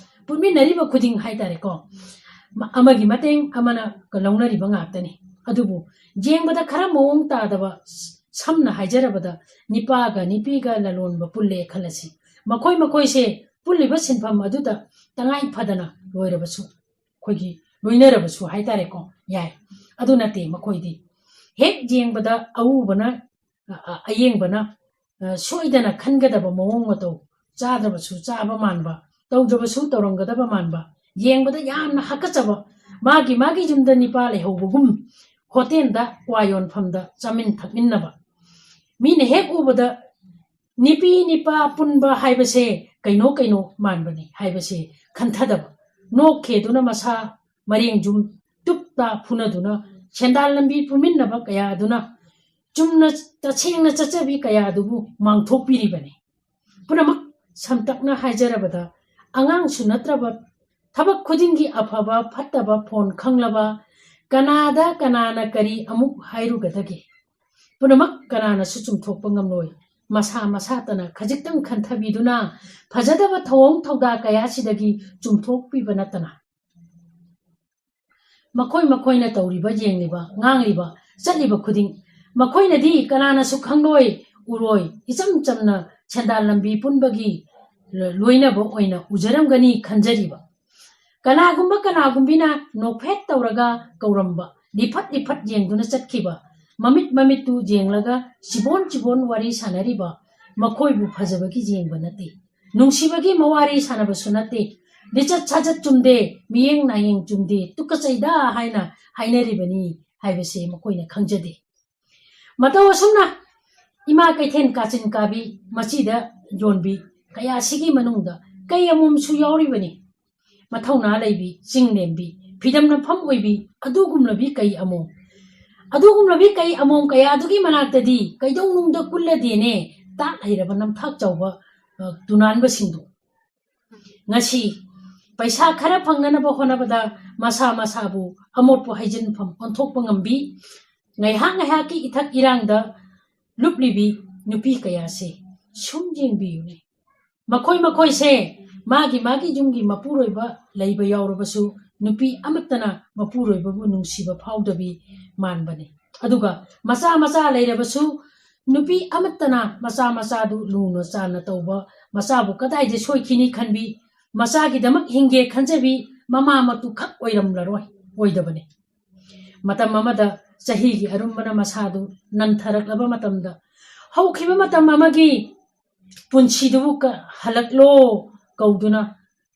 ꯄꯨꯟꯃꯤꯟꯅꯔꯤꯕ ꯈꯨꯗꯤꯡ ꯍꯥꯏꯇꯥꯔꯦꯀꯣ, ꯃ-, ꯑꯃꯒꯤ ꯃꯇꯦꯡ ꯑꯃꯅ ꯂꯧꯅꯔꯤꯕ ꯉꯥꯛꯇꯅꯤ꯫ ꯑꯗꯨꯕꯨ ꯌꯦꯡꯕꯗ ꯈꯔ ꯃꯑꯣꯡ ꯇꯥꯗꯕ, ꯁꯝꯅ ꯍꯥꯏꯖꯔꯕꯗ ꯅꯤꯄꯥꯒ ꯅꯤꯄꯤꯒ ꯂꯂꯣꯟꯕ ꯄꯨꯜꯂꯦ ꯈꯜꯂꯁꯤ꯫ ꯃꯈꯣꯏ ꯃꯈꯣꯏꯁꯦ ꯄꯨꯜꯂꯤꯕ ꯁꯤꯟꯐꯝ ꯑꯗꯨꯗ ꯇꯉꯥꯏ ꯐꯗꯅ ꯂꯣꯏꯔꯕꯁꯨ, ꯑꯩꯈꯣꯏꯒꯤ ꯂꯣꯏꯅꯔꯕꯁꯨ ꯍꯥꯏꯇꯥꯔꯦꯀꯣ, ꯌꯥꯏ꯫ ꯑꯗꯨ ꯅꯠꯇꯦ, ꯃꯈꯣꯏꯗꯤ ꯍꯦꯛ ꯌꯦꯡꯕꯗ ꯑꯎꯕꯅ, ꯑ, ꯑ, ꯑꯌꯦꯡꯕꯅ, ꯑ, ꯁꯣꯏꯗꯅ ꯈꯟꯒꯗꯕ ꯃꯑꯣꯡ ꯃꯇꯧ, ꯆꯥꯗ꯭ꯔꯕꯁꯨ ꯆꯥꯕ ꯃꯥꯟꯕ, ꯇꯧꯗ꯭ꯔꯕꯁꯨ ꯇꯧꯔꯝꯒꯗꯕ ꯃꯥꯟꯕ, ꯌꯦꯡꯕꯗ ꯌꯥꯝꯅ ꯍꯥꯀꯠꯆꯕ, ꯃꯥꯒꯤ ꯃꯥꯒꯤ ꯌꯨꯝꯗ ꯅꯤꯄꯥ ꯂꯩꯍꯧꯕꯒꯨꯝ ꯍꯣꯇꯦꯜꯗ ꯀ꯭ꯋꯥ ꯌꯣꯟꯐꯝꯗ ꯆꯥꯃꯤꯟ ꯊꯛꯃꯤꯟꯅꯕ꯫ ꯃꯤꯅ ꯍꯦꯛ ꯎꯕꯗ ꯅꯤꯄꯤ ꯅꯤꯄꯥ ꯄꯨꯟꯕ ꯍꯥꯏꯕꯁꯦ ꯀꯩꯅꯣ ꯀꯩꯅꯣ ꯃꯥꯟꯕꯅꯤ ꯍꯥꯏꯕꯁꯦ ꯈꯟꯊꯗꯕ, ꯅꯣꯛꯈꯦꯗꯨꯅ ꯃꯁꯥ ꯃꯔꯦꯡ ꯖꯨꯝ ꯇꯨꯞ ꯇꯥ ꯐꯨꯅꯗꯨꯅ ꯁꯦꯟꯗꯥꯟ ꯂꯝꯕꯤ ꯄꯨꯟꯃꯤꯟꯅꯕ ꯀꯌꯥ ꯑꯗꯨꯅ ꯆꯨꯝꯅ ꯇꯁꯦꯡꯅ ꯆꯠꯆꯕꯤ ꯀꯌꯥ ꯑꯗꯨꯕꯨ ꯃꯥꯡꯊꯣꯛꯄꯤꯔꯤꯕꯅꯤ꯫ ꯄꯨꯝꯅꯃꯛ ꯁꯝꯇꯛꯅ ꯍꯥꯏꯖꯔꯕꯗ, ꯑꯉꯥꯡꯁꯨ ꯅꯠꯇ꯭ꯔꯕ, ꯊꯕꯛ ꯈꯨꯗꯤꯡꯒꯤ ꯑꯐꯕ ꯐꯠꯇꯕ ꯐꯣꯟ ꯈꯪꯂꯕ, ꯀꯅꯥꯗ ꯀꯅꯥꯅ ꯀꯔꯤ ꯑꯃꯨꯛ ꯍꯥꯏꯔꯨꯒꯗꯒꯦ? ꯄꯨꯝꯅꯃꯛ ꯀꯅꯥꯅꯁꯨ ꯆꯨꯝꯊꯣꯛꯄ ꯉꯝꯂꯣꯏ꯫ ꯃꯁꯥ ꯃꯁꯥꯇꯅ ꯈꯖꯤꯛꯇꯪ ꯈꯟꯊꯕꯤꯗꯨꯅ ꯐꯖꯗꯕ ꯊꯧꯑꯣꯡ ꯊꯧꯗꯥ ꯀꯌꯥꯁꯤꯗꯒꯤ ꯆꯨꯝꯊꯣꯛꯄꯤꯕ ꯅꯠꯇꯅ꯫ ꯃꯈꯣꯏ ꯃꯈꯣꯏꯅ ꯇꯧꯔꯤꯕ, ꯌꯦꯡꯂꯤꯕ, ꯉꯥꯡꯂꯤꯕ, ꯆꯠꯂꯤꯕ ꯈꯨꯗꯤꯡ, ꯃꯈꯣꯏꯅꯗꯤ ꯀꯅꯥꯅꯁꯨ ꯈꯪꯂꯣꯏ, ꯎꯔꯣꯏ, ꯏꯆꯝ ꯆꯝꯅ ꯁꯦꯟꯗꯥꯟ ꯂꯝꯕꯤ ꯄꯨꯟꯕꯒꯤ ꯂꯣꯏꯅꯕ ꯑꯣꯏꯅ ꯎꯖꯔꯝꯒꯅꯤ ꯈꯟꯖꯔꯤꯕ꯫ ꯀꯅꯥꯒꯨꯝꯕ ꯀꯅꯥꯒꯨꯝꯕꯤꯅ ꯅꯣꯛꯐꯦꯠ ꯇꯧꯔꯒ ꯀꯧꯔꯝꯕ, ꯂꯤꯐꯠ ꯂꯤꯐꯠ ꯌꯦꯡꯗꯨꯅ ꯆꯠꯈꯤꯕ, ꯃꯃꯤꯠ ꯃꯃꯤꯠꯇꯨ ꯌꯦꯡꯂꯒ ꯆꯤꯕꯣꯟ ꯆꯤꯕꯣꯟ ꯋꯥꯔꯤ ꯁꯥꯟꯅꯔꯤꯕ, ꯃꯈꯣꯏꯕꯨ ꯐꯖꯕꯒꯤ ꯌꯦꯡꯕ ꯅꯠꯇꯦ, ꯅꯨꯡꯁꯤꯕꯒꯤ ꯃꯋꯥꯔꯤ ꯁꯥꯟꯅꯕꯁꯨ ꯅꯠꯇꯦ, ꯂꯤꯆꯠ ꯁꯥꯖꯠ ꯆꯨꯝꯗꯦ, ꯃꯤꯌꯦꯡ ꯅꯥꯌꯦꯡ ꯆꯨꯝꯗꯦ, ꯇꯨꯀꯠꯆꯩꯗ ꯍꯥꯏꯅ ꯍꯥꯏꯅꯔꯤꯕꯅꯤ ꯍꯥꯏꯕꯁꯤ ꯃꯈꯣꯏꯅ ꯈꯪꯖꯗꯦ꯫ ꯃꯇꯧ ꯑꯁꯨꯝꯅ ꯏꯃꯥ ꯀꯩꯊꯦꯜ ꯀꯥꯆꯤꯟ ꯀꯥꯕꯤ, ꯃꯆꯤꯗ ꯌꯣꯟꯕꯤ ꯀꯌꯥꯁꯤꯒꯤ ꯃꯅꯨꯡꯗ ꯀꯩ ꯑꯃꯣꯝꯁꯨ ꯌꯥꯎꯔꯤꯕꯅꯤ꯫ ꯃꯊꯧꯅꯥ ꯂꯩꯕꯤ, ꯆꯤꯡ ꯂꯦꯝꯕꯤ, ꯐꯤꯗꯝ ꯅꯝꯐꯝ ꯑꯣꯏꯕꯤ, ꯑꯗꯨꯒꯨꯝꯂꯕꯤ ꯀꯩ ꯑꯃꯣꯝ, ꯑꯗꯨꯒꯨꯝꯂꯕꯤ ꯀꯩ ꯑꯃꯣꯝ ꯀꯌꯥꯗꯨꯒꯤ ꯃꯅꯥꯛꯇꯗꯤ ꯀꯩꯗꯧꯅꯨꯡꯗ ꯀꯨꯜꯂꯗꯦꯅꯦ, ꯇꯥꯠ ꯍꯩꯔꯕ ꯅꯝꯊꯥꯛ ꯆꯥꯎꯕ, ꯑ, ꯇꯨꯅꯥꯟꯕꯁꯤꯡꯗꯨ꯫ ꯉꯁꯤ ꯄꯩꯁꯥ ꯈꯔ ꯐꯪꯅꯅꯕ ꯍꯣꯠꯅꯕꯗ ꯃꯁꯥ ꯃꯁꯥꯕꯨ ꯑꯃꯣꯠꯄ ꯍꯩꯖꯤꯟꯐꯝ ꯑꯣꯟꯊꯣꯛꯄ ꯉꯝꯕꯤ, ꯉꯥꯏꯍꯥꯛ ꯉꯥꯏꯍꯥꯛꯀꯤ ꯏꯊꯛ ꯏꯔꯥꯡꯗ ꯂꯨꯞꯂꯤꯕꯤ ꯅꯨꯄꯤ ꯀꯌꯥꯁꯦ ꯁꯨꯝ ꯌꯦꯡꯕꯤꯌꯨꯅꯦ꯫ ꯃꯈꯣꯏ ꯃꯈꯣꯏꯁꯦ ꯃꯥꯒꯤ ꯃꯥꯒꯤ ꯌꯨꯝꯒꯤ ꯃꯄꯨꯔꯣꯏꯕ ꯂꯩꯕ ꯌꯥꯎꯔꯕꯁꯨ, ꯅꯨꯄꯤ ꯑꯃꯠꯇꯅ ꯃꯄꯨꯔꯣꯏꯕꯕꯨ ꯅꯨꯡꯁꯤꯕ ꯐꯥꯎꯗꯕꯤ ꯃꯥꯟꯕꯅꯤ꯫ ꯑꯗꯨꯒ ꯃꯆꯥ ꯃꯆꯥ ꯂꯩꯔꯕꯁꯨ, ꯅꯨꯄꯤ ꯑꯃꯠꯇꯅ ꯃꯆꯥ ꯃꯆꯥꯗꯨ ꯂꯨꯅ ꯆꯥꯟꯅ ꯇꯧꯕ, ꯃꯆꯥꯕꯨ ꯀꯗꯥꯏꯗ ꯁꯣꯏꯈꯤꯅꯤ ꯈꯟꯕꯤ, ꯃꯆꯥꯒꯤꯗꯃꯛ ꯍꯤꯡꯒꯦ ꯈꯟꯖꯕꯤ ꯃꯃꯥ ꯃꯇꯨ ꯈꯛ ꯑꯣꯏꯔꯝꯂꯔꯣꯏ, ꯑꯣꯏꯗꯕꯅꯤ꯫ ꯃꯇꯝ ꯑꯃꯗ ꯆꯍꯤꯒꯤ ꯑꯔꯨꯝꯕꯅ ꯃꯁꯥꯗꯨ ꯅꯟꯊꯔꯛꯂꯕ ꯃꯇꯝꯗ, ꯍꯧꯈꯤꯕ ꯃꯇꯝ ꯑꯃꯒꯤ ꯄꯨꯟꯁꯤꯗꯨꯕꯨ ꯀ-, ꯍꯜꯂꯛꯂꯣ ꯀꯧꯗꯨꯅ,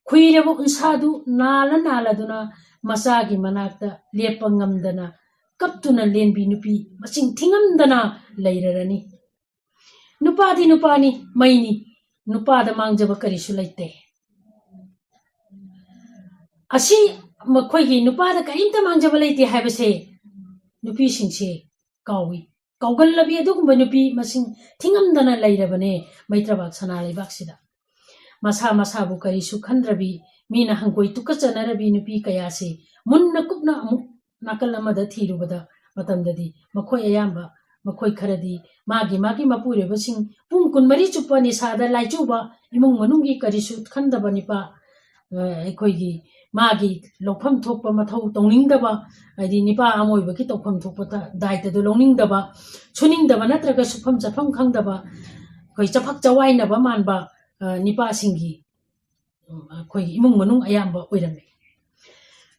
ꯈꯨꯏꯔꯕ ꯎꯟꯁꯥꯗꯨ ꯅꯥꯜꯂ ꯅꯥꯜꯂꯗꯨꯅ ꯃꯆꯥꯒꯤ ꯃꯅꯥꯛꯇ ꯂꯦꯞꯄ ꯉꯝꯗꯅ ꯀꯞꯇꯨꯅ ꯂꯦꯟꯕꯤ ꯅꯨꯄꯤ ꯃꯁꯤꯡ ꯊꯤꯉꯝꯗꯅ ꯂꯩꯔꯔꯅꯤ꯫ ꯅꯨꯄꯥꯗꯤ ꯅꯨꯄꯥꯅꯤ, ꯃꯩꯅꯤ, ꯅꯨꯄꯥꯗ ꯃꯥꯡꯖꯕ ꯀꯔꯤꯁꯨ ꯂꯩꯇꯦ꯫ ꯑꯁꯤ ꯃꯈꯣꯏꯒꯤ ꯅꯨꯄꯥꯗ ꯀꯔꯤꯝꯇ ꯃꯥꯡꯖꯕ ꯂꯩꯇꯦ ꯍꯥꯏꯕꯁꯦ ꯅꯨꯄꯤꯁꯤꯡꯁꯦ ꯀꯥꯎꯏ꯫ ꯀꯥꯎꯒꯜꯂꯕꯤ ꯑꯗꯨꯒꯨꯝꯕ ꯅꯨꯄꯤ ꯃꯁꯤꯡ ꯊꯤꯉꯝꯗꯅ ꯂꯩꯔꯕꯅꯦ ꯃꯩꯇ꯭ꯔꯕꯥꯛ ꯁꯅꯥ ꯂꯩꯕꯥꯛꯁꯤꯗ꯫ ꯃꯁꯥ ꯃꯁꯥꯕꯨ ꯀꯔꯤꯁꯨ ꯈꯟꯗ꯭ꯔꯕꯤ, ꯃꯤꯅ ꯍꯪꯒꯣꯏ ꯇꯨꯀꯠꯆꯅꯔꯕꯤ ꯅꯨꯄꯤ ꯀꯌꯥꯁꯤ ꯃꯨꯟꯅ ꯀꯨꯞꯅ ꯑꯃꯨꯛ ꯅꯥꯀꯜ ꯑꯃꯗ ꯊꯤꯔꯨꯕꯗ ꯃꯇꯝꯗꯗꯤ ꯃꯈꯣꯏ ꯑꯌꯥꯝꯕ, ꯃꯈꯣꯏ ꯈꯔꯗꯤ ꯃꯥꯒꯤ ꯃꯥꯒꯤ ꯃꯄꯨꯔꯣꯏꯕꯁꯤꯡ ꯄꯨꯡ ꯀꯨꯟꯃꯔꯤ ꯆꯨꯞꯄ ꯅꯤꯁꯥꯗ ꯂꯥꯏꯆꯨꯕ, ꯏꯃꯨꯡ ꯃꯅꯨꯡꯒꯤ ꯀꯔꯤꯁꯨ ꯈꯟꯗꯕ ꯅꯤꯄꯥ, ꯑ, ꯑꯩꯈꯣꯏꯒꯤ ꯃꯥꯒꯤ ꯂꯧꯐꯝ ꯊꯣꯛꯄ ꯃꯊꯧ ꯇꯧꯅꯤꯡꯗꯕ, ꯍꯥꯏꯗꯤ ꯅꯤꯄꯥ ꯑꯃ ꯑꯣꯏꯕꯒꯤ ꯇꯧꯐꯝ ꯊꯣꯛꯄ ꯗꯥꯏꯇꯗꯣ ꯂꯧꯅꯤꯡꯗꯕ, ꯁꯨꯅꯤꯡꯗꯕ ꯅꯠꯇ꯭ꯔꯒ ꯁꯨꯐꯝ ꯆꯥꯐꯝ ꯈꯪꯗꯕ, ꯑꯩꯈꯣꯏ ꯆꯐꯛ ꯆꯋꯥꯏꯅꯕ ꯃꯥꯟꯕ, ꯑ, ꯅꯤꯄꯥꯁꯤꯡꯒꯤ, ꯎꯝ, ꯑꯩꯈꯣꯏꯒꯤ ꯏꯃꯨꯡ ꯃꯅꯨꯡ ꯑꯌꯥꯝꯕ ꯑꯣꯏꯔꯝꯃꯤ꯫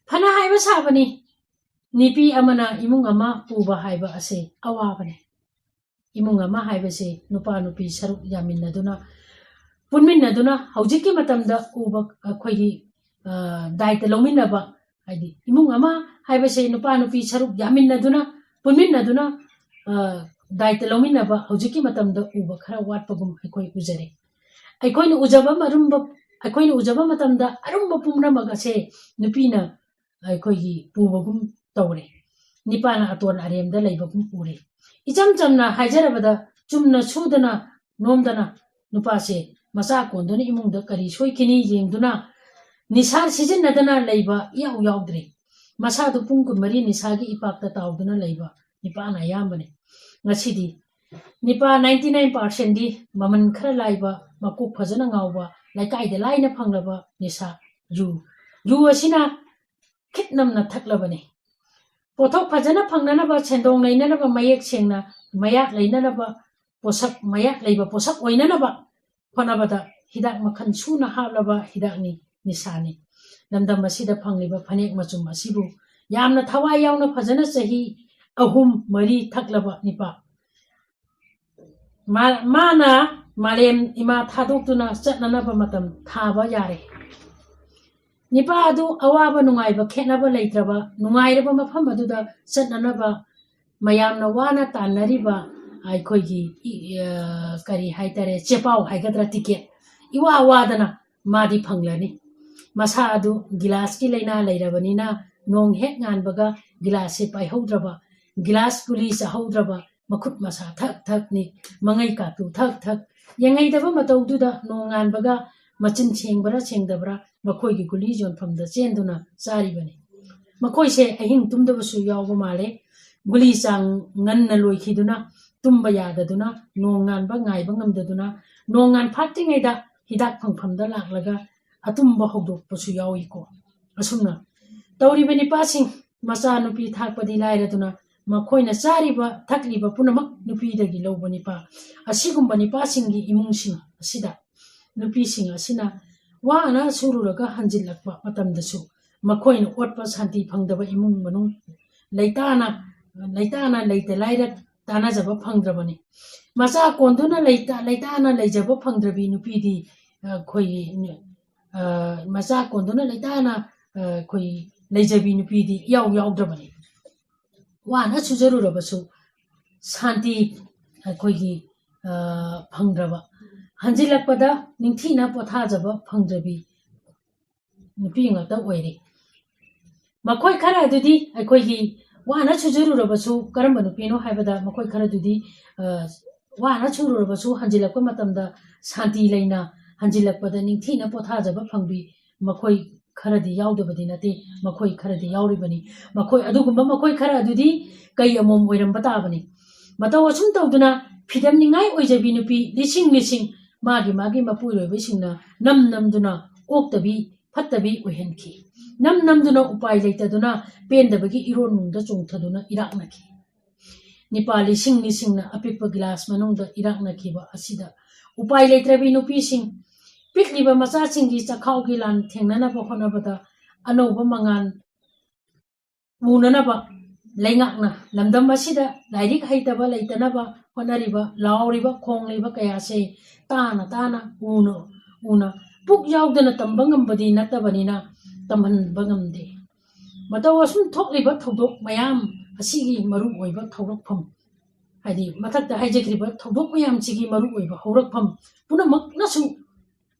ꯐꯅ ꯍꯥꯏꯕ ꯁꯥꯕꯅꯤ, ꯅꯨꯄꯤ ꯑꯃꯅ ꯏꯃꯨꯡ ꯑꯃ ꯄꯨꯕ ꯍꯥꯏꯕ ꯑꯁꯤ ꯑꯋꯥꯕꯅꯤ꯫ ꯏꯃꯨꯡ ꯑꯃ ꯍꯥꯏꯕꯁꯤ ꯅꯨꯄꯥ ꯅꯨꯄꯤ ꯁꯔꯨꯛ ꯌꯥꯃꯤꯟꯅꯗꯨꯅ, ꯄꯨꯟꯃꯤꯟꯅꯗꯨꯅ ꯍꯧꯖꯤꯛꯀꯤ ꯃꯇꯝꯗ ꯎꯕ ꯑꯩꯈꯣꯏꯒꯤ, ꯑ, ꯗꯥꯏꯇ ꯂꯧꯃꯤꯟꯅꯕ, ꯍꯥꯏꯗꯤ ꯏꯃꯨꯡ ꯑꯃ ꯍꯥꯏꯕꯁꯦ ꯅꯨꯄꯥ ꯅꯨꯄꯤ ꯁꯔꯨꯛ ꯌꯥꯃꯤꯟꯅꯗꯨꯅ, ꯄꯨꯟꯃꯤꯟꯅꯗꯨꯅ, ꯑ, ꯗꯥꯏꯇ ꯂꯧꯃꯤꯟꯅꯕ ꯍꯧꯖꯤꯛꯀꯤ ꯃꯇꯝꯗ ꯎꯕ ꯈꯔ ꯋꯥꯠꯄꯒꯨꯝ ꯑꯩꯈꯣꯏ ꯎꯖꯔꯦ꯫ ꯑꯩꯈꯣꯏꯅ ꯎꯖꯕ ꯑꯔꯨꯝꯕ, ꯑꯩꯈꯣꯏꯅ ꯎꯖꯕ ꯃꯇꯝꯗ ꯑꯔꯨꯝꯕ ꯄꯨꯝꯅꯃꯛ ꯑꯁꯦ ꯅꯨꯄꯤꯅ ꯑꯩꯈꯣꯏꯒꯤ ꯄꯨꯕꯒꯨꯝ ꯇꯧꯔꯦ꯫ ꯅꯤꯄꯥꯅ ꯑꯇꯣꯟ ꯑꯔꯦꯝꯗ ꯂꯩꯕꯒꯨꯝ ꯎꯔꯦ꯫ ꯏꯆꯝ ꯆꯝꯅ ꯍꯥꯏꯖꯔꯕꯗ, ꯆꯨꯝꯅ ꯁꯨꯗꯅ ꯅꯣꯝꯗꯅ ꯅꯨꯄꯥꯁꯦ ꯃꯆꯥ ꯀꯣꯟꯗꯨꯅ ꯏꯃꯨꯡꯗ ꯀꯔꯤ ꯁꯣꯏꯈꯤꯅꯤ ꯌꯦꯡꯗꯨꯅ, ꯅꯤꯁꯥ ꯁꯤꯖꯤꯟꯅꯗꯅ ꯂꯩꯕ ꯏꯌꯥꯎ ꯌꯥꯎꯗ꯭ꯔꯦ꯫ ꯃꯁꯥꯗꯨ ꯄꯨꯡ ꯀꯨꯟꯃꯔꯤ ꯅꯤꯁꯥꯒꯤ ꯏꯄꯥꯛꯇ ꯇꯥꯎꯗꯨꯅ ꯂꯩꯕ ꯅꯤꯄꯥꯅ ꯑꯌꯥꯝꯕꯅꯤ꯫ ꯉꯁꯤꯗꯤ ꯅꯤꯄꯥ ninety nine percent ꯗꯤ ꯃꯃꯜ ꯈꯔ ꯂꯥꯏꯕ, ꯃꯀꯣꯛ ꯐꯖꯅ ꯉꯥꯎꯕ, ꯂꯩꯀꯥꯏꯗ ꯂꯥꯏꯅ ꯐꯪꯂꯕ ꯅꯤꯁꯥ ꯌꯨ꯫ ꯌꯨ ꯑꯁꯤꯅ ꯈꯤꯠ ꯅꯝꯅ ꯊꯛꯂꯕꯅꯤ꯫ ꯄꯣꯠꯊꯣꯛ ꯐꯖꯅ ꯐꯪꯅꯅꯕ, ꯁꯦꯟꯗꯣꯡ ꯂꯩꯅꯅꯕ, ꯃꯌꯦꯛ ꯁꯦꯡꯅ ꯃꯌꯥꯛ ꯂꯩꯅꯅꯕ, ꯄꯣꯠꯁꯛ, ꯃꯌꯥꯛ ꯂꯩꯕ ꯄꯣꯠꯁꯛ ꯑꯣꯏꯅꯅꯕ ꯍꯣꯠꯅꯕꯗ ꯍꯤꯗꯥꯛ ꯃꯈꯜ ꯁꯨꯅ ꯍꯥꯞꯂꯕ ꯍꯤꯗꯥꯛꯅꯤ ꯅꯤꯁꯥꯅꯤ꯫ ꯂꯝꯗꯝ ꯑꯁꯤꯗ ꯐꯪꯂꯤꯕ ꯐꯅꯦꯛ ꯃꯆꯨꯝ ꯑꯁꯤꯕꯨ ꯌꯥꯝꯅ ꯊꯋꯥꯏ ꯌꯥꯎꯅ ꯐꯖꯅ ꯆꯍꯤ ꯑꯍꯨꯝ ꯃꯔꯤ ꯊꯛꯂꯕ ꯅꯤꯄꯥ꯫ ꯃꯥ-, ꯃꯥꯅ ꯃꯥꯂꯦꯝ ꯏꯃꯥ ꯊꯥꯗꯣꯛꯇꯨꯅ ꯆꯠꯅꯅꯕ ꯃꯇꯝ ꯊꯥꯕ ꯌꯥꯔꯦ꯫ ꯅꯤꯄꯥ ꯑꯗꯨ ꯑꯋꯥꯕ ꯅꯨꯡꯉꯥꯏꯕ ꯈꯦꯠꯅꯕ ꯂꯩꯇ꯭ꯔꯕ ꯅꯨꯡꯉꯥꯏꯔꯕ ꯃꯐꯝ ꯑꯗꯨꯗ ꯆꯠꯅꯅꯕ ꯃꯌꯥꯝꯅ ꯋꯥꯅ ꯇꯥꯟꯅꯔꯤꯕ ꯑꯩꯈꯣꯏꯒꯤ ꯏ-, ꯑ, ꯀꯔꯤ ꯍꯥꯏꯇꯥꯔꯦ, ꯆꯦꯄꯥꯎ ꯍꯥꯏꯒꯗ꯭ꯔꯥ, ꯇꯤꯀꯦꯠ, ꯏꯋꯥ ꯋꯥꯗꯅ ꯃꯥꯗꯤ ꯐꯪꯂꯅꯤ꯫ ꯃꯁꯥ ꯑꯗꯨ ꯒꯤꯂꯥꯁꯀꯤ ꯂꯥꯏꯅꯥ ꯂꯩꯔꯕꯅꯤꯅ ꯅꯣꯡ ꯍꯦꯛ ꯉꯥꯟꯕꯒ ꯒꯤꯂꯥꯁꯁꯦ ꯄꯥꯏꯍꯧꯗ꯭ꯔꯕ, ꯒꯤꯂꯥꯁ ꯒꯨꯂꯤ ꯆꯥꯍꯧꯗ꯭ꯔꯕ, ꯃꯈꯨꯠ ꯃꯁꯥ ꯊꯛ ꯊꯛ ꯅꯤꯛ, ꯃꯉꯩ ꯀꯥꯇꯨ ꯊꯛ ꯊꯛ, ꯌꯦꯡꯍꯩꯗꯕ ꯃꯇꯧꯗꯨꯗ ꯅꯣꯡꯉꯥꯟꯕꯒ ꯃꯆꯤꯟ ꯁꯦꯡꯕ꯭ꯔꯥ ꯁꯦꯡꯗꯕ꯭ꯔꯥ ꯃꯈꯣꯏꯒꯤ ꯒꯨꯂꯤ ꯌꯣꯟꯐꯝꯗ ꯆꯦꯟꯗꯨꯅ ꯆꯥꯔꯤꯕꯅꯤ꯫ ꯃꯈꯣꯏꯁꯦ ꯑꯍꯤꯡ ꯇꯨꯝꯗꯕꯁꯨ ꯌꯥꯎꯕ ꯃꯥꯜꯂꯦ꯫ ꯒꯨꯂꯤ ꯆꯥꯡ ꯉꯟꯅ ꯂꯣꯏꯈꯤꯗꯨꯅ, ꯇꯨꯝꯕ ꯌꯥꯗꯗꯨꯅ, ꯅꯣꯡꯉꯥꯟꯕ ꯉꯥꯏꯕ ꯉꯝꯗꯗꯨꯅ, ꯅꯣꯡꯉꯥꯟ ꯐꯥꯠꯇ꯭ꯔꯤꯉꯩꯗ ꯍꯤꯗꯥꯛ ꯐꯪꯐꯝꯗ ꯂꯥꯛꯂꯒ ꯑꯇꯨꯝꯕ ꯍꯧꯗꯣꯛꯄꯁꯨ ꯌꯥꯎꯏꯀꯣ꯫ ꯑꯁꯨꯝꯅ ꯇꯧꯔꯤꯕ ꯅꯤꯄꯥꯁꯤꯡ, ꯃꯆꯥꯅꯨꯄꯤ ꯊꯥꯛꯄꯗꯤ ꯂꯥꯏꯔꯗꯨꯅ, ꯃꯈꯣꯏꯅ ꯆꯥꯔꯤꯕ ꯊꯛꯂꯤꯕ ꯄꯨꯝꯅꯃꯛ ꯅꯨꯄꯤꯗꯒꯤ ꯂꯧꯕ ꯅꯤꯄꯥ꯫ ꯑꯁꯤꯒꯨꯝꯕ ꯅꯤꯄꯥꯁꯤꯡꯒꯤ ꯏꯃꯨꯡꯁꯤꯡ ꯑꯁꯤꯗ ꯅꯨꯄꯤꯁꯤꯡ ꯑꯁꯤꯅ ꯋꯥꯅ ꯁꯨꯔꯨꯔꯒ ꯍꯟꯖꯤꯜꯂꯛꯄ ꯃꯇꯝꯗꯁꯨ ꯃꯈꯣꯏꯅ ꯑꯣꯠꯄ ꯁꯥꯟꯇꯤ ꯐꯪꯗꯕ ꯏꯃꯨꯡ ꯃꯅꯨꯡ ꯂꯩꯇꯥꯅ, ꯂꯩꯇꯥꯅ ꯂꯩꯇ ꯂꯥꯏꯔ ꯇꯥꯟꯅꯖꯕ ꯐꯪꯗ꯭ꯔꯕꯅꯤ꯫ ꯃꯆꯥ ꯀꯣꯟꯗꯨꯅ ꯂꯩꯇ-, ꯂꯩꯇꯥꯅ ꯂꯩꯖꯕ ꯐꯪꯗ꯭ꯔꯕꯤ ꯅꯨꯄꯤꯗꯤ, ꯑ, ꯑꯩꯈꯣꯏꯒꯤ, ꯑ, ꯃꯆꯥ ꯀꯣꯟꯗꯨꯅ ꯂꯩꯇꯥꯅ, ꯑ, ꯑꯩꯈꯣꯏ ꯂꯩꯖꯕꯤ ꯅꯨꯄꯤꯗꯤ ꯏꯌꯥꯎ ꯌꯥꯎꯗ꯭ꯔꯕꯅꯤ꯫ ꯋꯥꯅ ꯁꯨꯖꯔꯨꯔꯕꯁꯨ ꯁꯥꯟꯇꯤ ꯑꯩꯈꯣꯏꯒꯤ, ꯑ, ꯐꯪꯗ꯭ꯔꯕ, ꯍꯟꯖꯤꯜꯂꯛꯄꯗ ꯅꯤꯡꯊꯤꯅ ꯄꯣꯊꯥꯖꯕ ꯐꯪꯗ꯭ꯔꯕꯤ ꯅꯨꯄꯤ ꯉꯥꯛꯇ ꯑꯣꯏꯔꯤ꯫ ꯃꯈꯣꯏ ꯈꯔ ꯑꯗꯨꯗꯤ ꯑꯩꯈꯣꯏꯒꯤ ꯋꯥꯅ ꯁꯨꯖꯔꯨꯔꯕꯁꯨ, ꯀꯔꯝꯕ ꯅꯨꯄꯤꯅꯣ ꯍꯥꯏꯕꯗ, ꯃꯈꯣꯏ ꯈꯔꯗꯨꯗꯤ, ꯑ, ꯋꯥꯅ ꯁꯨꯔꯨꯔꯕꯁꯨ ꯍꯟꯖꯤꯜꯂꯛꯄ ꯃꯇꯝꯗ ꯁꯥꯟꯇꯤ ꯂꯩꯅ ꯍꯟꯖꯤꯜꯂꯛꯄꯗ ꯅꯤꯡꯊꯤꯅ ꯄꯣꯊꯥꯖꯕ ꯐꯪꯕꯤ, ꯃꯈꯣꯏ ꯈꯔꯗꯤ ꯌꯥꯎꯗꯕꯗꯤ ꯅꯠꯇꯦ, ꯃꯈꯣꯏ ꯈꯔꯗꯤ ꯌꯥꯎꯔꯤꯕꯅꯤ꯫ ꯃꯈꯣꯏ ꯑꯗꯨꯒꯨꯝꯕ ꯃꯈꯣꯏ ꯈꯔ ꯑꯗꯨꯗꯤ ꯀꯩ ꯑꯃꯣꯝ ꯑꯣꯏꯔꯝꯕ ꯇꯥꯕꯅꯤ꯫ ꯃꯇꯧ ꯑꯁꯨꯝ ꯇꯧꯗꯨꯅ ꯐꯤꯗꯝꯅꯤꯡꯉꯥꯏ ꯑꯣꯏꯖꯕꯤ ꯅꯨꯄꯤ ꯂꯤꯁꯤꯡ ꯂꯤꯁꯤꯡ ꯃꯥꯒꯤ ꯃꯥꯒꯤ ꯃꯄꯨꯔꯣꯏꯕꯁꯤꯡꯅ ꯅꯝ ꯅꯝꯗꯨꯅ ꯑꯣꯛꯇꯕꯤ ꯐꯠꯇꯕꯤ ꯑꯣꯏꯍꯟꯈꯤ꯫ ꯅꯝ ꯅꯝꯗꯨꯅ ꯎꯄꯥꯏ ꯂꯩꯇꯗꯨꯅ ꯄꯦꯟꯗꯕꯒꯤ ꯏꯔꯣꯟꯅꯨꯡꯗ ꯆꯣꯡꯊꯗꯨꯅ ꯏꯔꯥꯛꯅꯈꯤ꯫ ꯅꯤꯄꯥ ꯂꯤꯁꯤꯡ ꯂꯤꯁꯤꯡꯅ ꯑꯄꯤꯛꯄ ꯒꯤꯂꯥꯁ ꯃꯅꯨꯡꯗ ꯏꯔꯥꯛꯅꯈꯤꯕ ꯑꯁꯤꯗ ꯎꯄꯥꯏ ꯂꯩꯇ꯭ꯔꯕꯤ ꯅꯨꯄꯤꯁꯤꯡ, ꯄꯤꯛꯂꯤꯕ ꯃꯆꯥꯁꯤꯡꯒꯤ ꯆꯈꯥꯎꯒꯤ ꯂꯥꯟ ꯊꯦꯡꯅꯅꯕ ꯍꯣꯠꯅꯕꯗ ꯑꯅꯧꯕ ꯃꯉꯥꯜ ꯎꯅꯅꯕ ꯂꯩꯉꯥꯛꯅ ꯂꯝꯗꯝ ꯑꯁꯤꯗ ꯂꯥꯏꯔꯤꯛ ꯍꯩꯇꯕ ꯂꯩꯇꯅꯕ ꯍꯣꯠꯅꯔꯤꯕ, ꯂꯥꯎꯔꯤꯕ ꯈꯣꯡꯂꯤꯕ ꯀꯌꯥꯁꯦ ꯇꯥꯅ ꯇꯥꯅ, ꯎꯅ ꯎꯅ, ꯄꯨꯛ ꯌꯥꯎꯗꯅ ꯇꯝꯕ ꯉꯝꯕꯗꯤ ꯅꯠꯇꯕꯅꯤꯅ ꯇꯝꯍꯟꯕ ꯉꯝꯗꯦ꯫ ꯃꯇꯧ ꯑꯁꯨꯝ ꯊꯣꯛꯂꯤꯕ ꯊꯧꯗꯣꯛ ꯃꯌꯥꯝ ꯑꯁꯤꯒꯤ ꯃꯔꯨꯑꯣꯏꯕ ꯊꯧꯔꯛꯐꯝ, ꯍꯥꯏꯗꯤ ꯃꯊꯛꯇ ꯍꯥꯏꯖꯈ꯭ꯔꯤꯕ ꯊꯧꯗꯣꯛ ꯃꯌꯥꯝꯁꯤꯒꯤ ꯃꯔꯨꯑꯣꯏꯕ ꯍꯧꯔꯛꯐꯝ ꯄꯨꯝꯅꯃꯛꯅꯁꯨ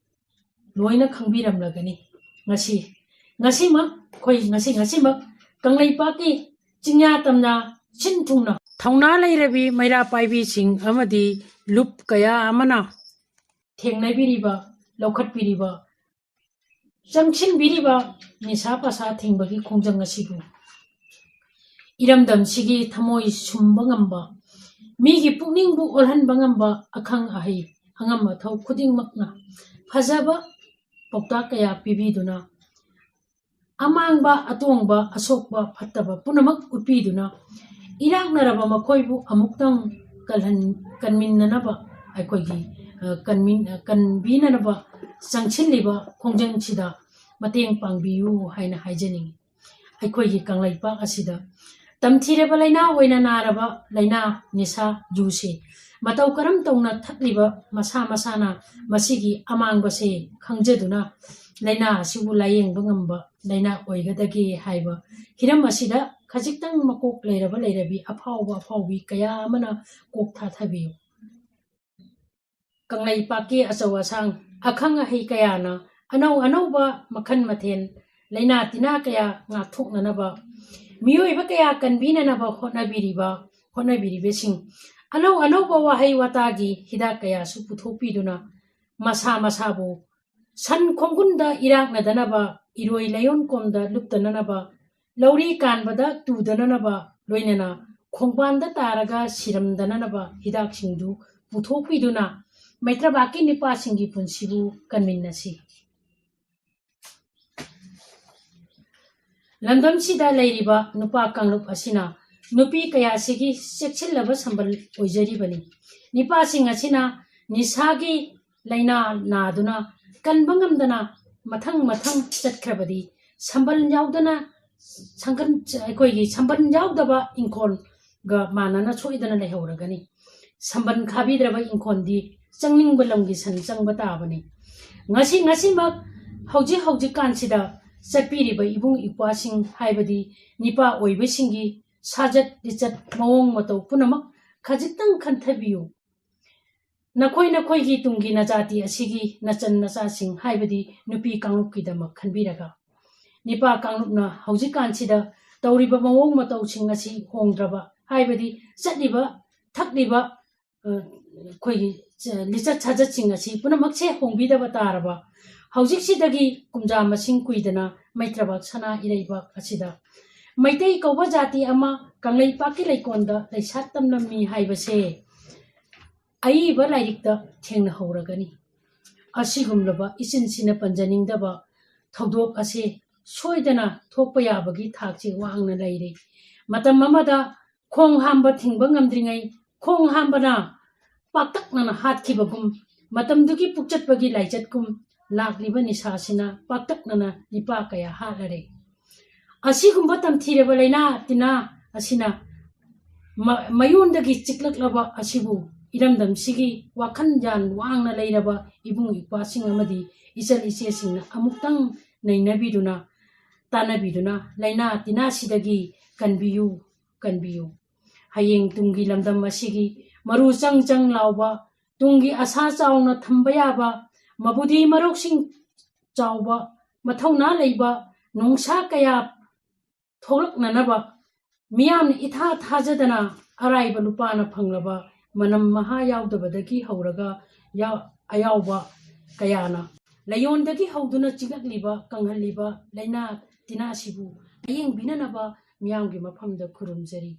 ꯂꯣꯏꯅ ꯈꯪꯕꯤꯔꯝꯂꯒꯅꯤ꯫ ꯉꯁꯤ, ꯉꯁꯤꯃꯛ ꯑꯩꯈꯣꯏ ꯉꯁꯤ, ꯉꯁꯤꯃꯛ ꯀꯪꯂꯩꯄꯥꯛꯀꯤ ꯆꯤꯡꯌꯥ ꯇꯝꯌꯥ ꯁꯤꯟ ꯊꯨꯡꯅ ꯊꯧꯅꯥ ꯂꯩꯔꯕꯤ ꯃꯩꯔꯥ ꯄꯥꯏꯕꯤꯁꯤꯡ ꯑꯃꯗꯤ ꯂꯨꯞ ꯀꯌꯥ ꯑꯃꯅ ꯊꯦꯡꯅꯕꯤꯔꯤꯕ, ꯂꯧꯈꯠꯄꯤꯔꯤꯕ, ꯆꯪꯁꯤꯟꯕꯤꯔꯤꯕ ꯅꯤꯁꯥ ꯄꯁꯥ ꯊꯤꯡꯕꯒꯤ ꯈꯣꯡꯖꯪ ꯑꯁꯤꯕꯨ, ꯏꯔꯝꯗꯝꯁꯤꯒꯤ ꯊꯃꯣꯏ ꯁꯨꯝꯕ ꯉꯝꯕ, ꯃꯤꯒꯤ ꯄꯨꯛꯅꯤꯡꯕꯨ ꯑꯣꯜꯍꯟꯕ ꯉꯝꯕ ꯑꯈꯪ ꯑꯍꯩ, ꯑꯉꯝ ꯑꯊꯧ ꯈꯨꯗꯤꯡꯃꯛꯅ ꯐꯖꯕ ꯄꯥꯎꯇꯥꯛ ꯀꯌꯥ ꯄꯤꯕꯤꯗꯨꯅ ꯑꯃꯥꯡꯕ, ꯑꯇꯣꯡꯕ, ꯑꯁꯣꯛꯄ, ꯐꯠꯇꯕ ꯄꯨꯝꯅꯃꯛ ꯎꯠꯄꯤꯗꯨꯅ, ꯏꯔꯥꯛꯅꯔꯕ ꯃꯈꯣꯏꯕꯨ ꯑꯃꯨꯛꯇꯪ ꯀꯜꯍꯟ-, ꯀꯟꯃꯤꯟꯅꯅꯕ ꯑꯩꯈꯣꯏꯒꯤ, ꯑ, ꯀꯟꯃꯤꯟ-, ꯑ, ꯀꯟꯕꯤꯅꯅꯕ ꯆꯪꯁꯤꯜꯂꯤꯕ ꯈꯣꯡꯖꯪꯁꯤꯗ ꯃꯇꯦꯡ ꯄꯥꯡꯕꯤꯌꯨ ꯍꯥꯏꯅ ꯍꯥꯏꯖꯅꯤꯡꯏ꯫ ꯑꯩꯈꯣꯏꯒꯤ ꯀꯪꯂꯩꯄꯥꯛ ꯑꯁꯤꯗ ꯇꯝꯊꯤꯔꯕ ꯂꯥꯏꯅꯥ ꯑꯣꯏꯅ ꯅꯥꯔꯕ ꯂꯥꯏꯅꯥ ꯅꯤꯁꯥ ꯖꯨꯁꯦ ꯃꯇꯧ ꯀꯔꯝ ꯇꯧꯅ ꯊꯛꯂꯤꯕ ꯃꯁꯥ ꯃꯁꯥꯅ ꯃꯁꯤꯒꯤ ꯑꯃꯥꯡꯕꯁꯦ ꯈꯪꯖꯗꯨꯅ ꯂꯥꯏꯅꯥ ꯑꯁꯤꯕꯨ ꯂꯥꯌꯦꯡꯕ ꯉꯝꯕ ꯂꯥꯏꯅꯥ ꯑꯣꯏꯒꯗꯒꯦ ꯍꯥꯏꯕ ꯍꯤꯔꯝ ꯑꯁꯤꯗ ꯈꯖꯤꯛꯇꯪ ꯃꯀꯣꯛ ꯂꯩꯔꯕ ꯂꯩꯔꯕꯤ ꯑꯐꯥꯎꯕ ꯑꯐꯥꯎꯕꯤ ꯀꯌꯥ ꯑꯃꯅ ꯀꯣꯛ ꯊꯥꯊꯕꯤꯌꯨ꯫ ꯀꯪꯂꯩꯄꯥꯛꯀꯤ ꯑꯆꯧ ꯑꯁꯥꯡ, ꯑꯈꯪ ꯑꯍꯩ ꯀꯌꯥꯅ ꯑꯅꯧ ꯑꯅꯧꯕ ꯃꯈꯜ ꯃꯊꯦꯜ, ꯂꯥꯏꯅꯥ ꯇꯤꯟꯅꯥ ꯀꯌꯥ ꯉꯥꯛꯊꯣꯛꯅꯅꯕ, ꯃꯤꯑꯣꯏꯕ ꯀꯌꯥ ꯀꯟꯕꯤꯅꯅꯕ ꯍꯣꯠꯅꯕꯤꯔꯤꯕ, ꯍꯣꯠꯅꯕꯤꯔꯤꯕꯁꯤꯡ, ꯑꯅꯧ ꯑꯅꯧꯕ ꯋꯥꯍꯩ ꯋꯥꯇꯥꯒꯤ ꯍꯤꯗꯥꯛ ꯀꯌꯥꯁꯨ ꯄꯨꯊꯣꯛꯄꯤꯗꯨꯅ ꯃꯁꯥ ꯃꯁꯥꯕꯨ ꯁꯟ ꯈꯣꯡꯒꯨꯟꯗ ꯏꯔꯥꯛꯅꯗꯅꯕ, ꯏꯔꯣꯏ ꯂꯩꯌꯣꯟ ꯀꯣꯝꯗ ꯂꯨꯞꯇꯅꯅꯕ, ꯂꯧꯔꯤ ꯀꯥꯟꯕꯗ ꯇꯨꯗꯅꯅꯕ, ꯂꯣꯏꯅꯅ ꯈꯣꯡꯕꯥꯟꯗ ꯇꯥꯔꯒ ꯁꯤꯔꯝꯗꯅꯅꯕ ꯍꯤꯗꯥꯛꯁꯤꯡꯗꯨ ꯄꯨꯊꯣꯛꯄꯤꯗꯨꯅ ꯃꯩꯇ꯭ꯔꯕꯥꯛꯀꯤ ꯅꯤꯄꯥꯁꯤꯡꯒꯤ ꯄꯨꯟꯁꯤꯕꯨ ꯀꯟꯃꯤꯟꯅꯁꯤ꯫ ꯂꯝꯗꯝꯁꯤꯗ ꯂꯩꯔꯤꯕ ꯅꯨꯄꯥ ꯀꯥꯡꯂꯨꯞ ꯑꯁꯤꯅ ꯅꯨꯄꯤ ꯀꯌꯥꯁꯤꯒꯤ ꯆꯦꯛꯁꯤꯜꯂꯕ ꯁꯝꯕꯜ ꯑꯣꯏꯖꯔꯤꯕꯅꯤ꯫ ꯅꯤꯄꯥꯁꯤꯡ ꯑꯁꯤꯅ ꯅꯤꯁꯥꯒꯤ ꯂꯥꯏꯅꯥ ꯅꯥꯗꯨꯅ ꯀꯟꯕ ꯉꯝꯗꯅ ꯃꯊꯪ ꯃꯊꯪ ꯆꯠꯈ꯭ꯔꯕꯗꯤ ꯁꯝꯕꯜ ꯌꯥꯎꯗꯅ ꯁꯪꯒꯟ-, ꯑꯩꯈꯣꯏꯒꯤ ꯁꯝꯕꯜ ꯌꯥꯎꯗꯕ ꯏꯪꯈꯣꯜꯒ ꯃꯥꯟꯅꯅ ꯁꯣꯏꯗꯅ ꯂꯩꯍꯧꯔꯒꯅꯤ꯫ ꯁꯝꯕꯜ ꯈꯥꯕꯤꯗ꯭ꯔꯕ ꯏꯪꯈꯣꯜꯗꯤ ꯆꯪꯅꯤꯡꯕ ꯂꯝꯒꯤ ꯁꯟ ꯆꯪꯕ ꯇꯥꯕꯅꯤ꯫ ꯉꯁꯤ, ꯉꯁꯤꯃꯛ ꯍꯧꯖꯤꯛ ꯍꯧꯖꯤꯛꯀꯥꯟꯁꯤꯗ ꯆꯠꯄꯤꯔꯤꯕ ꯏꯕꯨꯡ ꯏꯄ꯭ꯋꯥꯁꯤꯡ ꯍꯥꯏꯕꯗꯤ ꯅꯤꯄꯥ ꯑꯣꯏꯕꯁꯤꯡꯒꯤ ꯁꯥꯖꯠ ꯂꯤꯆꯠ ꯃꯑꯣꯡ ꯃꯇꯧ ꯄꯨꯝꯅꯃꯛ ꯈꯖꯤꯛꯇꯪ ꯈꯟꯊꯕꯤꯌꯨ꯫ ꯅꯈꯣꯏ ꯅꯈꯣꯏꯒꯤ ꯇꯨꯡꯒꯤ ꯅꯖꯥꯇꯤ ꯑꯁꯤꯒꯤ ꯅꯆꯟ ꯅꯆꯥꯁꯤꯡ ꯍꯥꯏꯕꯗꯤ ꯅꯨꯄꯤ ꯀꯥꯡꯂꯨꯞꯀꯤꯗꯃꯛ ꯈꯟꯕꯤꯔꯒ, ꯅꯤꯄꯥ ꯀꯥꯡꯂꯨꯞꯅ ꯍꯧꯖꯤꯛꯀꯥꯟꯁꯤꯗ ꯇꯧꯔꯤꯕ ꯃꯑꯣꯡ ꯃꯇꯧꯁꯤꯡ ꯑꯁꯤ ꯍꯣꯡꯗ꯭ꯔꯕ ꯍꯥꯏꯕꯗꯤ ꯆꯠꯂꯤꯕ ꯊꯛꯂꯤꯕ, ꯑ, ꯑꯩꯈꯣꯏꯒꯤ ꯆ-, ꯂꯤꯆꯠ ꯁꯥꯖꯠꯁꯤꯡ ꯑꯁꯤ ꯄꯨꯝꯅꯃꯛꯁꯦ ꯍꯣꯡꯕꯤꯗꯕ ꯇꯥꯔꯕ, ꯍꯧꯖꯤꯛꯁꯤꯗꯒꯤ ꯀꯨꯝꯖꯥ ꯃꯁꯤꯡ ꯀꯨꯏꯗꯅ ꯃꯩꯇ꯭ꯔꯕꯥꯛ ꯁꯅꯥ ꯏꯔꯩꯕꯥꯛ ꯑꯁꯤꯗ ꯃꯩꯇꯩ ꯀꯧꯕ ꯖꯥꯇꯤ ꯑꯃ ꯀꯪꯂꯩꯄꯥꯛꯀꯤ ꯂꯩꯀꯣꯜꯗ ꯂꯩꯁꯥꯠ ꯇꯝꯂꯝꯃꯤ ꯍꯥꯏꯕꯁꯦ ꯑꯏꯕ ꯂꯥꯏꯔꯤꯛꯇ ꯊꯦꯡꯅꯍꯧꯔꯒꯅꯤ꯫ ꯑꯁꯤꯒꯨꯝꯂꯕ ꯏꯆꯤꯟꯁꯤꯅ ꯄꯟꯖꯅꯤꯡꯗꯕ ꯊꯧꯗꯣꯛ ꯑꯁꯤ ꯁꯣꯏꯗꯅ ꯊꯣꯛꯄ ꯌꯥꯕꯒꯤ ꯊꯥꯛꯁꯤ ꯋꯥꯡꯅ ꯂꯩꯔꯤ꯫ ꯃꯇꯝ ꯑꯃꯗ ꯈꯣꯡ ꯍꯥꯝꯕ ꯊꯤꯡꯕ ꯉꯝꯗ꯭ꯔꯤꯉꯩ ꯈꯣꯡ ꯍꯥꯝꯕꯅ ꯄꯥꯛꯇꯛꯅꯅ ꯍꯥꯠꯈꯤꯕꯒꯨꯝ, ꯃꯇꯝꯗꯨꯒꯤ ꯄꯨꯛꯆꯠꯄꯒꯤ ꯂꯥꯏꯆꯠꯀꯨꯝ ꯂꯥꯛꯂꯤꯕ ꯅꯤꯁꯥꯁꯤꯅ ꯄꯥꯛꯇꯛꯅꯅ ꯅꯤꯄꯥ ꯀꯌꯥ ꯍꯥꯠꯂꯔꯦ꯫ ꯑꯁꯤꯒꯨꯝꯕ ꯇꯝꯊꯤꯔꯕ ꯂꯥꯏꯅꯥ ꯇꯤꯟꯅꯥ ꯑꯁꯤꯅ ꯃ-, ꯃꯌꯣꯟꯗꯒꯤ ꯆꯤꯛꯂꯛꯂꯕ ꯑꯁꯤꯕꯨ ꯏꯔꯝꯗꯝꯁꯤꯒꯤ ꯋꯥꯈꯜ ꯌꯥꯝ ꯋꯥꯡꯅ ꯂꯩꯔꯕ ꯏꯕꯨꯡ ꯏꯄ꯭ꯋꯥꯁꯤꯡ ꯑꯃꯗꯤ ꯏꯆꯜ ꯏꯆꯦꯁꯤꯡꯅ ꯑꯃꯨꯛꯇꯪ ꯅꯩꯅꯕꯤꯗꯨꯅ, ꯇꯥꯟꯅꯕꯤꯗꯨꯅ ꯂꯥꯏꯅꯥ ꯇꯤꯟꯅꯥꯁꯤꯗꯒꯤ ꯀꯟꯕꯤꯌꯨ, ꯀꯟꯕꯤꯌꯨ꯫ ꯍꯌꯦꯡ ꯇꯨꯡꯒꯤ ꯂꯝꯗꯝ ꯑꯁꯤꯒꯤ ꯃꯔꯨ ꯆꯪ ꯆꯪ ꯂꯥꯎꯕ, ꯇꯨꯡꯒꯤ ꯑꯁꯥ ꯆꯥꯎꯅ ꯊꯝꯕ ꯌꯥꯕ, ꯃꯕꯨꯗꯤ ꯃꯔꯣꯛꯁꯤꯡ ꯆꯥꯎꯕ, ꯃꯊꯧꯅꯥ ꯂꯩꯕ ꯅꯣꯡꯁꯥ ꯀꯌꯥ ꯊꯣꯛꯂꯛꯅꯅꯕ ꯃꯤꯌꯥꯝꯅ ꯏꯊꯥ ꯊꯥꯖꯗꯅ ꯑꯔꯥꯏꯕ ꯂꯨꯄꯥꯅ ꯐꯪꯂꯕ ꯃꯅꯝ ꯃꯍꯥ ꯌꯥꯎꯗꯕꯗꯒꯤ ꯍꯧꯔꯒ ꯌꯥ-, ꯑꯌꯥꯎꯕ ꯀꯌꯥꯅ ꯂꯥꯏꯌꯣꯟꯗꯒꯤ ꯍꯧꯗꯨꯅ ꯆꯤꯛꯂꯛꯂꯤꯕ, ꯀꯪꯍꯜꯂꯤꯕ ꯂꯥꯏꯅꯥ ꯇꯤꯟꯅꯥꯁꯤꯕꯨ ꯂꯥꯌꯦꯡꯕꯤꯅꯅꯕ ꯃꯤꯌꯥꯝꯒꯤ ꯃꯐꯝꯗ ꯈꯨꯔꯨꯝꯖꯔꯤ꯫